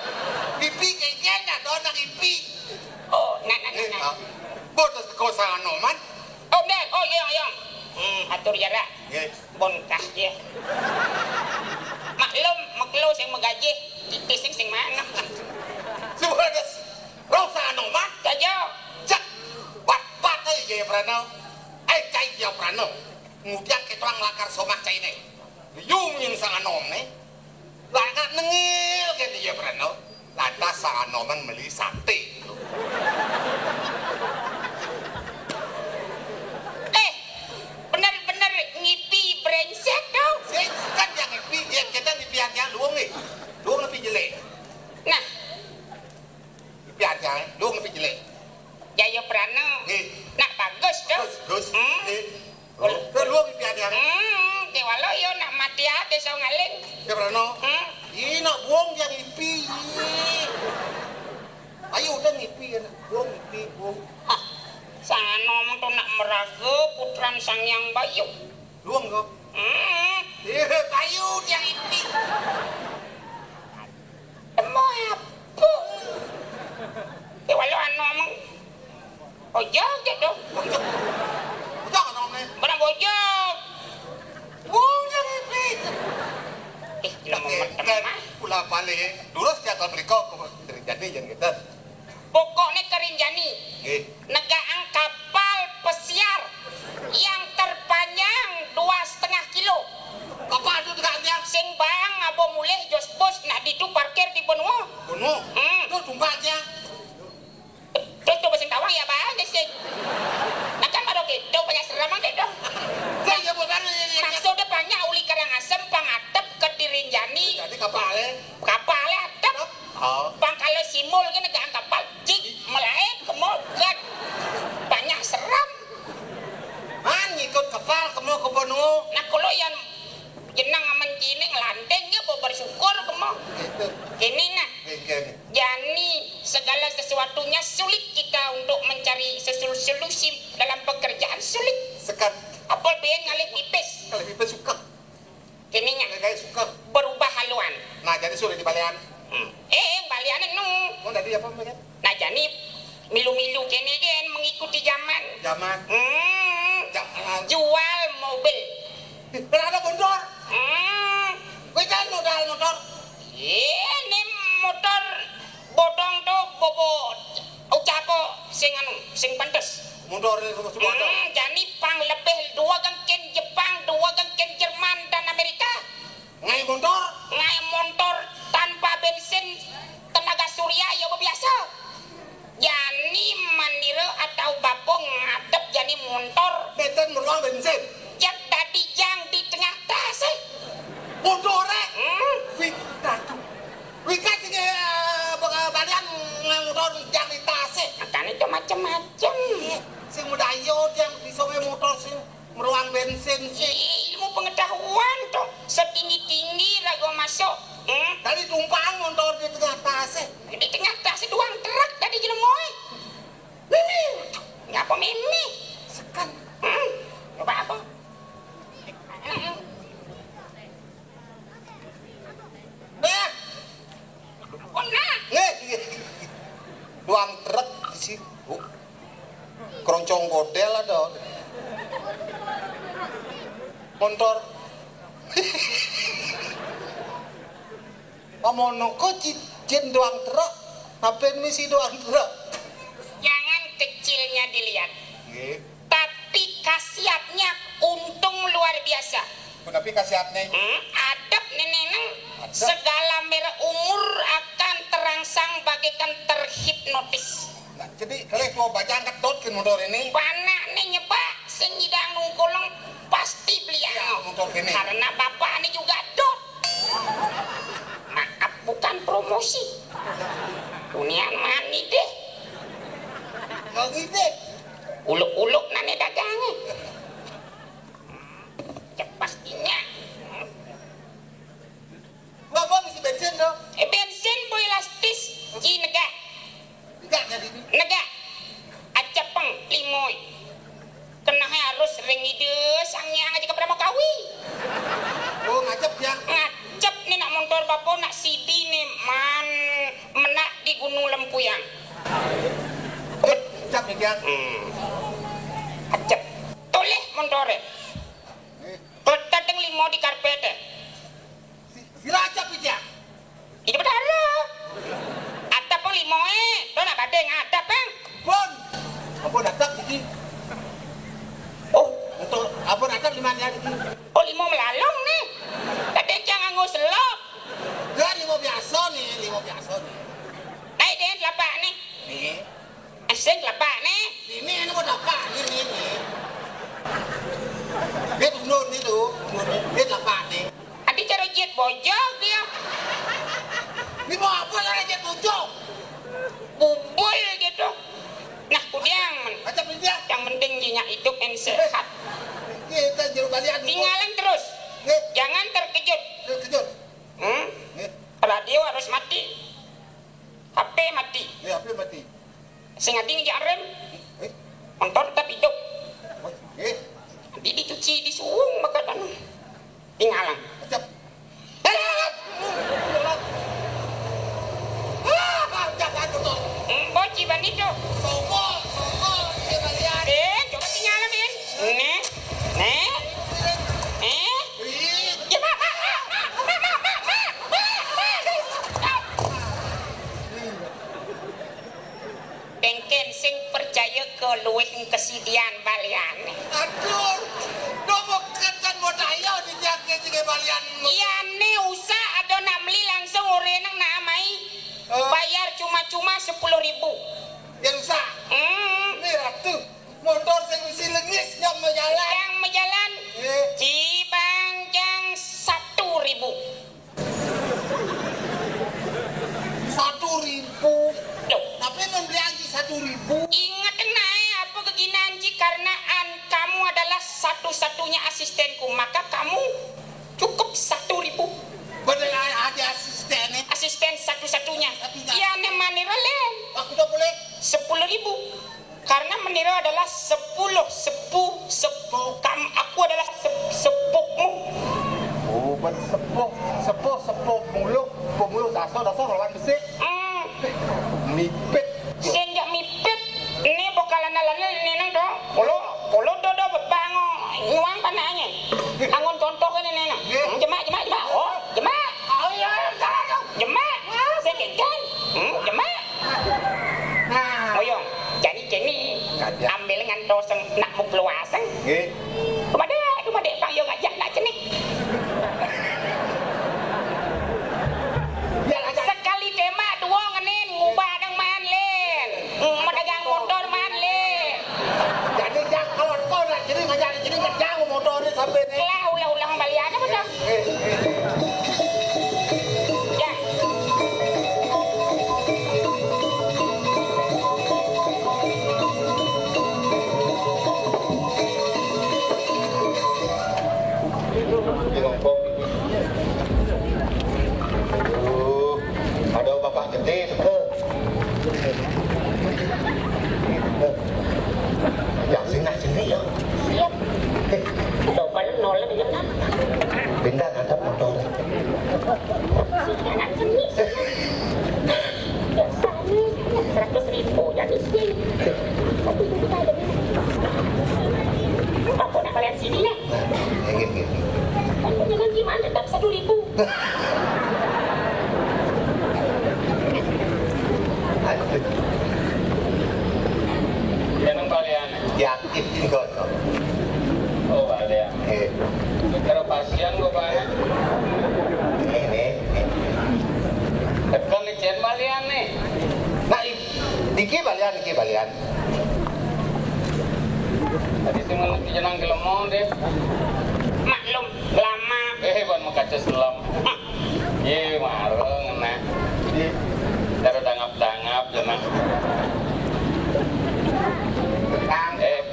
Ipi kengkeng, dah doang ipi. Oh, nah, nah, nah, eh, nah. Ah. Bodos kau sang Anoman. Oh, Ben, oh, iya, iya. Hmm, atur jarak. Nggih. Bon kah dia. Maklum, maklo sing magajih, tipis sing, sing mana. Subané roh sang Anoman. Saja. Cak, bat, bat aja Jayaprana. Eh, cai Jayaprana. Ngudiang kéto lakar somah cainé. Yum yang sang Anoman né. Lah, nak nengil ké dia, Prano. Lantas sang Anoman meli saté. Eh, bener-bener ngipi brengsek dong. Sing kan yang ngipi, ya kita ngipi yang luung nih. Luung lebih jelek. Nah. Ngipi yang luung lebih jelek. Jayaprana. Nggih. Nak bagus dong. Bagus, bagus. Hmm. Nggih. Kul- Kul-, luung ipi adi-adi. Hmm, kéwala yo nak mati ati saung aling. Jayaprana. Hmm. Ih, nak buung yang ipi. Ayo udah ngipi ya, nak. Buung ipi, buung. Hah, sang Anoman to nak maraga putran Sang Hyang Bayu. Luung kok. Hmm. Iya, Bayu yang ipi. Temu apa? Kéwala Anoman. Ojog gitu. Ojog Anoman. Bener ojog. Wong yang ipi. Eh, lemu metem ah. Kula balik. Durus ya kalau beli kok jadi jangan gitu. Pokokné kering jani. Nggih. Negaang kapal pesiar yang terpanjang dua setengah kilo. Kapal itu tegak tiang. Sing bang abo mulih jos bos nak ditu parkir di benua. Benua. Hmm. Itu tumpah tiang. Terus coba sing tawang ya bang sing. Nah kan baru gitu banyak seram aja dong. Lah iya bukan ini. Maksudnya banyak uli Karangasem pangatep ke Dirinjani. Jadi kapalnya. Kapalnya atep. Oh. Pang kalau simul kan negaan kapal, cik, melain kemo gat. Banyak seram. Man ngikut kapal kemo ke Borneo. Nah kalau yang jenang aman kini ngelandeng ya, bawa bersyukur kemo. Gitu. Ini nah. Oke, oke. Jani segala sesuatunya sulit kita untuk mencari sesul-, solusi dalam pekerjaan sulit. Sekat. Apa ben ngalih pipis? Kalau pipis suka. Ininya. Kayak suka. Berubah haluan. Nah, jadi sulit dibalian. Hmm. Eh, baliannya nu. Mau tadi apa maksudnya? Nah, jadi milu-milu kene kan mengikuti zaman. Zaman. Hmm. Zaman. Jual mobil. Ih, ada motor. Hmm. Kowe kan modal motor. Ini motor bodong to bobo ucapo sing anu, sing pantes. Motor ini semua ada. Hmm, jani pang lebih dua gengkin Jepang, dua gengkin Jerman dan Amerika. Ngai motor? Ngai motor tanpa bensin, tenaga surya ya biasa. Jani manira atau bapa ngadep jani montor. Beten meruang bensin. Cek tadi jang di tengah tasik. Montor eh? Hmm? Wih, aduh. Wih, kasih ke eh, bakal balian ngang motor jang di tasik. Makanya itu macam-macam. Iya, sing muda ayo jang bisa ngai motor sing meruang bensin sih. Ih, ilmu pengetahuan tuh setinggi-tinggi raga masuk. Hmm? Tadi tumpang montor di tengah tasik. Di tengah tasik doang truk tadi jelema. Mimi. Ngapa mimi? Sekan. Hmm. Coba apa? Hmm. Eh. Apa nak? Nih. Doang truk di situ. Keroncong godel ada. Montor. Amono ko ci-, cin doang truk. Apa misi doang truk? Jangan kecilnya dilihat. Nggih. Tapi khasiatnya untung luar biasa. Tapi khasiatnya? Hmm, adep nenek neng. Adep. Segala merek umur akan terangsang bagaikan terhipnotis. Nah, jadi kalau mau baca angkat dot ke motor ini. Panak nih nyebak. Sing nyidang nungkuleng pasti beliau. Ya, motor kene. Karena bapakne juga dot. Maaf, bukan promosi. Unian mani deh. Mau ngidih. Uluk-uluk nane dagange. Cepas dinya. Mbok, Mbok, ngisi bensin, no? Eh, bensin, boy, lastis. Ji, negak. Negak jadi ini. Negak. Acepeng, limoy. Kenahe harus ring Ida Sang Hyang aja kepada mau kawi. Oh, ngacep ya? Ngacep nih nak montor bapa, nak sidi nih man menak di Gunung Lempuyang. Eh, ngacep nih ya? Hmm. Acep. Toleh montore. Eh. Kletet teng limo di karpete. Si-, sira acep iki ya? Iki betara. Atap pang limoe, to nak badhe ngadap, Bang. Pun. Apa datang iki? Oh, untuk apa datang di mana iki? Oh, limo melalung nih. Tadi cang nganggo selop. Ya, limo biasa nih, limo biasa nih. Naik deh telapak nih. Nih. Sing telapak nih. Ini, ini mau telapak nih, nih, nih. Dia mundur nih tuh, mundur. Dia telapak nih. Adi cara jiet bojog dia. Ini mau apa lah jiet bojog? Bubul gitu. Nah, kudiang men. Macam ini dia. Yang penting jinya hidup and sehat. Kita jeruk balian. Tinggalan terus. Nggih. Jangan terkejut. Terkejut. Hmm? Nggih. Radio harus mati. H P mati. Nggih, H P mati. Sing adi ngejak rem. Eh? Motor tetap hidup. Oh, nggih. Nanti dicuci, disuwung, maka anu. Tinggalan. Macam. Ah, jangan motor. Hmm, bocil ban itu. Songkol, songkol, dia balian. Eh, coba tinggal, Bin. Nih, nih, nih. Ih. Ya, Mak, Mak, Mak. Bengken sing percaya ke luwih kesidian baliane. Aduh, nopo kenten modaya dijake jenge balian. Iyane usah ada nak meli langsung ore nang nak amai. Oh. Bayar cuma-cuma sepuluh ribu. Ya usah. Hmm. Ini ratu, motor sing isi lengis yang mejalan. Yang mejalan. Eh. Cibang jang satu ribu. Satu ribu. Loh. Tapi membeli anji satu ribu. Ingat, Nai, apa keginan ji? Karena an-, kamu adalah satu-satunya asistenku, maka kamu cukup satu ribu. Bener, ada asisten, eh? Asisten satu-satunya. Satu-satunya. Iya, ne manira, Len. Aku tak boleh. Sepuluh ribu. Karena menira adalah sepuluh sepuh, sepuh kam-, aku adalah sep-, sepuhmu. Oh, ben sepuh, sepuh, sepuh muluh, sepuh muluh, dasar, dasar lawan besik. Hmm. Mipit. Sing jak mipit, ini bokalan-alan ini nang dong. Kulo, kulo dodo bebango, nyuang panahnya. Angon contoh ini nang. Nggih. Hmm, jemak, jemak, jemak. Oh, jemak. Oh, iya, iya, jangan dong. Jemak. Sing kencang. Hmm, jemak. Nah. Oyong, jani kene. Kadang. Ambil ngantos nak mupluaseng. Nggih. Kemadek, kemadek, pang yo ngajak nak cenik. Ya, ngajak. Sekali tema dua ngenin, ngubah dang man, Lin. Hmm, mau dagang motor man, Lin. Jadi, jak, kalau kau nak cenik, ngajak cenik, ngajak motor ni sampai ni. Lah, ulah-ulah balian apa dah? Eh, eh. Ya. Aduh, ada bapak gede tu ke? Ya, sini, sini ya. Siap. Coba nol dia kan. Pindah ada motor. Sini anak sini. Biasanya seratus ribu jadi sih. Tapi kita ada apa nak balian sini ya? Nah, ya, ya, ya. Kan punya kan gimana tetap satu ribu. Aduh. Jangan balian. Yakin ini kok. Oh, balian. Eh. Kira pasien gua, Pak. Ini, ini. Tekan nih, Cen, balian nih. Nah, i-, iki balian, iki balian. Tadi Jenang gelemo deh. Maklum, lama. Eh, ban makaca selam. Ye, mareng nah. Cara dangap-dangap jenang. Eh,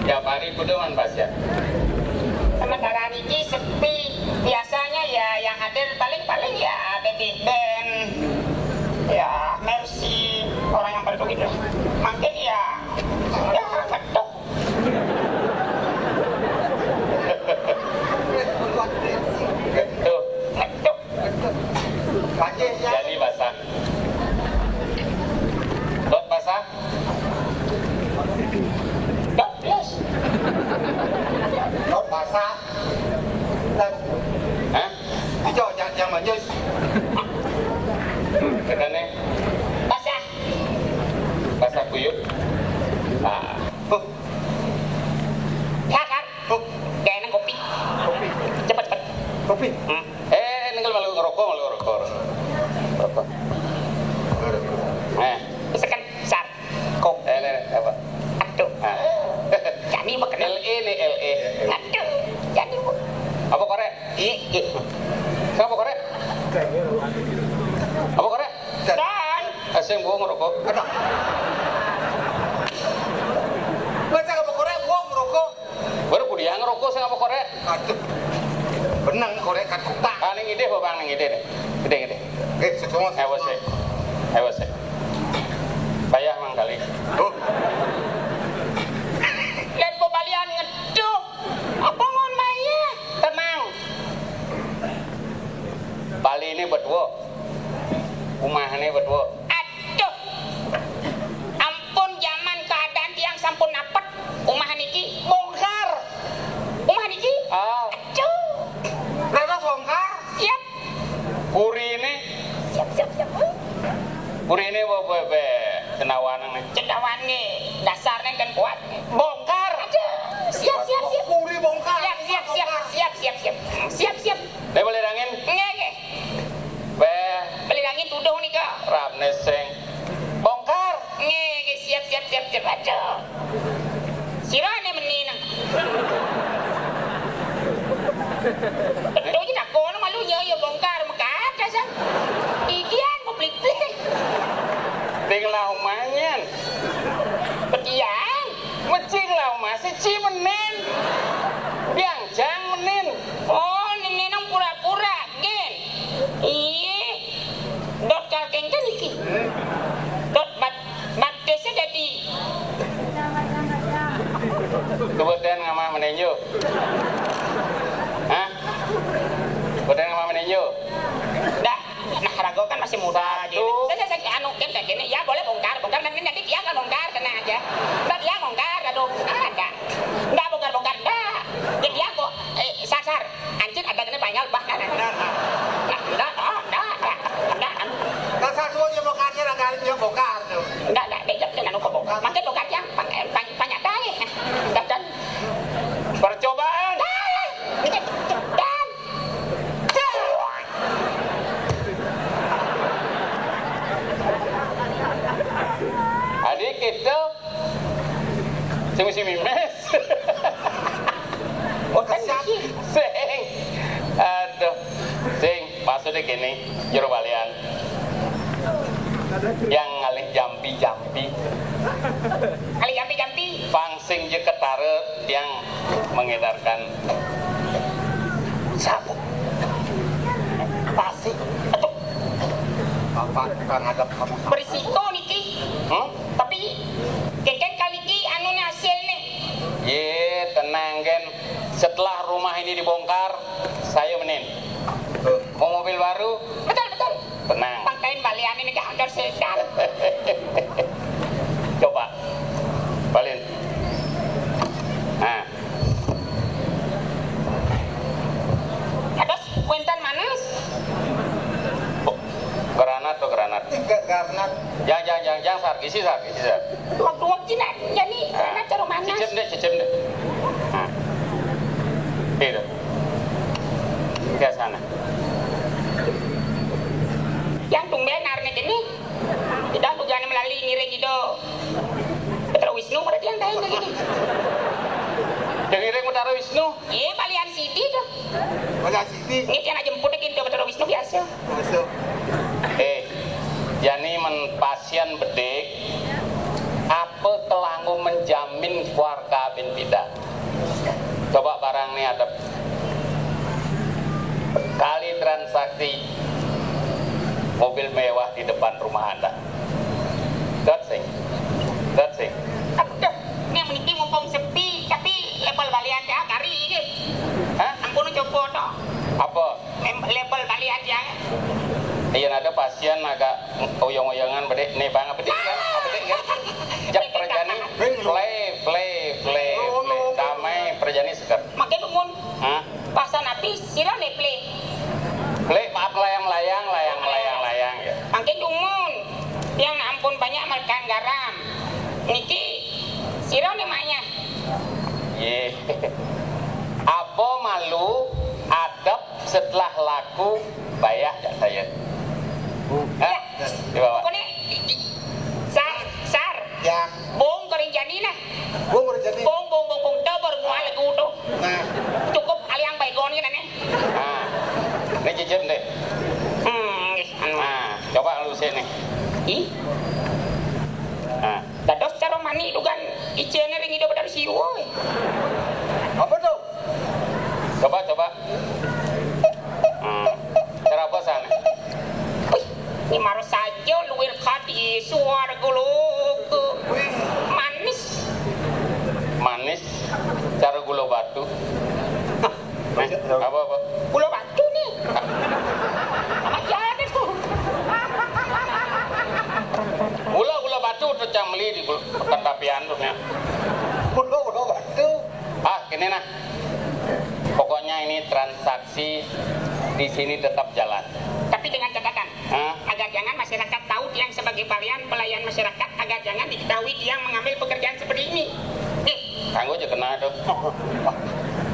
tiap hari kudu man pasien. Sementara niki sepi. Biasanya ya yang hadir paling-paling ya Baby Ben, ya Mercy, orang yang perlu gitu. Mungkin ya, ya ngetuk. Tuh. Ngetuk. Jadi basah. Dot basah. Dot plus. Dot basah. Dan hah? Hijau, jangan, jangan manjus. Katanya basah. Basah kuyup. Ah. Huh. Silakan. Huh. Kayak enak kopi. Kopi. Cepet, cepet. Kopi. Hmm. Eh, ini kalau malu ngerokok, malu ngerokok. Ngerokok. Eh. Seken, sar. Kok. Eh, ini, ini, apa? Aduh. Ah. Jadi makan. L E nih, L E. Aduh. Jadi apa korek? Iya, iya. Siapa korek? Apa korek? Dan. Eh, sing buang rokok. Aduh. Masa apa korek buang rokok? Baru kudiang rokok, sing apa korek? Aduh. Benang korek kan kotak. Ah, ning idih, Bang, ning idih nih. Idih, idih. Eh, sesuai. Eh, wes, eh. Eh, wes, eh. Payah mang kali. Oh. Lihat pembalian ngeduh. Apa mau maya? Tenang. Bali ini berdua. Rumah ini berdua. Aduh. Ampun, zaman keadaan tiang sampun napet. Rumah niki bongkar. Rumah niki? Ah. Aduh. Rara bongkar. Siap. Puri ini. Siap, siap, siap. Puri ini apa, apa, apa? Cendawan ini. Cendawan ini. Dasarnya kan kuat. Bongkar. Aduh. Siap, siap, siap. Puri bongkar. Siap, siap, siap. Siap, siap, siap. Siap, siap. Dia boleh rangin? Nggih, nggih. Beh. Beli rangin tuduh nih, Kak. Rap neseng. Bongkar. Nggih, nggih, siap, siap, siap, siap. Aduh. Sira ne meni nang. Betul je tak kono malu nya ya bongkar mekat dasar. Ikian mau pelit-pelit. Ting lau manyen. Petian. Mecing lau masih ci menen. Biang jang menen. Oh, nene nang pura-pura, gen. Iye. Dot kalkeng kan iki. Dot mat, mat desa dadi. Kemudian ngama menenjo. Hah? Kemudian ngama menenjo. Dah, nah rago kan masih muda aja. Satu. Saya, saya anu kan kayak gini, ya boleh bongkar, bongkar nanti, nanti dia nggak bongkar, tenang aja. Nggak dia bongkar, aduh, ada. Nggak bongkar-bongkar, nggak. Jadi aku, eh, sasar. Anjing ada kena banyak bah kan. Nah, nah. Nah, nggak, oh, nggak, nggak, nggak, anu. Dasar semua dia bongkarnya, ada dia bongkar tuh. Nggak, nggak, dia jangan lupa bongkar. Makin bongkar yang pang-, eh, pang-, banyak dah, eh. Dah, dan. Percobaan. Dah, dah, dah. Adik kita sing mesti mimes. Boten sih. Sing. Aduh. Sing, maksudnya gini, jero balian. Yang ngalih jampi-jampi. Ngalih jampi-jampi. Pang sing je ketara yang mengedarkan sapu. Pasi. Aduh. Bapak kan ngadep kamu. Berisiko niki. Hmm? Tapi keken kali ki anu nih hasilnya. Ye, tenang, Gen. Setelah rumah ini dibongkar, saya menin. Tuh. Mau mobil baru? Betul, betul. Tenang. Pangkain balian ini ke hancur sedar. Coba. Balin. Nah. Terus, kuentan manis. Oh, granat tuh, granat. Tiga granat. Jang, jang, jang, jang, sar, gisi, sar, gisi, sar. Waktu-waktu nak jadi, nah, karena cara manas. Cicip deh, cicip deh. Nah. Gitu. Ke sana. Yang tumben arne gini, tidak tujuannya melalui ngiri Dadi ngiring Betara Wisnu. Iya, balian sidi to. Balian sidi. Nggih, yen jemput iki Betara Wisnu biasa. Masuk. Eh, jani men pasien bedik, apa kanggo menjamin keluarga bin pidan? Coba barang nih ada kali transaksi mobil mewah di depan rumah Anda. Dot sing. Dot sing. Aduh, nek meniki mumpung sepi, tapi label balian ya kari iki. Hah? Ampun, coba to. Apa? Mem-, label balian ya. Yen ada pasien agak uyung-uyungan, bedik nih, Bang, bedik kan? Bedik kan? Jak perjani, play, play, play, play. Damai perjani seger. Makin dumun. Hah? Pasien api, sira ne play. Play, maaf, layang-layang, layang-layang, layang, ya. Makin dumun. Yang ampun banyak makan garam. Niki sira ne mayah. Ye. Apa malu adep setelah laku bayah, jak saya? Hah? Ya. Coba, Pak. Kone, sar, sar. Ya. Bong kering jani nah. Bong kering jani. Bong, bong, bong, bong, dobor mual lagu to. Nah. Cukup aliang baygon kan, eh. Nah. Ini jujur deh. Hmm, nggih, anu. Nah, coba lu sini. Ih. Nah. Dados cara mani itu kan icene ring Ida Betara Siwa. Apa tuh? Coba, coba. Hmm. Cara apa sana? Wih, ini marah saja luwir kati suara gulu. Wih. Manis. Manis. Cara gula batu. Nih, apa, apa? Gula batu nih. Apa jadi tuh? Gula, gula batu tuh cang beli di gula, pekan tapian tuh, ya. Gula, gula batu. Ah, gini nah. Pokoknya ini transaksi di sini tetap jalan. Tapi dengan catatan, hah? Agar jangan masyarakat tahu tiang sebagai balian pelayan masyarakat, agar jangan diketahui tiang mengambil pekerjaan seperti ini. Nih. Kanggo aja kena tuh.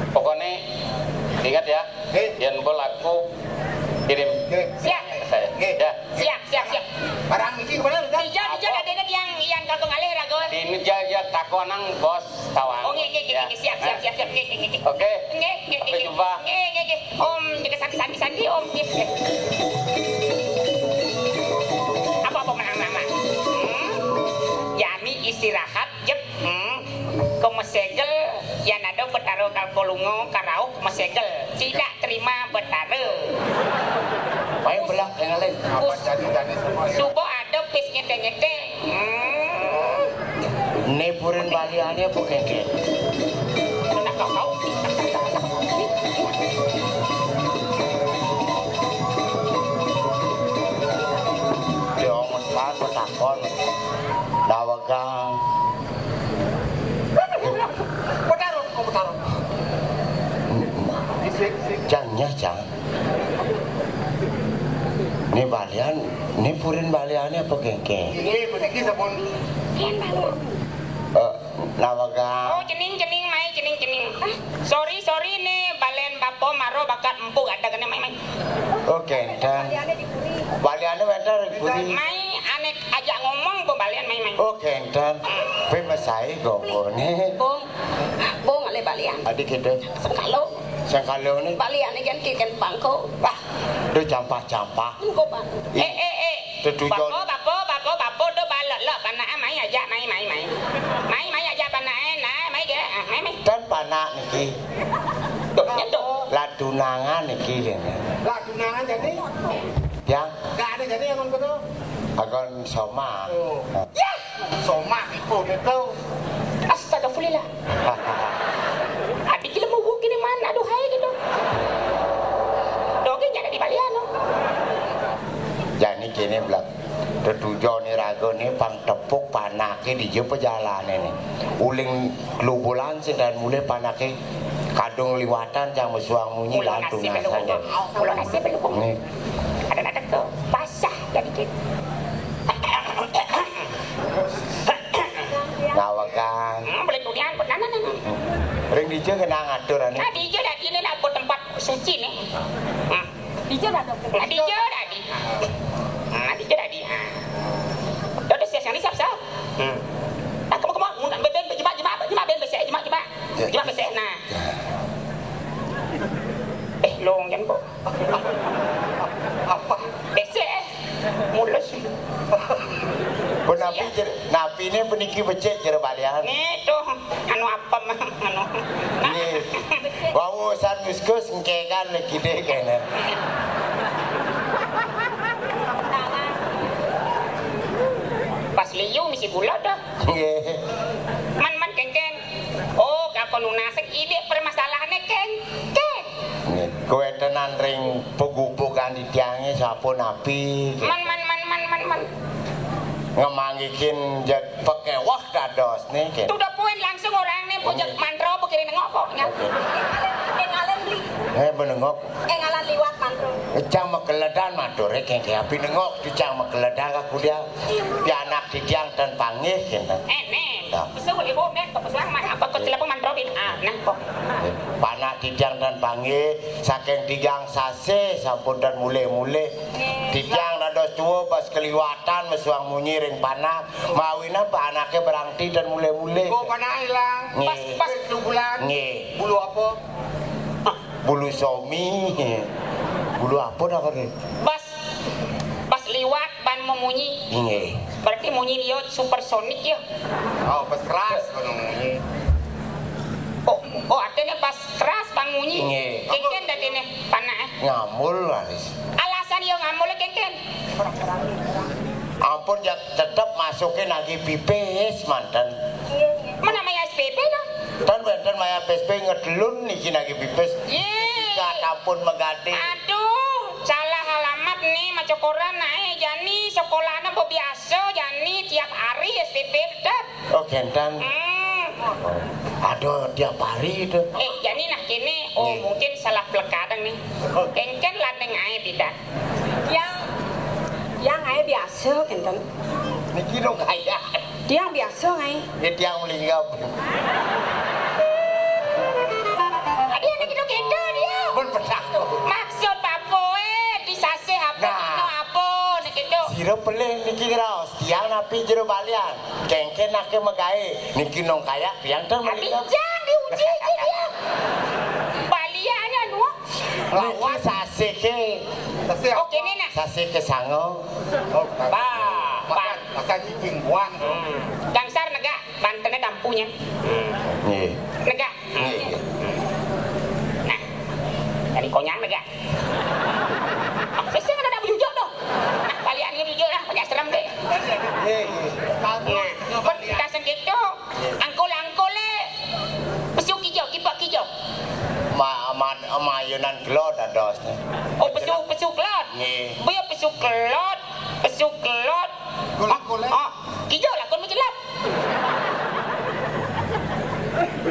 Pokoknya ingat ya, hei, yang bol aku kirim. Siap. Saya. Hei. Ya. Siap, siap, siap. Barang misi kemana, Rizal? Ija, ija, apa? Ada yang yang kagok ngalih, Rago. Ini aja, ya, takonang bos tawang. Oh, nggih, nggih, nggih, ya, nggih, siap, siap, siap, siap, nggih, nggih, nggih. Oke. Nggih, nggih, sampai jumpa. Nggih, nggih, nggih. Om, jaga sandi-sandi, Om, nggih, nggih. Apa, apa, menang, menang, menang. Hmm? Jani istirahat, jep. Hmm? Kemesegel, yang ada Betara Kalkolungo, karauh kemesegel. Tidak terima Betara. Main belak yang lain. Apa jadi tadi semua ya? Subo ada pis ngete-ngete. Hmm. Ini purin baliannya apa kengke? Nak kau, kau. Dia omes banget, takon. Dawegang. Petarung, oh, petarung. Jangnya, jang. Ini balian, ini purin baliannya apa kengke? Ini, ini sampun. Eh, Nawagang. Oh, cening, cening, mai, cening, cening. Ah, sorry, sorry, nih, balen bapo maro bakat empu ada kena mai, mai. Oh, kenten. Baliannya wenten di puri. Mai, anek ajak ngomong, pembalian, mai, mai. Oh, kenten. Pe mesai gogone. Bung, bung, ale balian. Adik itu. Sengkalo. Sengkalo nih. Balian nih kan kiken bangko. Wah, do campah-campah. Engko, Bang. Eh, eh, eh. Tetujon. Bapo, bapo, bapo, bapo, do balok, lok, panak, ah, mai aja, mai, mai, mai. Mai, mai aja panak, eh, nah, mai ge, ah, mai, mai. Dan panak niki. Dok, nyendok. Lah tunangan niki kene. Lah tunangan jadi? Ya. Gak ada jadi yang ngono. Agon soma. Oh. Ya. Somah iku niku. Astagfirullah. Adi ki lemu wong kene man, aduh hai gitu. Doge nyada di balian, no. Jani kene blak. Tetujone ragane pang tepuk panake dija pejalane ne. Uling klubulan sing dan mulai panake kadung liwatan jang mesuang munyi. Kula lantung nasib lho, ngasane. Kula nasib lho. Nih. Ada-ada ke basah jadi gitu. Ngawegang. Hmm, boleh durian, boleh, nah, nah, nah, nah. Ring dija kena ngatur ane. Nah, dija dadi ini lah, buat tempat suci nih. Hmm. Dija dadi. Nah, dija dadi. Nah, dija dadi. Ah. Udah, udah, siap, siap, siap, siap. Hmm. Nah, kamu, kamu, ngundang beben, bejebak, jebak. Niki becik jero balian. Nih, tuh, anu apem, anu. Nggih. Wau san Gus Gus engkekan lagi deh kene. Pas liu misi gula dah. Nggih. Man, man, kengkeng. Oh, kakon nunasek ini permasalahannya, kengkeng. Nggih. Kuwetenan ring pegubukan di tiange sampun api. Man, man, man, man, man, man. Ngemanggihin jet pekewah dados niki. Tuh udah poin langsung orang nih, pojok mantro apa kiri nengok kok, nya. Oke. Engalen beli. Eh, menengok. Engalen liwat mantro. Ejang megeledan matur, eh, kengke api nengok, ejang megeledan ka kuliah. Pianak titiang ten panggih, kenten. Eh, nih. Ya. Pesu ibu, nih, ke pesuang, man, apa kok telepon mantro, bin? Ah, nah, kok. Eh, panak titiang ten panggih, saking tigang sasih, sampun ten mulih-mulih. Titiang dados tua pas keliwatan mesuang munyi ring panak. Mawinan panake berangti dan mulih-mulih. Kok panak ilang? Nggih. Pas, pas lu bulan. Nggih. Bulu apa? Bulu somi. Bulu apa dah kene? Pas, pas liwat ban memunyi. Nggih. Berarti munyi dia supersonik ya. Oh, pas keras kono munyi. Oh, oh, artinya pas keras bang munyi. Nggih. Kengken dadi nih panak, eh. Ngamul laris. Alasan yo ngamul kengken. Ampun ya tetep masukin lagi pipis manten. Mana maya S P P dah? Tan wenten maya P S P ngedelun niki lagi pipis. Ye. Tiga tampun megade. Aduh, salah alamat nih, macokoran nae jani sekolahnya biasa jani tiap hari S P P tetep. Oh, kenten. Hmm. Aduh, tiap hari itu. Eh, jani nah kene, oh, nggih, mungkin salah plekadang nih. Oh. Kengken landeng ae pidan. Yang, yang ae biasa kenten. Niki dong kaya. Tiang biasa ae. Ya tiang meninggal. Tadi anak itu kento dia. Pun pernah. Maksud papoe disasih apa, nah, dino apa, nek itu. Sira pelih niki raos. Tiang napi jero balian. Kengken ake megae. Niki nong kayak tiang ten. Tapi meninggal. Jangan diuji aja dia. Baliannya dua. Niki sasike. Sasih apa? Oh, kene nah. Sasike sango. Oh, ba, ba. Masa, masa cicing buang. Hmm. Gangsar negak, bantene dampunya. Hmm. Nggih. Negak. Nggih. Nah. Dari konyang negak. Sesing ada bujuk tuh. Nah, balian ini bujuk lah, banyak serem deh. Nggih, nggih. Nah, pun kaseng gitu. Angkul-angkul le. Pesu kijo, kipak kijo. Ma, ma, mayunan kelot dados. Oh, pesu, pesu kelot. Nggih. Boya pesu kelot, pesu kelot. Angkul-angkul le. Ah, ah, kijo lakun mecelep.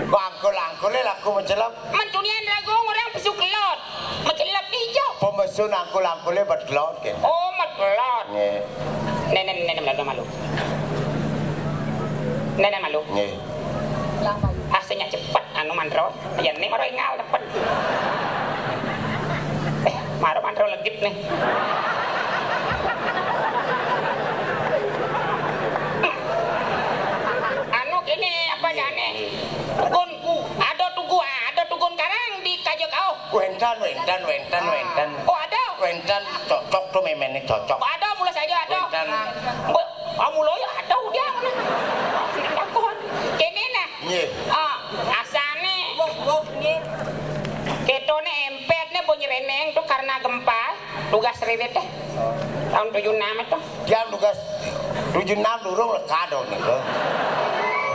Kok angkul-angkul le laku mecelep? Mentunian lagu orang pesu kelot. Mecelep ijo. Pemesun angkul-angkul le bet kelot ke. Oh, met kelot. Nggih. Nenek, nenek malu. Nenek malu. Nggih. Hasilnya cepet, anu, mantro. Ya, ini maro ingal cepet. Eh, maro mantro legit nih. Anu, kene apa jane? Tugun, ada tugu, ada tugun karang di kaja kau. Wenten, wenten, wenten, wenten. Oh, ada? Wenten, cocok tuh memene cocok. Oh, ada, mula saja ada. Wenten. Mbok, ah, mula ya ada udah. Takon. Kene nah. Nggih. Ah, asane. Wong, wong, nggih. Ketone empet ne bunyi reneng tuh karena gempa. Tugas ririt deh. Tahun tujuh enam itu. Dia tugas tujuh enam durung lekad dong niku.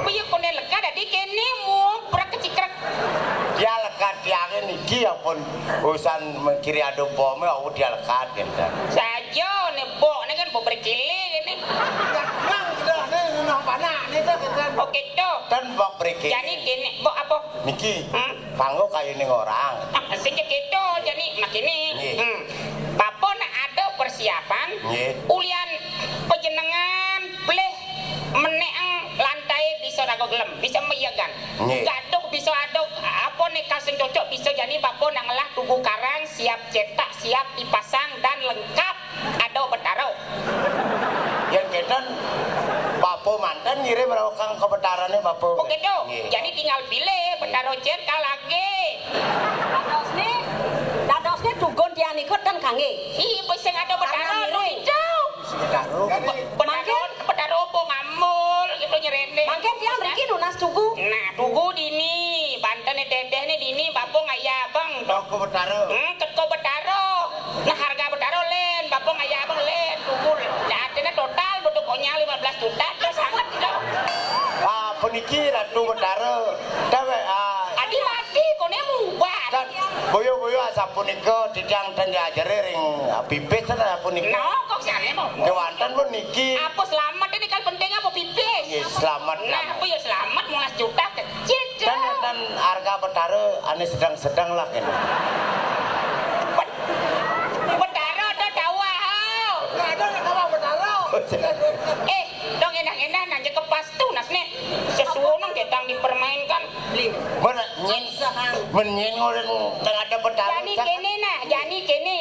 Piye kone lekad dadi kene mung prak kecikrek. Dia lekad tiange niki ya pun urusan mengkiri adu bom ya, oh, dia lekad gitu. Saja ne bok ne kan bok berkili ini. Nang sudah ne ngunah panak ne tuh kan. Oke tuh. Ten bok berkili. Jadi kene bok apa? Niki. Hmm? Panggo kayuning orang. Ah, sing gitu, jani makini. Nggih. Hmm. Bapa nak ada persiapan, nggih, ulian panjenengan pelih meneang lantai bisa raga gelem, bisa meyegan. Nggih. Gaduh bisa aduk, apa nek sing cocok bisa jani bapa nak ngelah tugu karang siap cetak, siap dipasang dan lengkap. Ada Betara. Yen kenten, bapa manten ngirim raokang ka Betarane bapa. Oh, gitu. Nggih. Jadi tinggal pilih Betara cen ka lagi. Dadosne, dadosne tugun tiang niku ten kangge. Ih, wis sing ada Betara. Karena mirip. Gitu. Betara. Be-, Betara, mangke? Betara apa ngamul gitu. Mangkin tiang mriki nunas tugu. Nah, tugu dini, banten teteh né dini, bapa ngayah abang. Toko Betara. Hmm, toko Betara. Nah, harga Betara lén, bapa ngayah abang lén, tugu. Nah, artinya total butuh konyol lima belas juta, terus sanget gitu. Ah, puniki Ratu Betara. Tapi, ah, adi mati, koné mubat. Dan boyo-boyo asapunika titiang ten diajari ring, ah, pipis ten asapunika. Nah, kok siané mau? Kéwanten pun niki. Apa selamat ini kal penting apa pipis? Nggih, selamat. Nah, apa ya selamat, lima belas juta kecil, dan, Cok. Dan harga Betara ané sedang-sedang lah kene. Bet-, Betara ada tawa, ha. Ada nak tawa Betara. Eh, dong endah-endah nanya ke pas tunas né. Sesuwunang gedang dipermainkan. Beli. Mana nyen? Menyen ngoren tengah ada Betara. Jani kéné nah, jani kéné.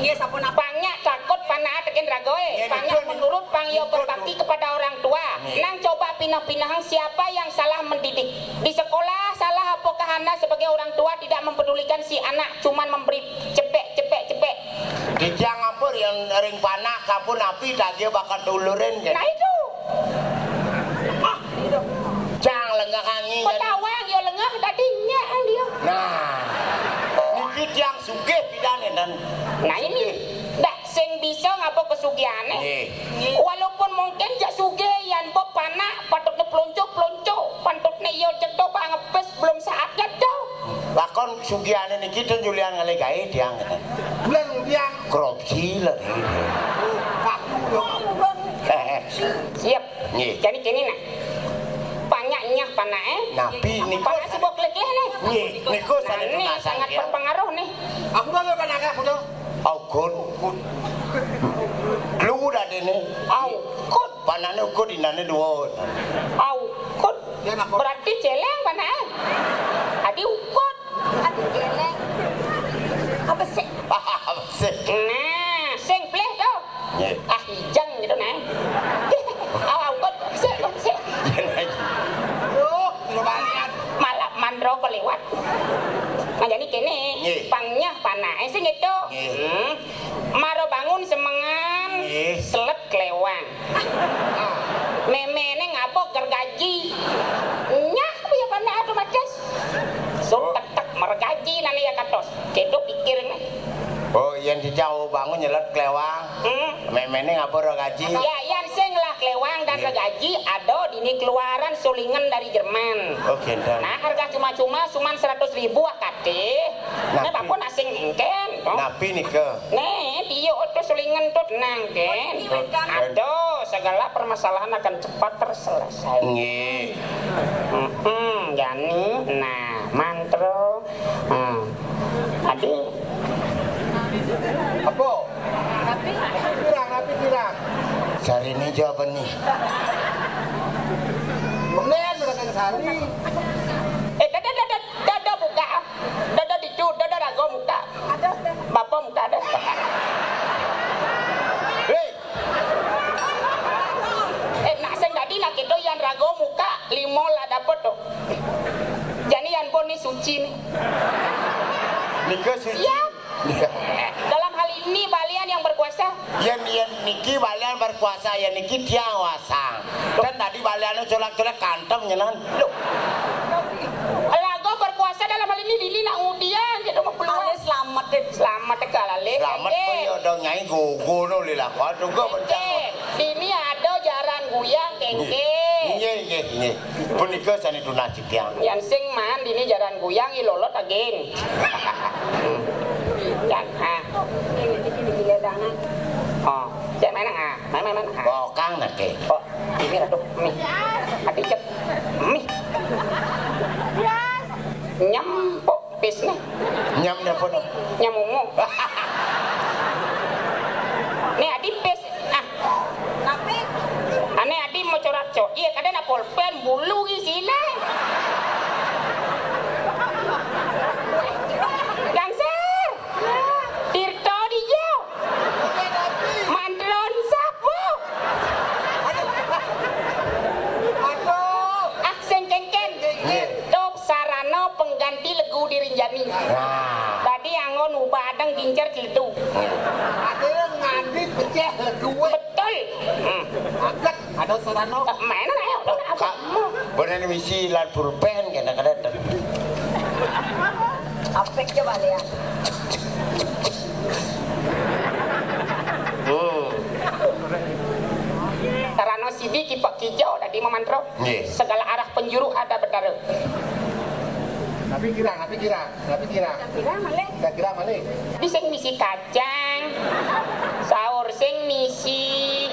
Nggih, sampun apa? Pang nyak takut panaké tekén ragaé. Nggih, pang nyak nggih, menurut, pang ya nggih, berbakti kepada orang tua. Nggih. Nang coba pinah-pinahang siapa yang salah mendidik. Di sekolah salah apakah Anda sebagai orang tua tidak mempedulikan si anak, cuman memberi cepek, cepek, cepek. Titiang ampun yang ring panak sampun api tagih bakat ulurin, kan? Nah, itu. Cang lengah angin. Petawang ya lengah tadi nyak dia. Nah. Niki tiang sugih pidan enten. Nah, ini. Sugih. Ndak sing bisa ngapa kesugihané. Nggih. Walaupun mungkin jak sugih yan bab panak, patutné pelonco-pelonco, patutné iya cetha bang ngepis belum saatnya tuh. Lakon sugihané niki ten julian ngalih gaé tiang ngeten. Bulan tiang. Korupsi lho niki. Paku yo. Siap. Nggih. Jani kéné nah. Pang nyak nyah panaké. Napi niku? Panak sing mbok klih-klih né. Nggih, niku sané. Nah, ini tunasan sangat tiang. Berpengaruh nih. Aku dulu panaké, aku dulu. Aukud. Lu dadéné. Aukud. Panané ukud, indané duwur. Aukud. Berarti céléng panaké. Adi ukud. Adi céléng. Apa sih? Apa sih? Nah, sing plih to. Nggih. Ah, ijang gitu nah. Awa ukud. Sik, sik. Duh, lumayan. Malah mandro kok liwat. Nah, jani kéné, nggih, pang nyah panaké sing itu. Nggih. Hmm. Mara bangun semengan, nggih, selet klewang. Méméné ngapa gergaji. Nyah, ya panak otomatis. Sup, oh, tetek mergaji nane ya katos. Kéto pikirné. Oh, yén dicau bangun nyelet klewang. Hmm. Méméné ngapa regaji? Ya, yén sing ngelah klewang dan, iya, regaji, ada dini keluaran sulingen dari Jerman. Oh, génten. Nah, harga cuma-cuma, cuman seratus ribu akatih. Nah, napi? Bapa nak sing éngkén, toh. Napi nika? Nih, dia tuh sulingen tuh tenang, Kén. Ada, segala permasalahan akan cepat terselesai. Nggih. Mm-mm, jani, nah, mantra. Hmm. Adi. Apa? Pirang, napi pirang? Sariné jawaban nih. Menen, udah kena sari. Eh, dada, dada, dada buka. Dada ditu, dada raga muka. Bapa muka ada. Hei. Eh, nak sing dadi nak kéto yan raga muka, lima lah dapet tuh. Jani yan pun nih suci nih. Nika suci. Siap. Nika. Dalam hal ini balian yang berkuasa. Yén, yén niki balian berkuasa, yén niki tiang wasang. Kan tadi baliannya colak-colak kantem nyenan. Loh. Raga berkuasa dalam hal ini dini nak ngudian gitu mau keluar. Alé slamet, Dit. Slamet ka alé. Slamet. Oke. Kok ya udah nyai gogo no lila. Waduh, gua bencang. Oke. Dini ada jaran guyang, kéngké. Nggih, nggih, nggih. Punika sané tunas titiang. Yan sing man dini jaran guyang i lolot agén. Yan, ah. Ini, ini, ini, ini, tangan. Oh, cek mana, ah? Mana, mana, ah? Bokang nak, eh. Oh, ini aduh, mih. Ati cek. Mih. Nyempuk pis nih. Nyam nyapa no? Nyam ungu. Nih, adi pis. Ah. Napi? Ané adi mau corak cok. Iya, kadang nak pulpen, bulu isiné. Gangsar. Tirta dija. Mantron sapa? Aduh. Ah, sing kéngkén. Nggih. Tuh sarana pengganti legu dirinjani. Nah. Tadi anggon ubah adang gincer celedu. Ada yang nganti pecah legu. Betul. Hmm. Angkat. Ada Sarano. Mana ayo? Ka, bener misi lan pulpen kena kada. Apik coba lihat. Hmm. Sarano sidi kipak kijau tadi memantro. Nggih. Segala arah penjuru ada betara. Tapi kira, tapi kira, tapi kira. Kira malih. Kira malih. Di sing misi kacang, saur sing misi,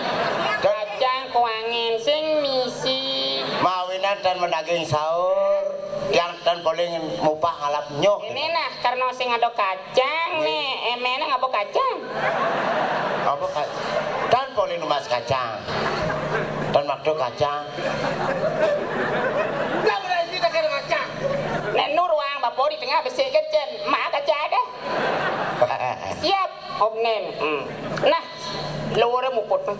kacang kuangen sing misi. Mawinan dan mendaging saur, yang dan paling mupah ngalap nyoh. Ini nah, karena sing ada kacang nih, emene ngapa kacang? Apa ka-, dan paling numbas kacang. Dan waktu kacang. Lah, udah ini tak ada kacang. Nek nu ruang bapak di tengah besi kecen, mak kaca ada. Siap, Om Nen. Hmm. Nah, luar muput. Nah,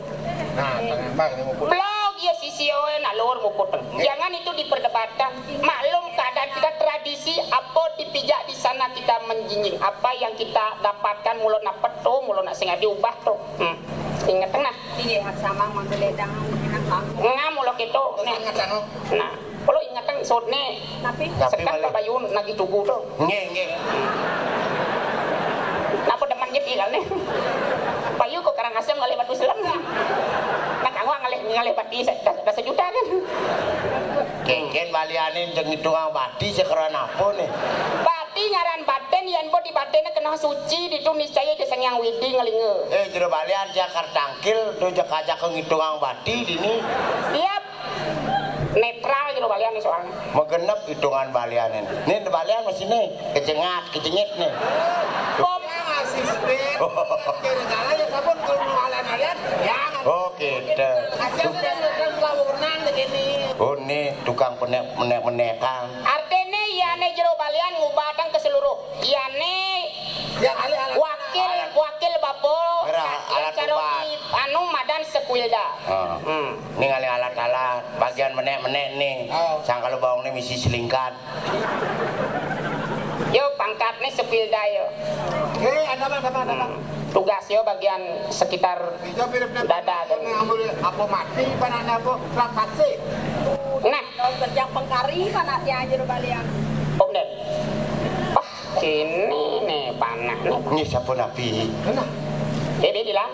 tangan bang, ini muput. Blog ya sisi oe, nah luar muput. Jangan itu diperdebatkan. Maklum keadaan kita tradisi, apa dipijak di sana kita menjinjing. Apa yang kita dapatkan mula nak peto, mula nak sing diubah to. Hmm. Inget nah. Iya, sama mau ledang, enak banget. Ngam mula keto. Nah. Ingat, anu. Nah. Kalau ingatan sotne, tapi sekat malih. Pak Bayu nagih tugu tu. Nggih, nggih. Napa demen je pilan ni? Bayu kok Karangasem ngalih Batu Selem. Nak kanggo ngalih, ngalih bati se-, dah, dah sejuta kan? Kengken baliane jeng ngitungang bati sekeran apa ni? Bati ngaran batin, yen pun di batinnya kena suci, ditu niscaya je Sang Hyang Widi ngelinga. Eh, jero balian Jakarta tangkil, tu jek ajak ngitungang bati dini. Siap. Netral jero balian ni soalnya. Megenep hitungan balian ini. Ini balian masih nih, kejengat, kejengit nih. Pom. Asisten. Kira-kira ya sabun kalau mau alian-alian, jangan. Oh, gitu. Hasilnya kan lawanan begini. Oh, ini tukang penek-, menek-menekan. Artinya iya nih jero balian ngubah tang ke seluruh. Iya nih. Ya, alih-alih. Wakil, alat, wakil Bapak. Ngerah, alat cara ubat. Di, anu, madan Sekuilda. Heeh. Hmm. Ningali alat-alat, bagian menek-menek nih. Oh. Sangkal bawang nih misi selingkat. Yo, pangkat nih Sekuilda yo. Eh, ada apa, ada apa, ada apa? Hmm. Tugas yo bagian sekitar dada kan. Apa mati, panahnya apa? Transaksi. Nah. Kerja pengkari, panahnya aja balian. Om Ded. Wah, kini nih panah nih. Ini siapa nabi? Mana? Eh, dia hilang.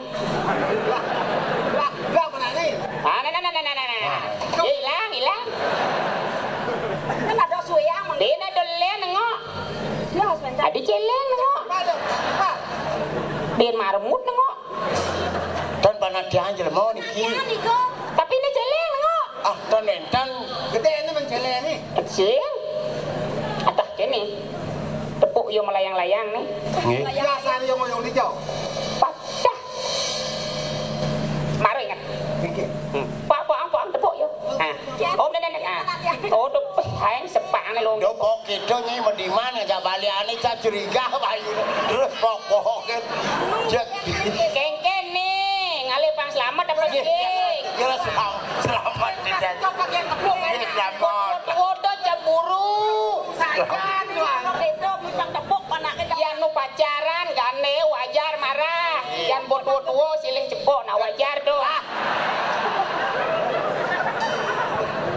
Lah, lah, lah, mana ni? Ah, nah, nah, nah. Nah. Dia hilang, hilang. Kan ada suwe yang mana? Dia nak dolen nengok. Dia harus mencari. Ada celeng nengok. Apa tu? Apa? Dia marmut nengok. Tan panah dia jelema niki. Panah dia niko. Tapi ini celeng nengok. Ah, tan entan. Gede ini menceleng ni. Kecil. Atah kene. Tepuk yo melayang-layang nih. Nggih. Biasa ni yang oyong dijau. Pacah. Mari ingat. Nggih. Hmm. Pak, pak, pak, tepuk yo. Ha. Oh, dah, dah, dah. Ha. Oh, tu, hai, sepak ni lo. Dia pok kita ni mendiman ngajak balik ane, cak curiga, bayu. Terus pokok kan. Cek. Kengken ni, ngalih pang selamat apa sih? Ya, selam-, selamat, Dek. Ya, selamat. Foto cemburu. Saya ni, itu pucang tepuk, panak kita. Ya, nu pacaran, gane, wajar marah. Yan buat tua-tua, silih cepok, nah wajar tu. Ah.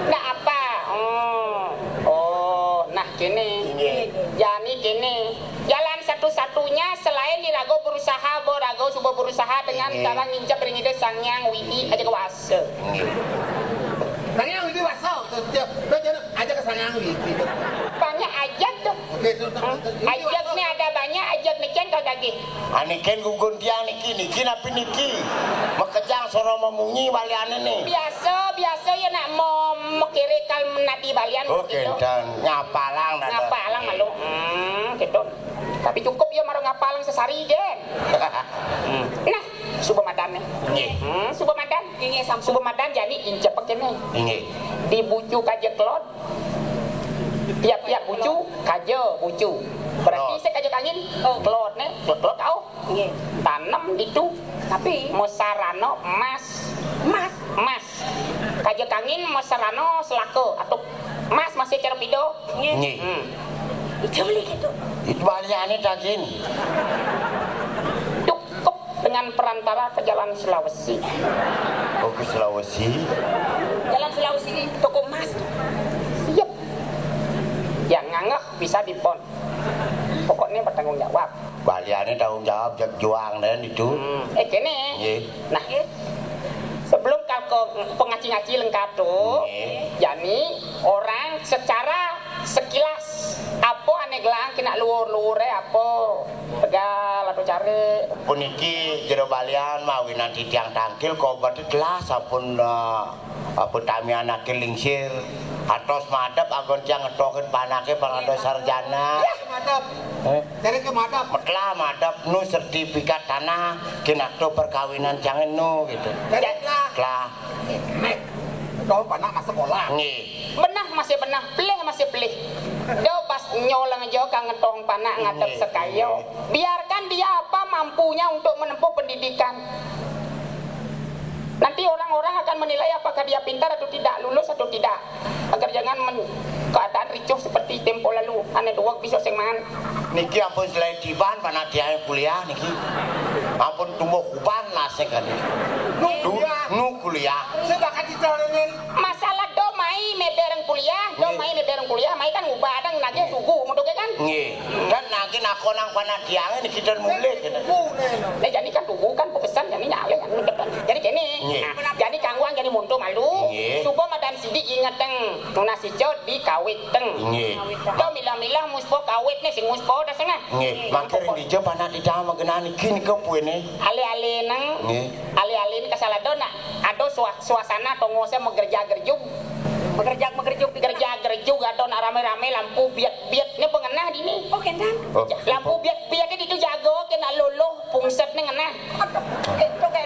Ndak apa. Oh. Oh, nah kini. Nggih. Jani kini. Jalan satu-satunya selain di raga berusaha, bo raga suba berusaha dengan, nggih, cara ngincep ring Ida Sang Hyang Widi aja kuasa. Nggih. Sang Hyang Widi kuasa, terus dia, dia jangan aja ke Sang Hyang Widi. Banyak aja tu. Oke, terus, terus, terus, ini ajak kuasa. Ni ada banyak, ajak ni kan kagak gih. Aniken gugun tiang niki, niki napi niki? Makejang soro mamunyi baliane ni. Biasa, biasa ya nak mo-, mekiri kal menadi balian. Oh, gitu. Kenten. Ngapalang dah. Ngapalang malu. Hmm, gitu. Tapi cukup ya maro ngapalang sesari, Den. Hmm. Nah, suba madan ni. Nggih. Hmm, suba madan. Nggih, nggih, sampun. Suba madan jani incep kene. Nggih. Di bucu kaja kelod. Tiap-tiap bucu, kaja bucu. Berarti kelod. Saya kaja kangin, oh, kelod ne, kelod, kelod tau. Nggih. Tanem ditu. Tapi mesarana emas. Emas. Emas. Kaja kangin mesarana selaka atau emas masih cara pido. Nggih. Nggih. Hmm. Itu beli gitu. Itu baliane daging. Cukup. dengan perantara ke Jalan Sulawesi. Oh, ke Sulawesi? Jalan Sulawesi, toko emas. Siap. Yang ngangeh bisa dipon. Pokoknya bertanggung jawab. Baliannya tanggung jawab, jak juang dan itu. Hmm. Eh, kene. Nggih. Nah, sebelum ka, ka pengaci-ngaci lengkap tu, nggih, jani orang secara sekilas apa ane gelang kena luur-luure apa tegal atau care. Puniki jero balian mawinan titiang tangkil kobet telah sampun, eh, apa tamianake lingsir. Atos madep anggon tiang ngetokin panake pang ada sarjana. Yah, madep. Eh? Jadi ke madep. Metlah madep nu sertifikat tanah kinakto perkawinan tiange nu gitu. Jadi telah. Telah. Mek. Dong panak masuk sekolah. Nggih. Benah masih benah, pelih masih pelih. Do pas nyolong jo ka ngetong panak ngadep sekayo. Biarkan dia apa mampunya untuk menempuh pendidikan. Nanti orang-orang akan menilai apakah dia pintar atau tidak, lulus atau tidak. Agar jangan men-, keadaan ricuh seperti tempo lalu. Ane duweg bisa sing mangan. Niki ampun selain tiban panak tiang kuliah niki. Ampun tumbuh kuban nasik kan. Nu kuliah. Nu kuliah. Sing bakal dijalani. Masalah do mai mebereng kuliah, do mai mebereng kuliah, mai kan ngubah dang nagih tugu, muduke kan? Nggih. Dan nagih nakonang panak tiange niki dan mulih gitu. Nah, jani kan tugu kan pesan jani nyaleh kan. Jadi kene. Nggih. Nah, jani kangguang jani monto malu. Nggih. Suba madan sidi ingeteng nunas ijo dikawiteng. Nggih. Do milah-milah muspa kawitne sing muspa dasana. Nggih. Mangke ring dija panak tiang magenan niki nika puene. Ale-ale nang. Nggih. Ale-ale nang kasala do nak. Ado sua-, suasana tongose megerja-gerjug. Megerjak-megerjug di gerja-gerjug ado nak rame-rame lampu biet-biet ne pengenah dini. Oh, kendan. Oh. Lampu biet-biet ne ditu jago kena loloh pungset ne ngenah.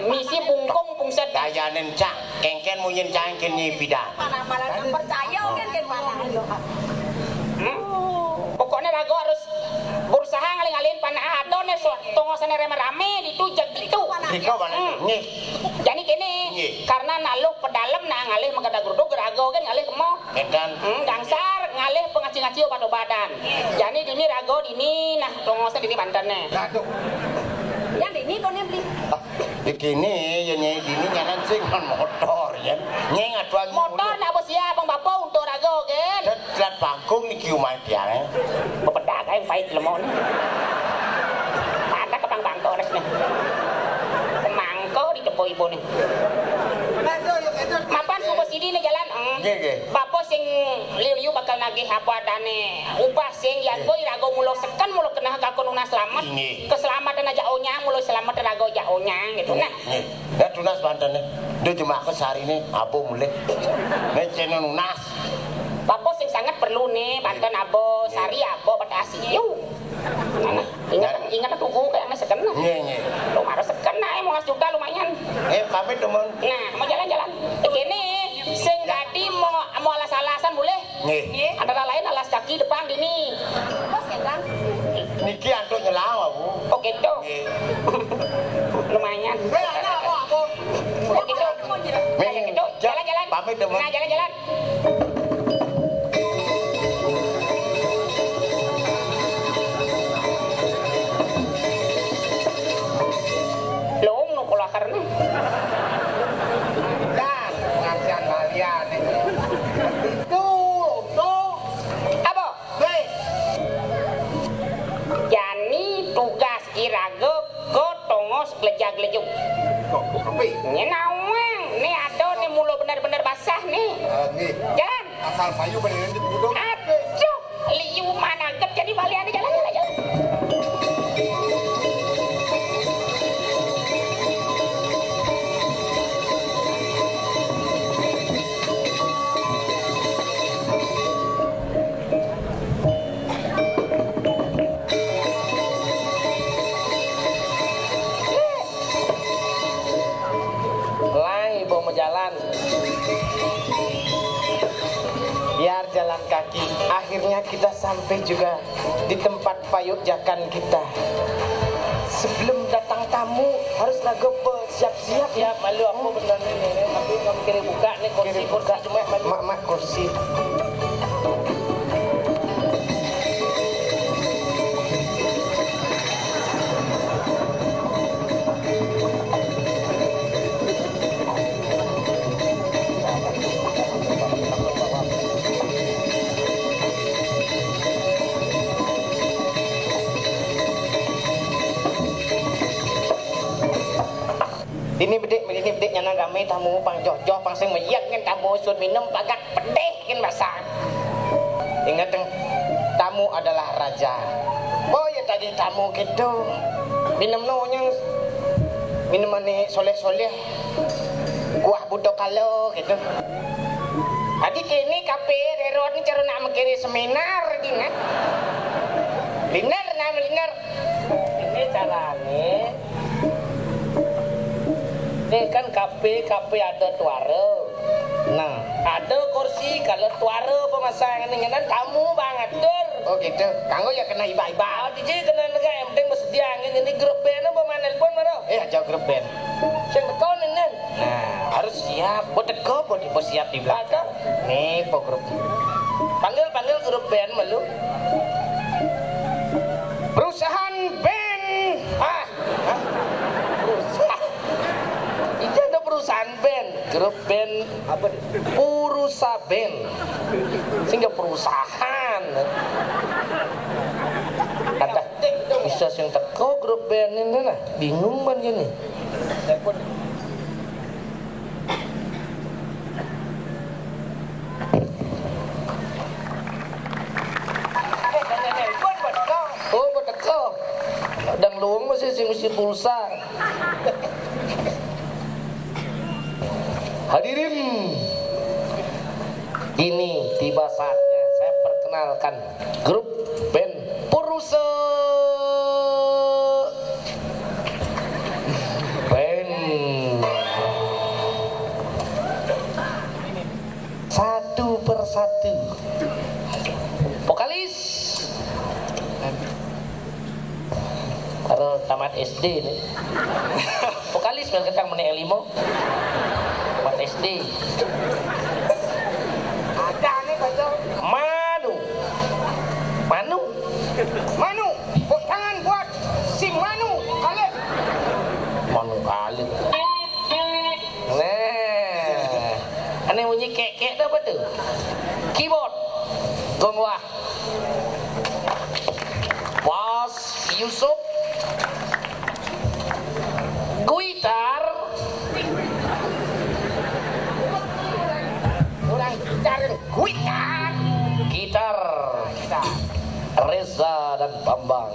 Misi bungkung pungset. Dayanen cak, kengken munyin cangkin nyi bidan. Mana malah percaya kan kan malah. Hmm? Pokoknya rago harus berusaha ngalih-ngalihin panah ado ne so-, tongosane rame-rame ditu jeg ditu. Rika mana? Hmm. Nggih. Jani kene, nggih, karena naluh pedalem nah ngalih mengkada geruduk rago kan ngalih kemo. Medan. Hmm, gangsar ngalih pengaci-ngaci obat-obatan. Jani dini rago dini nah tongosane dini bantene. Aduh. Yang dini kone beli. Iki ni, ya nyai dini nyanan sing kan motor, ya. Nyai ngaduan motor nak apa siap, Bang Bapak, untuk rago, kan? Telat bangkung niki umah tiang, eh. Bepedak ae pait lemon. Pada kepang bangko res nih. Semangko di kepo ibu nih. Mapan suba sidi nih jalan, eh. Nggih, nggih. Bapak sing liu-liu bakal nagih apa adane ubah sing yan boy rago mula seken mula kenah kako nunas selamat. Nggih. Keselamatan aja onya, mula selamat rago aja onya gitu. Nah. Nggih. Ya tunas bantene. Dia jemaka sarine abo mulih. Nek cene nunas. Bapak sing sangat perlu nih, banten abo, sari abo, batasi. Yu. Ingat, ingat tuku kayak mas seken. Nggih, nggih. Lu harus seken ae, mau juta lumayan. Eh, pamit, Temen. Nah, mau jalan-jalan. Kene sing dadi mau, mau alas-alasan mulih. Nggih. Antara lain alas kaki depan dini. Bos ya, Bang? Niki antuk nyelang, Bu. Oh, gitu. Nggih. Lumayan. Eh, ada apa, apa? Oh, gitu. Nggih. Gitu. Jalan-jalan. Pamit, Temen. Nah, jalan-jalan. Lung nu kula karena. Dah, pengajian balian ini. Itu, tuh. Apa? Hei. Jani tugas iraga ke tongos geleja-gelejuk. Kok, kok, kopi? Nyenawang, ni ada ni mula bener-bener basah ni. Eh, ni. Jalan. Asal payu bener-bener duduk. Aduh, liu mana get jadi balian ni, jalan, jalan, jalan. Lai bawa jalan. Biar jalan kaki, akhirnya kita sampai juga di tempat payut jakan kita. Sebelum datang tamu, harus lagu bersiap-siap. Siap, malu aku benar ni. Aku kami kira buka ni kursi, kira buka. Kursi cuma malu. Mak, mak, kursi. Dini bedik, dini bedik nyana ramé tamu, pang joh-joh, pang sing meyek ngen tamu, sun minum pagak pedih ngen basang. Inget, tamu adalah raja. Oh, ya tadi tamu gitu. Minum no nyang minum ané soléh-soléh. Kuah buto kalo gitu. Adi kéné kapé rerot ni cara nak mengkiri seminar dina. Liner, nama liner. Ini carané. Nih kan kapé, kapé ada tuara. Nah, ada kursi, kalau tuara pemasang ini kan tamu bang atur. Oh gitu. Kanggo ya kena iba-iba. Ah, D J kena negak, yang penting bersedia. Ini grup band apa main nelpon baru? Eh, aja grup band. Sing teko nih, Nen. Nah, harus siap. Buat teko, buat, buat siap di belakang. Ada. Nih, po grup. Panggil, panggil grup band malu. Perusahaan band. Ah, hah? Perusahaan. Ini ada perusahaan band. Grup band apa nih? Purusa Band. Sehingga perusahaan. Ada bisa sing teko grup band ini nah. Bingung kan gini. Oh, buat teko. Dang luung masih sing mesti pulsa. Hadirin, ini tiba saatnya saya perkenalkan grup band Purusa Band. Satu persatu. Vokalis. Baru tamat S D nih. Vokalis bel ketang meni L lima. Tamat S D. Ada nih, Bang. Manu. Manu. Manu. Tepuk tangan buat si Manu Khalid. Manu Khalid. Nah, ini bunyi kek-kek tu apa tu? Keyboard. Gong Wah. Bas Yusuf. Gitar. Orang gitar. Gitar. Gitar. Reza dan Bambang.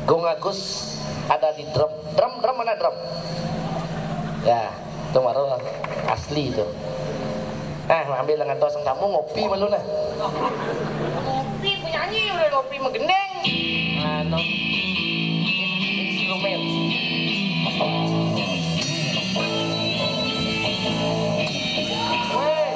Gong Agus ada di drum. Drum, drum mana drum? Ya. Itu warung asli itu. Nah, ambil lengan toseng kamu ngopi malu nah. Ngopi penyanyi udah ngopi menggendeng. Anu, instrumen. Weh.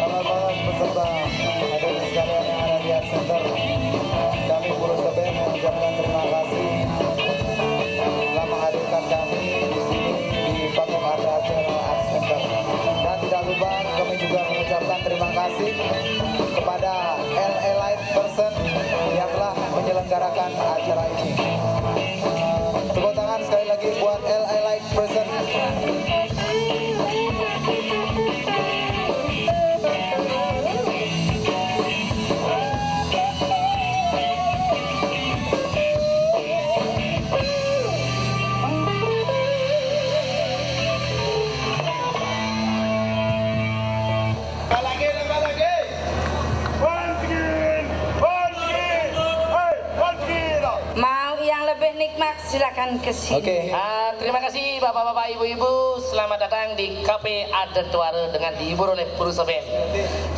Halo, halo, peserta hadirin sekalian yang ada di Art Center. Kami Purus Band mengucapkan terima kasih telah menghadirkan kami di sini di panggung acara Art Center. Dan tidak lupa kami juga mengucapkan terima kasih kepada L A Light Person yang telah menyelenggarakan acara ini. Tepuk tangan sekali lagi buat L A Light Person. Tambah lagi, tambah lagi. Banting, banting, hei, banting. Mau yang lebih nikmat, silakan ke sini. Oke. Ah, terima kasih bapak-bapak, ibu-ibu. Selamat datang di Cafe Adat Tuara dengan dihibur oleh Purusa Band.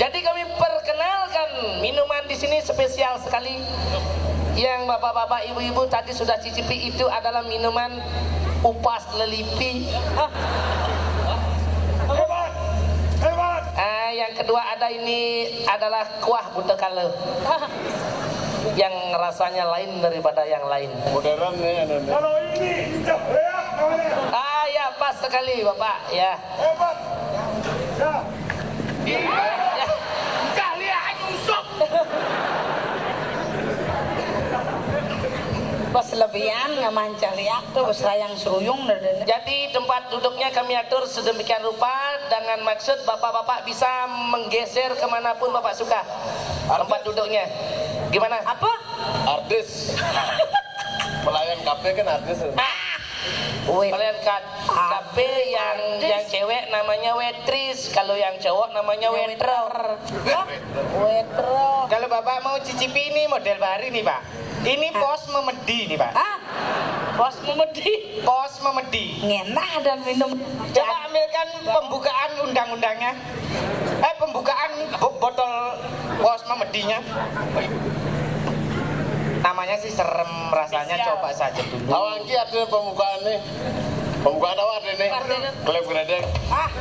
Jadi kami perkenalkan minuman di sini spesial sekali. Yang bapak-bapak, ibu-ibu tadi sudah cicipi itu adalah minuman upas lelipi. Hebat, hebat. Ah, yang kedua ada ini adalah kuah buta kala. Yang rasanya lain daripada yang lain. Modern nih, anu nih. Kalau ini, ya, ya, namanya. Ah, ya, pas sekali, Bapak, ya. Hebat. Ya. Cah liak nyusup. Pas lebihan ngamah cah liak tuh, pas rayang seruyung dah, dah. Jadi tempat duduknya kami atur sedemikian rupa dengan maksud bapak-bapak bisa menggeser kemanapun bapak suka tempat duduknya. Gimana? Apa? Artis. Pelayan kafe kan artis. Ah! Wait. Pelayan ka-, kafe yang, yang cewek namanya waitress, kalau yang cowok namanya waiter. Waiter. Kalau bapak mau cicipi, ini model baru nih, Pak. Ini pos memedi nih, Pak. Hah? Pos memedi? Pos memedi. Ngenah dan minum. Coba ambilkan pembukaan undang-undangnya. Eh, pembukaan bo-, botol pos memedinya. Namanya sih serem rasanya, coba saja dulu. Awak iki ada pembukaan nih. Pembukaan awak ada nih. Klep gredek. Ah.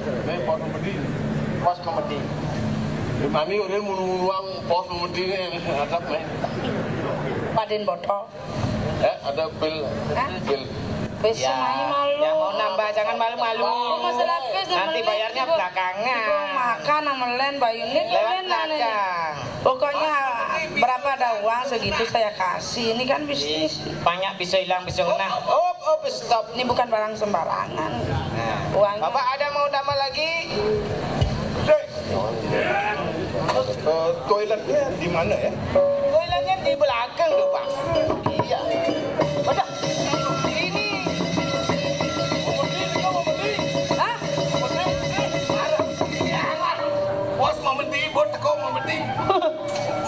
Ini pos memedi. Pos memedi. Mami udah mulu-muluang pos memedi nih, atap nih. Padin botol. Eh, ada pil. Hah? Pil. Wis, ya, malu. Yang mau nambah, jangan malu-malu. Oh, masalah pil, nanti bayarnya belakangan. Makan sama len, bayune lewat len, anu, belakang. Pokoknya berapa ada uang segitu saya kasih. Ini kan bisnis. Banyak bisa hilang, bisa kena. Op, op, op, stop. Ini bukan barang sembarangan. Nah. Uangnya. Bapak ada mau tambah lagi? Eh, toiletnya di mana ya? Toiletnya di belakang tuh, Pak. Iya. Udah. Ini. Hah? Bos mau menti, bos teko mau menti.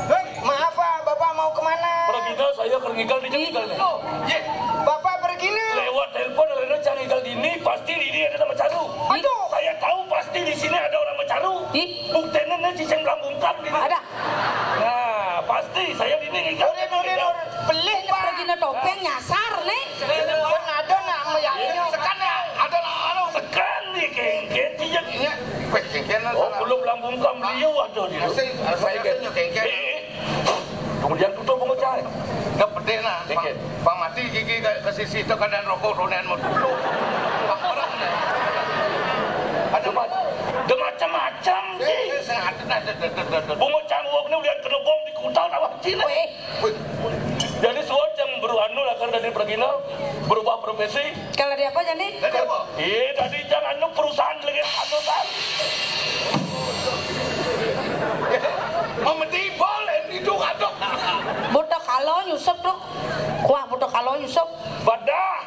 Hei, maaf, Pak, Bapak mau kemana? Pergi dah, saya keur ngigal di sini. Loh, ye, Bapak pergi nih. Lewat telepon, ada cang ngigal di sini, pasti di sini ada nama caru. Aduh. Saya tahu pasti di sini ada orang macaru. Ih. Buktinya nih, cicing belang bungkam di sini. Ada. Nah, pasti saya di sini ngigal. Udah, udah, udah. Pelih, Pak. Pergi na topeng nyasar nih. Kan ada nak meyakinnya. Sekan ya, ada nak anu. Sekan nih, kengken, iya. Iya. Weh, kengken lah. Oh, sana. Belum belang bungkam, beliau ada di. Saya, saya kan nyok kengken. Eh, Kemudian tutup bungkusan. Nggak pedih nah. Dikit. Pang, pang mati gigi ke, ke sisi itu keadaan rokok ronen mau tutup. Pang orang nih. Ada ma-, ada macam-macam, eh, sih. Eh, sengaja, nah, tuh, tuh. Bungo cangwok ini udah kena bom di kutal, awak Cina. Weh. Wih. Jadi suat yang baru anu lah kan dari pergina, berubah profesi. Kalau dia apa jadi? Jadi apa? Iya, tadi jangan lu perusahaan lagi anu kan. Memedi bol, ini tuh, aduh. Buta kalau nyusup tuh. Wah, buta kalau nyusup. Badah.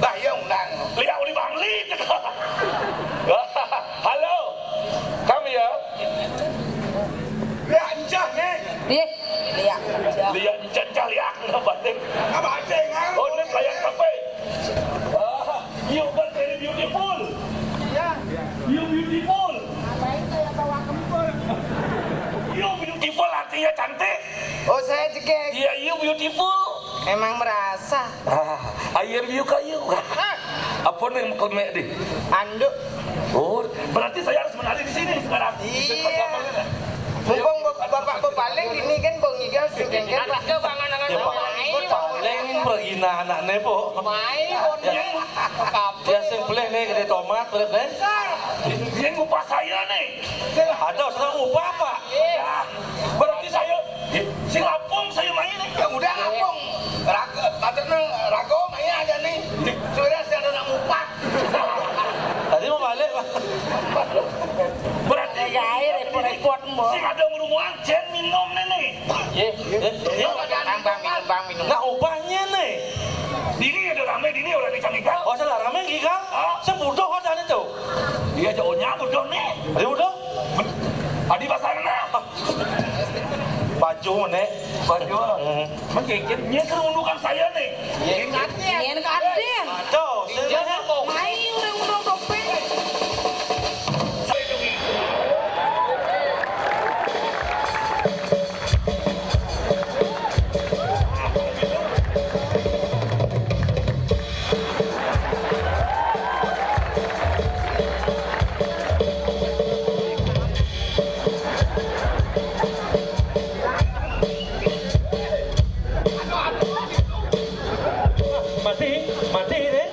Bah, ya undang. Lihat uli Bangli. Halo. Kami ya. Lihat encah nih. Ih, lihat encah. Lihat encah, encah lihat. Nggak batin. Nggak batin, kan? Oh, ini pelayan kafe. Wah, you are very beautiful. Ya. You beautiful. Ngapain kayak bawa kempur? You beautiful artinya cantik. Oh, saya jegeg. Iya, you beautiful. Emang merasa. Ah, I am you kayu. Hah? Apa nih klemek di? Anduk. Oh, berarti saya harus menari di sini sekarang. Iya. Mumpung bap-, bapak bepaling ini kan, bang, igal sing kengken. Ada bangan-bangan. Ya, Pak. Paling pergi nah anak nepo. Main, ya. Dia sing pelih nih, gede tomat, pelih nih. Dia ngupah saya nih. Ada, senang ngupah, Pak. Iya. Berarti saya, sing lapung saya main nih. Ya udah, lapung. Rago, kata nang rago, main aja nih. Sudah saya ada nak ngupah. Tadi mau balik, Pak. Berarti ya, air repot-repot, Mbok. Sing ada ngurunguan, jen minum nih, nih. Ye, ye, ye. Bang, bang, minum, bang, minum. Nah, upahnya nih. Ini ada rame, ini orang ikan ikan. Oh, salah rame ikan. Ah. Saya butuh kan tadi tuh. Iya, jauhnya butuh nih. Ada butuh? Tadi pasar mana? Baju, nek. Baju. Hmm. Mengkikit, dia kerundukan saya nih. Iya. Ingat ya. Iya, ingat, Din. Aduh, dia saya mau. Mai orang undang topeng. Mati, mati ini.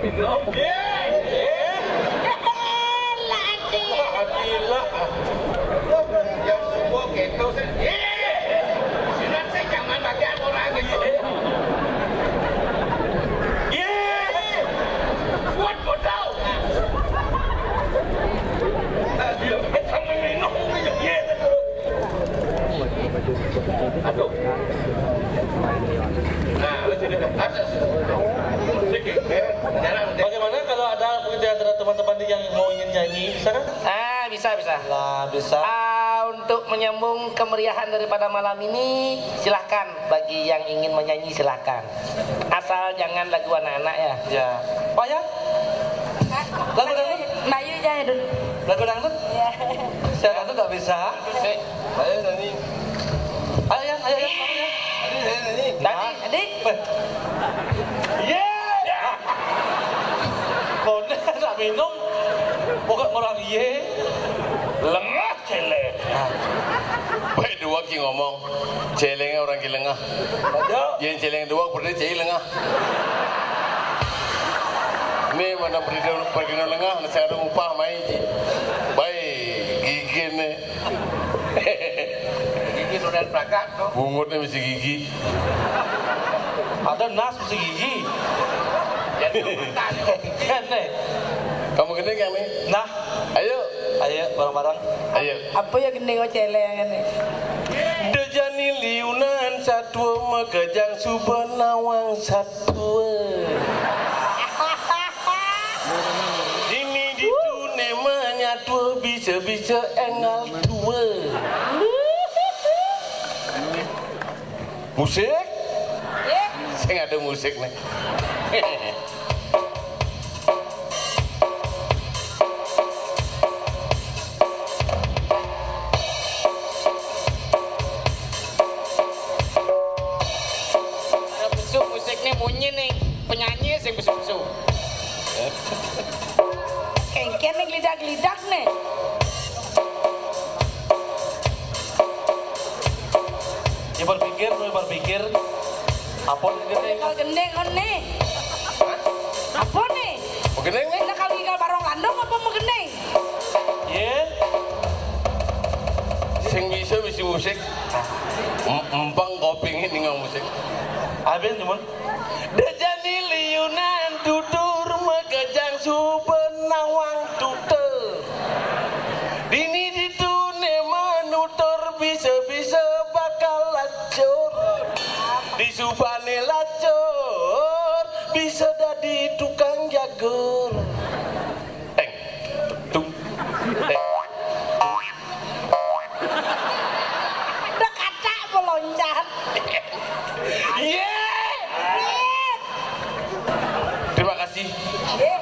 Lah, Adi. Yang semua gitu sih. Ye! Silat sih jangan pakai orang gitu. Ye! Buat bodoh. Aduh. Nah, lu jadi atas. Sedikit, ya. Jarang, ya. Bagaimana kalau ada di antara teman-teman yang mau ingin nyanyi? Bisa kan? Ah, bisa, bisa. Lah, bisa. Ah, untuk menyambung kemeriahan daripada malam ini, silahkan. Bagi yang ingin menyanyi, silahkan. Asal jangan lagu anak-anak, ya. Ya. Pak, ya? Lagu dangdut? Mbak Yu aja dulu. Lagu dangdut? Iya. Saya dangdut nggak bisa. Ayo, nyanyi. Ayo, Yan, ayo, Yan, kamu, Yan. Ayo, saya nyanyi. Tadi. Nah. Tadi. Ye! Koné tak minum, pokok orang ye. Lengah céléng. Baik dua ki ngomong, céléngé orang ki lengah. Aduh. Yén céléng dua berarti céléng lengah. Ini mana pergi, pergi lengah, saya ada upah main ji. Baik, gigi nih. Gigi sudah berangkat tuh. Bungutnya mesti gigi. Ada nas mesti gigi. Ya, bukan. Kan nih. Kamu gini kan nih? Nah. Ayo. Ayo, bareng-bareng. Ayo. Apa ya gending céléng ini? Dejani liunan satua makejang suba nawang satua. Dini ditu né manyatua bisa-bisa énggal tua. Musik? Sing ada musik nih. Besuk musik nih munyi nih, penyanyi sing besuk-besuk. Kéngkén nih gelidak-gelidak nih. Ya berpikir, berpikir. Apa nih? Kalau gending, on nih. Apa nih? Mau gending nih? Nah, kalau tinggal barong landung apa mau gending? Ye. Sing bisa bisi musik. Em- Empang kopi ini nggak musik. Habis, Mun. Dejani liunan tutur makejang suba nawang tuta. Dini ditu né manutur bisa-bisa bakal lacur. Disubané lacur bisa dadi tukang jagur. Teng. Tung. Teng. Udah kaca meloncat. Ye. Terima kasih. Ye.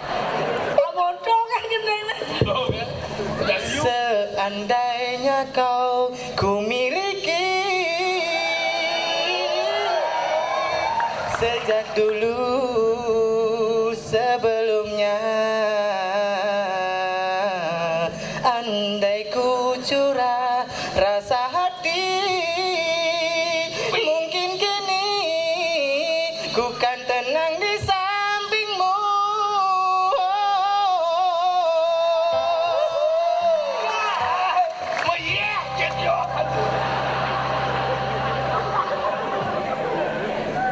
Lah bodoh kan gendengnya. Seandainya kau ku miliki sejak dulu sebelumnya, andai ku curah rasa hati, mungkin kini ku kan tenang di sampingmu.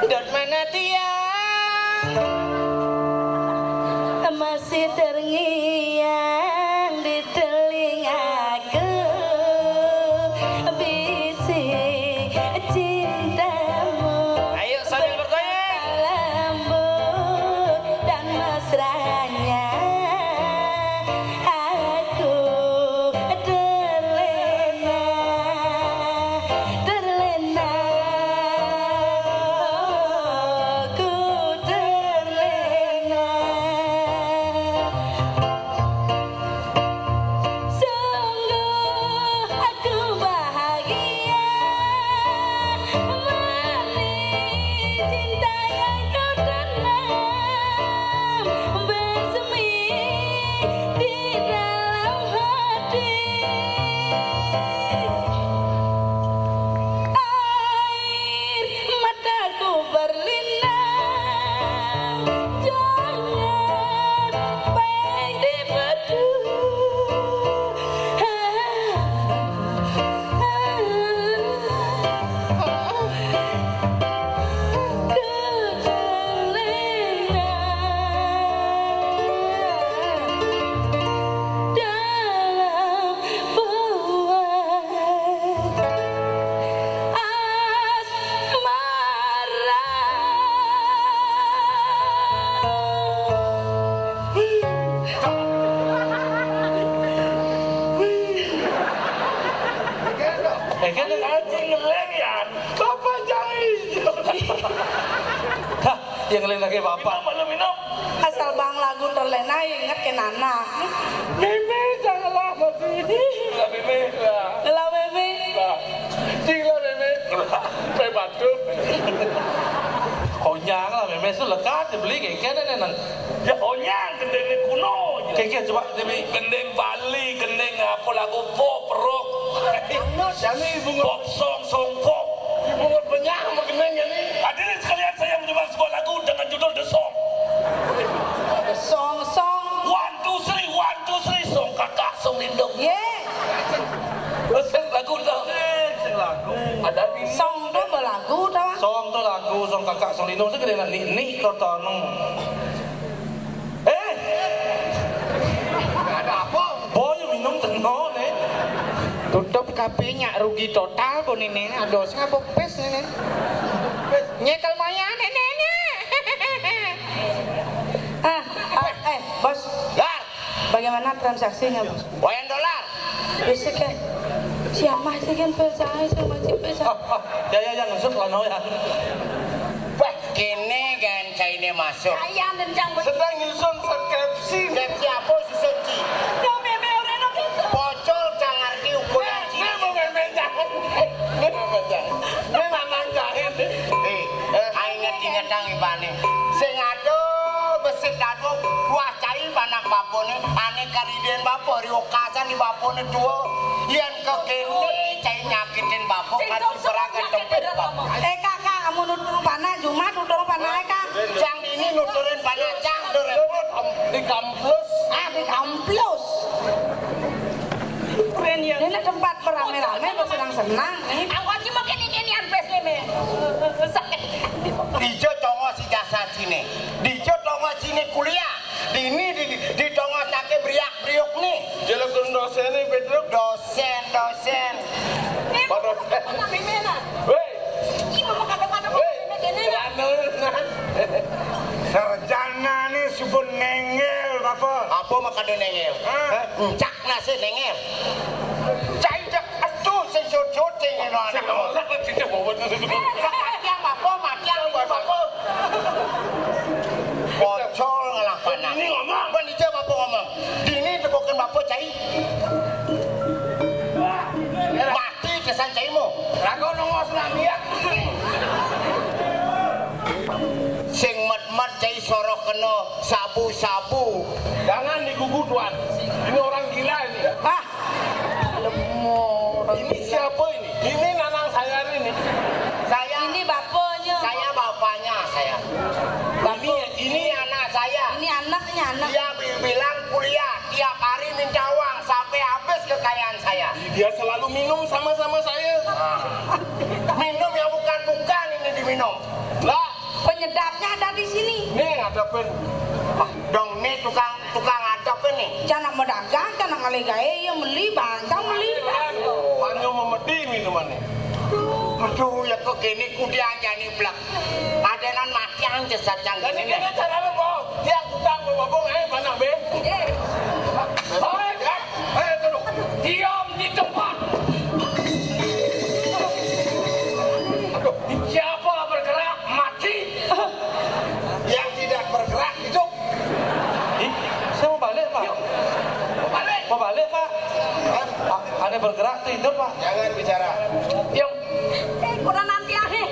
Dot mana tiang masih terngiang di telingaku, bisi cintamu. Ayo sambil bergoyang. Lembut dan mesranya. Aku terlena, terlena, oh, ku terlena. Lenian, Bapak Jai. Hah, yang lain lagi Bapak. Minum, minum, minum. Asal bang lagu terlena inget ke nana. Meme janganlah mati. Lah, Meme, lah. Lah, Meme. Lah. Cing lah, Meme. Lah, pe batuk. Konyang lah, Meme. Su lekat dibeli kayak gini, nang. Ya, onyang, gendeng kuno. Kaya coba, Dewi. Gendeng Bali, gendeng apa lagu pop, rock. Anu, jani bunga. Pop song, song pop. Bunga benyah sama gendeng ya ni. Hadirin sekalian, saya mencoba sebuah lagu dengan judul The Song. Song, song. One, two, three, one, two, three, song kakak, song lindung. Ye. Sing lagu dah. Sing lagu. Ada ini. Song tu belagu tau. Song tu lagu, song kakak, song lindung. Saya kena nak nik-nik tu, tu, no. Eh? Ada apa? Boy minum tengok ni. Tutup kafe nyak rugi total pun ini. Ada siapa pes ini? Nyekel maya nenek ni. Ah, ah, eh, bos. Lar. Bagaimana transaksinya, bos? Boyan dolar. Bisa kan? Siapa sih kan percaya sama si percaya? Ah, ah, ya, ya, ya, ngusut lah, no, ya. Wah, kene kan caine masuk. Kaya dan cang. Sedang nyusun skripsi. Skripsi apa susun, Ci? Yo, meme, ora enak itu. Pocol, cang ngerti ukuran, Ci. Ini mau meme jangan. Ini meme jangan. Ini mamang jahit. Eh, eh, aing ngerti ngedang ibane. Sing ado besit dado, wah, cai panak bapone, ane kariden bapo, ri okasan di bapone tua. Yen kekene, cai nyakitin bapo, kan diperangkat tempet bapo. Eh, Kak, Kak, amun nutur panak, Jumat nutur panak, Kak. Cang ini nuturin panak, cang, tuh repot. Di kampus. Ah, di kampus. Ini tempat berame-rame, bersenang-senang, nih. Aku aja makin ini, ini, ampes, nih, nih. Sakit. Dijo tongo si jasa sini. Dijo tongo sini kuliah. Dini di, di tongo sake briak-briuk, nih. Jelek dosen, nih, Pedro. Dosen, dosen. Pak dosen. Woi. Woi. Celana. Sarjana nih subuh nengel, Bapak. Apa makanya nengel? Hah? Encak nasi nengel. Cai cek aduh sing sujud sing ino anak. Sing ora kok sing bawa itu. Mati apa, mati apa? Pocol ngelah panak. Ini ngomong. Bukan dijawab apa ngomong. Dini tepukin bapak cai. Mati kesan caimu. Rago nongos nang dia. Sing met-met cai sorok kena sabu-sabu. Jangan digugu, Tuan. Ini orang gila ini. Hah? Lemo, orang gila. Ini siapa ini? Ini nanang saya ini. Saya. Ini bapaknya. Saya bapaknya, saya. Ini, ini anak saya. Ini anaknya, anak. Dia bi-, bilang kuliah, tiap hari minta uang sampai habis kekayaan saya. Dia selalu minum sama-sama saya. Ah. Minum yang bukan-bukan ini diminum. Lah, penyedapnya ada di sini. Nih, ngadepin. Ah, dong, nih tukang, tukang ngadepin nih. Cang nak medagang, cang nak ngalih gae, ya meli, bang, cang meli. Banyu memedi minuman nih. Aduh, ya kok gini kudian jani blek. Adenan mati aja saja. Jadi gini. Gini cara lo mau. Dia tukang mau ngomong, eh, mana be? Eh. Hei, eh, tunggu. Diam di tempat. Aduh, siapa bergerak, mati. Yang tidak bergerak, hidup. Ih, saya mau balik, Pak. Yuk. Mau balik? Mau balik, Pak. Hah? Pak, ada bergerak tuh hidup, Pak. Jangan bicara. Yuk. Eh, kurang nanti, ah, eh.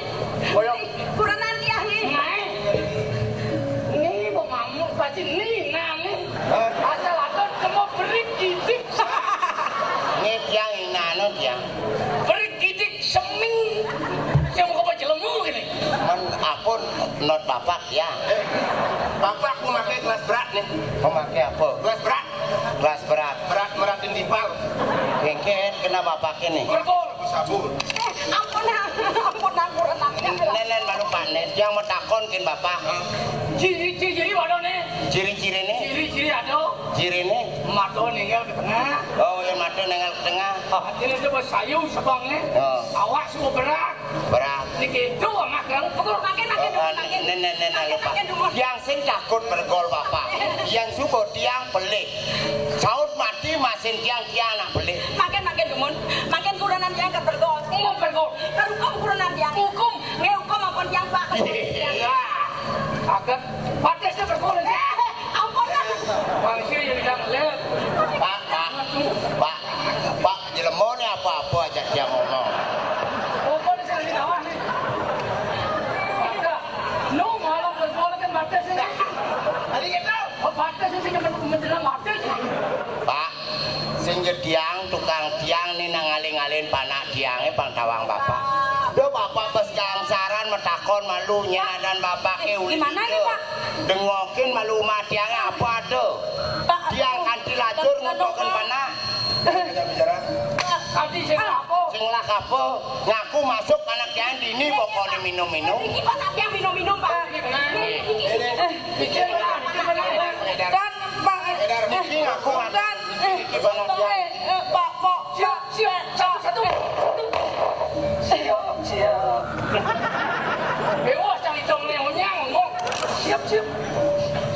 Boyong. Kurang nanti, ah, eh. Nah, eh. Ini mau ngamuk, pasti ini, nah, nih. Hah? Asal ada kamu beri gidik. Ini tiang, ini anu, tiang. Beri gidik. Semi. Sing mau jelemu gini. Men apun not bapak ya. Eh, bapak memakai gelas berat nih. Memakai apa? Gelas berat. Gelas berat. Berat meratin timpal. Kengken kena bapak ini. Betul. Sabun. Eh, ampun, ampun, ampun, ampun. Nenen baru panen. Yang mau takon kin bapak. Hah? Ciri-ciri mana nih? Ciri-ciri nih. Ciri-ciri ada. Ciri nih. Mata nengel ke tengah. Oh, yang mata nengel ke tengah. Hati ini coba sayu sebangnya. Oh. Awak semua berat. Berat. Niki itu amat yang pukul makin, makin, oh, makin. Nen, nen, nen, nen, lupa. Makin, makin. Yang sing takut bergol bapak. Yang subuh tiang pelik. Saut mati masin tiang, tiang nak pelik. Makin, makin dumun. Makin kudanan tiang ke bergol. Hukum perkol. Kan hukum ukuran tiang. Hukum. Nggih, hukum ampun tiang, Pak. Ya. Agak patis to perkol. Eh, ampun, Pak. Bang, sih jadi jangan lihat. Pak, Pak, Pak, Pak, jelema ni apa-apa aja dia ngomong. Apa ni saya di bawah ni? Ada. Nu malam perkol kan patis ni. Tadi kita. Oh, patis ni sing menjelang patis. Pak, sing jediang tukang tiang ni nang ngalih-ngalihin panak tiange pang tawang bapak. Duh, bapak bes kangsaran metakon malu nyen adan bapak ke uli. Gimana ni, Pak? Dengokin malu umah tiange apa ada? Pak, tiang kanti lacur ngutokin panak. Jangan bicara. Kanti sing apa? Sing lah apa? Ngaku masuk panak tiang dini pokokne minum-minum. Iki panak tiang minum-minum, Pak. Ini, ini, ini. Mikir lah, mikir lah. Dan, Pak, eh, Dan, eh, Pak, Pak, eh, Pak, Pak, siap, siap, satu, satu. Siap, siap. Mewah cang itong ni, onyang, ngomong. Siap, siap.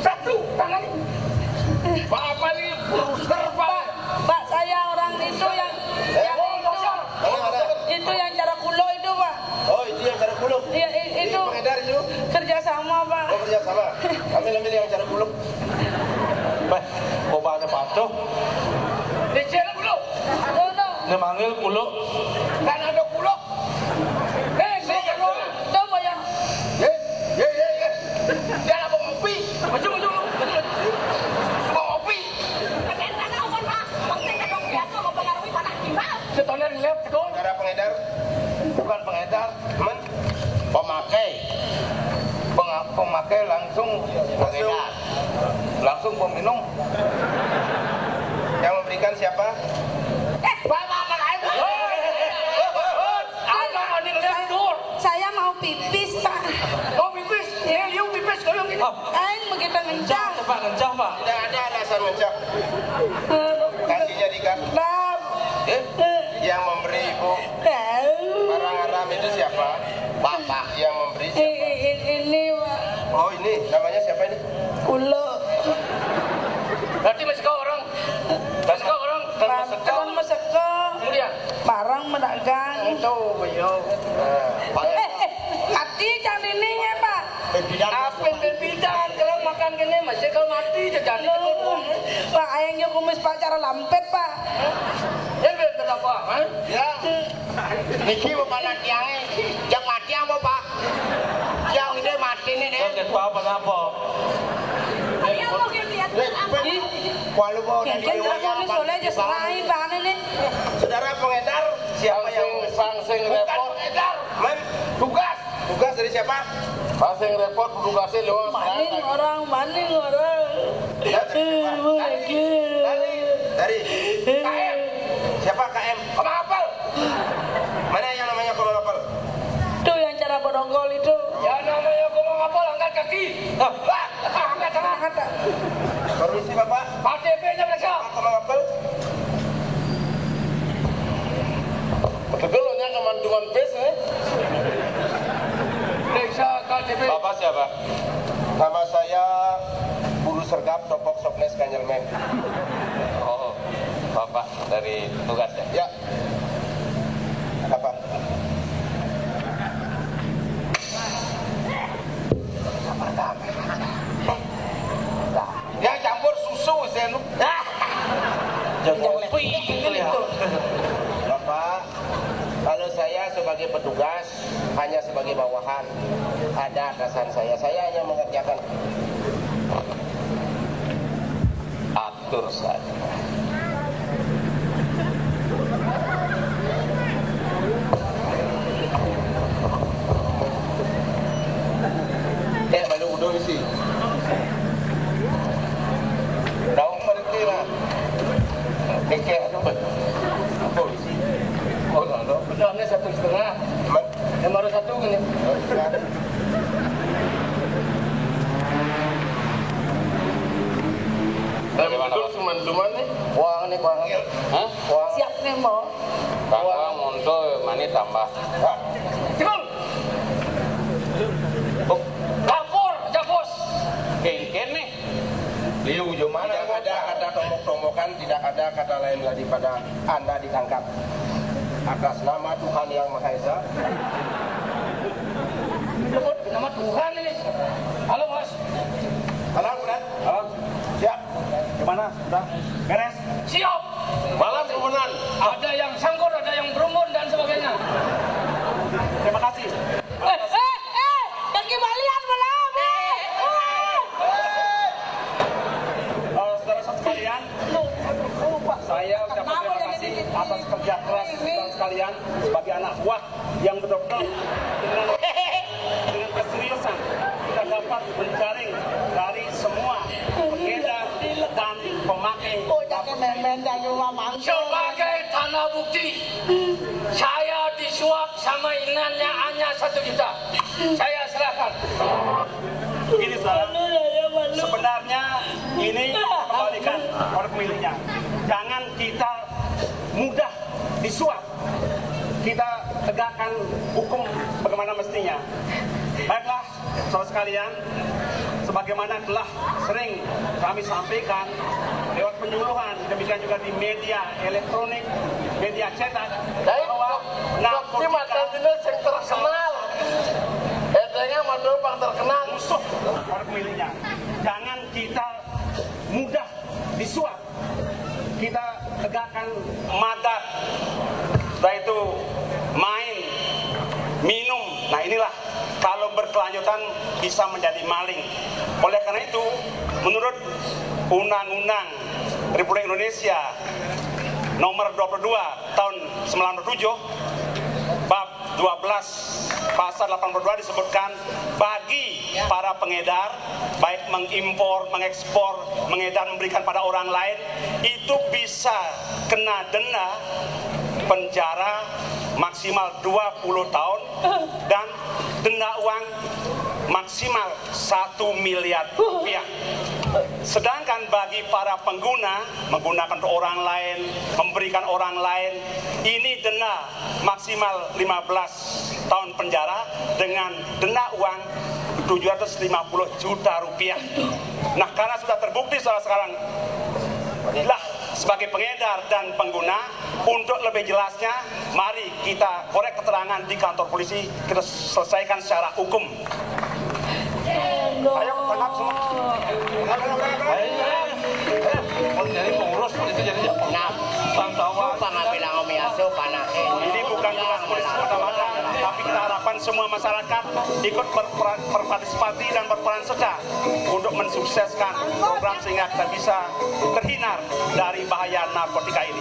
Satu, tangan. Pak, apa ni? Bruser, Pak. Pak, saya orang itu yang, yang itu, itu yang cara kulo itu, Pak. Oh, itu yang cara kulo. Iya, i-, itu. Ini pengedar itu. Kerja sama, Pak. Oh, kerja sama. Ambil, ambil yang cara kulo. Beh, kok pada patuh? Dia cara kulo. Aduh, aduh. Dia manggil kulo. Kan ada kulo. Eh, saya kulo. Coba ya. Ye, ye, ye, ye. Dia nak ngopi. Maju, maju, maju. Mau ngopi. Pakai tanah, Pak. Bang, saya kan biasa mempengaruhi panak timbal. Setoner ngeliat, betul. Cara pengedar. Bukan pengedar. Men? Pemakai. Penga-, pemakai langsung, langsung, langsung peminum. Yang memberikan siapa? Eh, Bapak, Bapak, Ibu. Apa mending saya, saya mau pipis, Pak. Oh, pipis. Iya. Ini, you pipis, kalau gini. Oh. Aing begitu ngencang. Ngencang, Pak, ngencang, Pak. Tidak ada alasan ngencang. Eh. Kakinya diikat. Bab. Eh? Eh. Yang memberi, Ibu. Tahu. Barang haram itu siapa? Bapak. Yang memberi siapa? I-, i-, ini, Pak. Oh, ini. Namanya siapa ini? Kulo. Berarti masih kau orang? Masih kau orang? Kan masih kau. Kemudian? Barang medagang. Itu, beliau. Nah, Pak. Eh, eh, mati cang ininya, Pak. Bebidan. Apa bebidan? Kalau makan gini, masih kalau mati, jadi. Loh, Pak, ayang yo kumis, Pak, cara lampet, Pak. Ya, biar kenapa, ha? Ya. Niki bapak tiange, jak mati apa, Pak? Yang ini mati nih, nih. Terus apa, apa? Iya, mau lihat. Ih. Walau mau dari Kengkeng dewa, terus yang ini apa? Soleh aja serai, Pak, nih. Saudara pengedar, siapa yang sing, sing repot? Bukan pengedar, men. Tugas. Tugas dari siapa? Sing repot, tugasnya lewat. Maning orang, maning orang. Ya, dari siapa? Eh, lagi. Dari, dari K M. Siapa K M? Komang Apel. Mana yang namanya Komang Apel? Itu yang cara bodonggol itu. Ya, namanya Komang Apel, angkat kaki. Hah? Angkat tangan. Angkat. Permisi, Bapak. K T P-nya mereka. Komang Apel. Betul, nya kemanduan bis, eh. Periksa K T P. Bapak siapa? Nama saya Guru Sergap, Topok Soknes Kanyelmen. Oh, Bapak dari tugas ya? Ya. Apa? Yang campur susu, Zen. Ah. Jago. Yang lebih itu ya. Bapak, kalau saya sebagai petugas, hanya sebagai bawahan, ada atasan saya. Saya hanya mengerjakan. Atur saja. Eh, baru udah isi. Daun pergi lah. Mikir apa? Apa isi? Oh, no, no. Bedahnya satu setengah. Yang baru satu gini. Bagaimana, betul, Pak? Cuman-cuman nih. Uang nih, uang. Hah? Uang. Siap nih, mau. Bang, uang muntul, mani tambah. Cekul. Oh. Lapor, aja, Bos. Kengken nih. Liu, jom mana? Tidak ada kata tombok-tombokan, tidak ada kata lain daripada Anda ditangkap. Atas nama Tuhan Yang Maha Esa. Nyebut nama Tuhan ini. Halo, Mas. Tenang, Bunda. Halo. Siap. Gimana? Sudah beres? Siap. Malam, Komandan. Ada yang sangkur, ada yang berumbun, dan sebagainya. Terima kasih. Eh, eh, eh, yang kembalian belum? Eh, eh. Eh, saudara sekalian, saya ucapkan terima kasih atas kerja keras saudara sekalian sebagai anak buah yang betul-betul dengan, dengan keseriusan kita dapat menjaring dari semua pengedar dan pemakai. Sebagai tanda bukti, saya disuap sama inannya Anya satu juta. Saya serahkan. Begini, saudara. Sebenarnya ini kembalikan pada pemiliknya. Jangan kita mudah disuap. Kita tegakkan hukum bagaimana mestinya. Baiklah, saudara sekalian, sebagaimana telah sering kami sampaikan lewat penyuluhan, demikian juga di media elektronik, media cetak, bahwa narkotika yang terkenal, katanya Madura terkenal, musuh pada pemiliknya. Jangan kita mudah disuap. Kita tegakkan madat, yaitu main, minum. Nah, inilah kalau berkelanjutan bisa menjadi maling. Oleh karena itu, menurut Undang-Undang Republik Indonesia nomor dua puluh dua tahun sembilan puluh tujuh, bab dua belas, pasal delapan puluh dua disebutkan, bagi para pengedar, baik mengimpor, mengekspor, mengedar, memberikan pada orang lain, itu bisa kena denda penjara maksimal dua puluh tahun dan denda uang maksimal satu miliar rupiah. Sedangkan bagi para pengguna, menggunakan untuk orang lain, memberikan orang lain, ini denda maksimal lima belas tahun penjara dengan denda uang tujuh ratus lima puluh juta rupiah. Nah, karena sudah terbukti, saudara, sekarang lah sebagai pengedar dan pengguna, untuk lebih jelasnya, mari kita korek keterangan di kantor polisi, kita selesaikan secara hukum. Ayo, tangkap semua. Tangkap, tangkap, tangkap. Ayo. Eh, jadi pengurus polisi jadi siapa? Nah, Bang Tawar. Suka nggak bilang Om Yaso, panas ini. Ini bukan tugas polisi semata-mata, tapi kita harapkan semua masyarakat ikut berperan, berpartisipasi dan berperan serta untuk mensukseskan program sehingga kita bisa terhindar dari bahaya narkotika ini.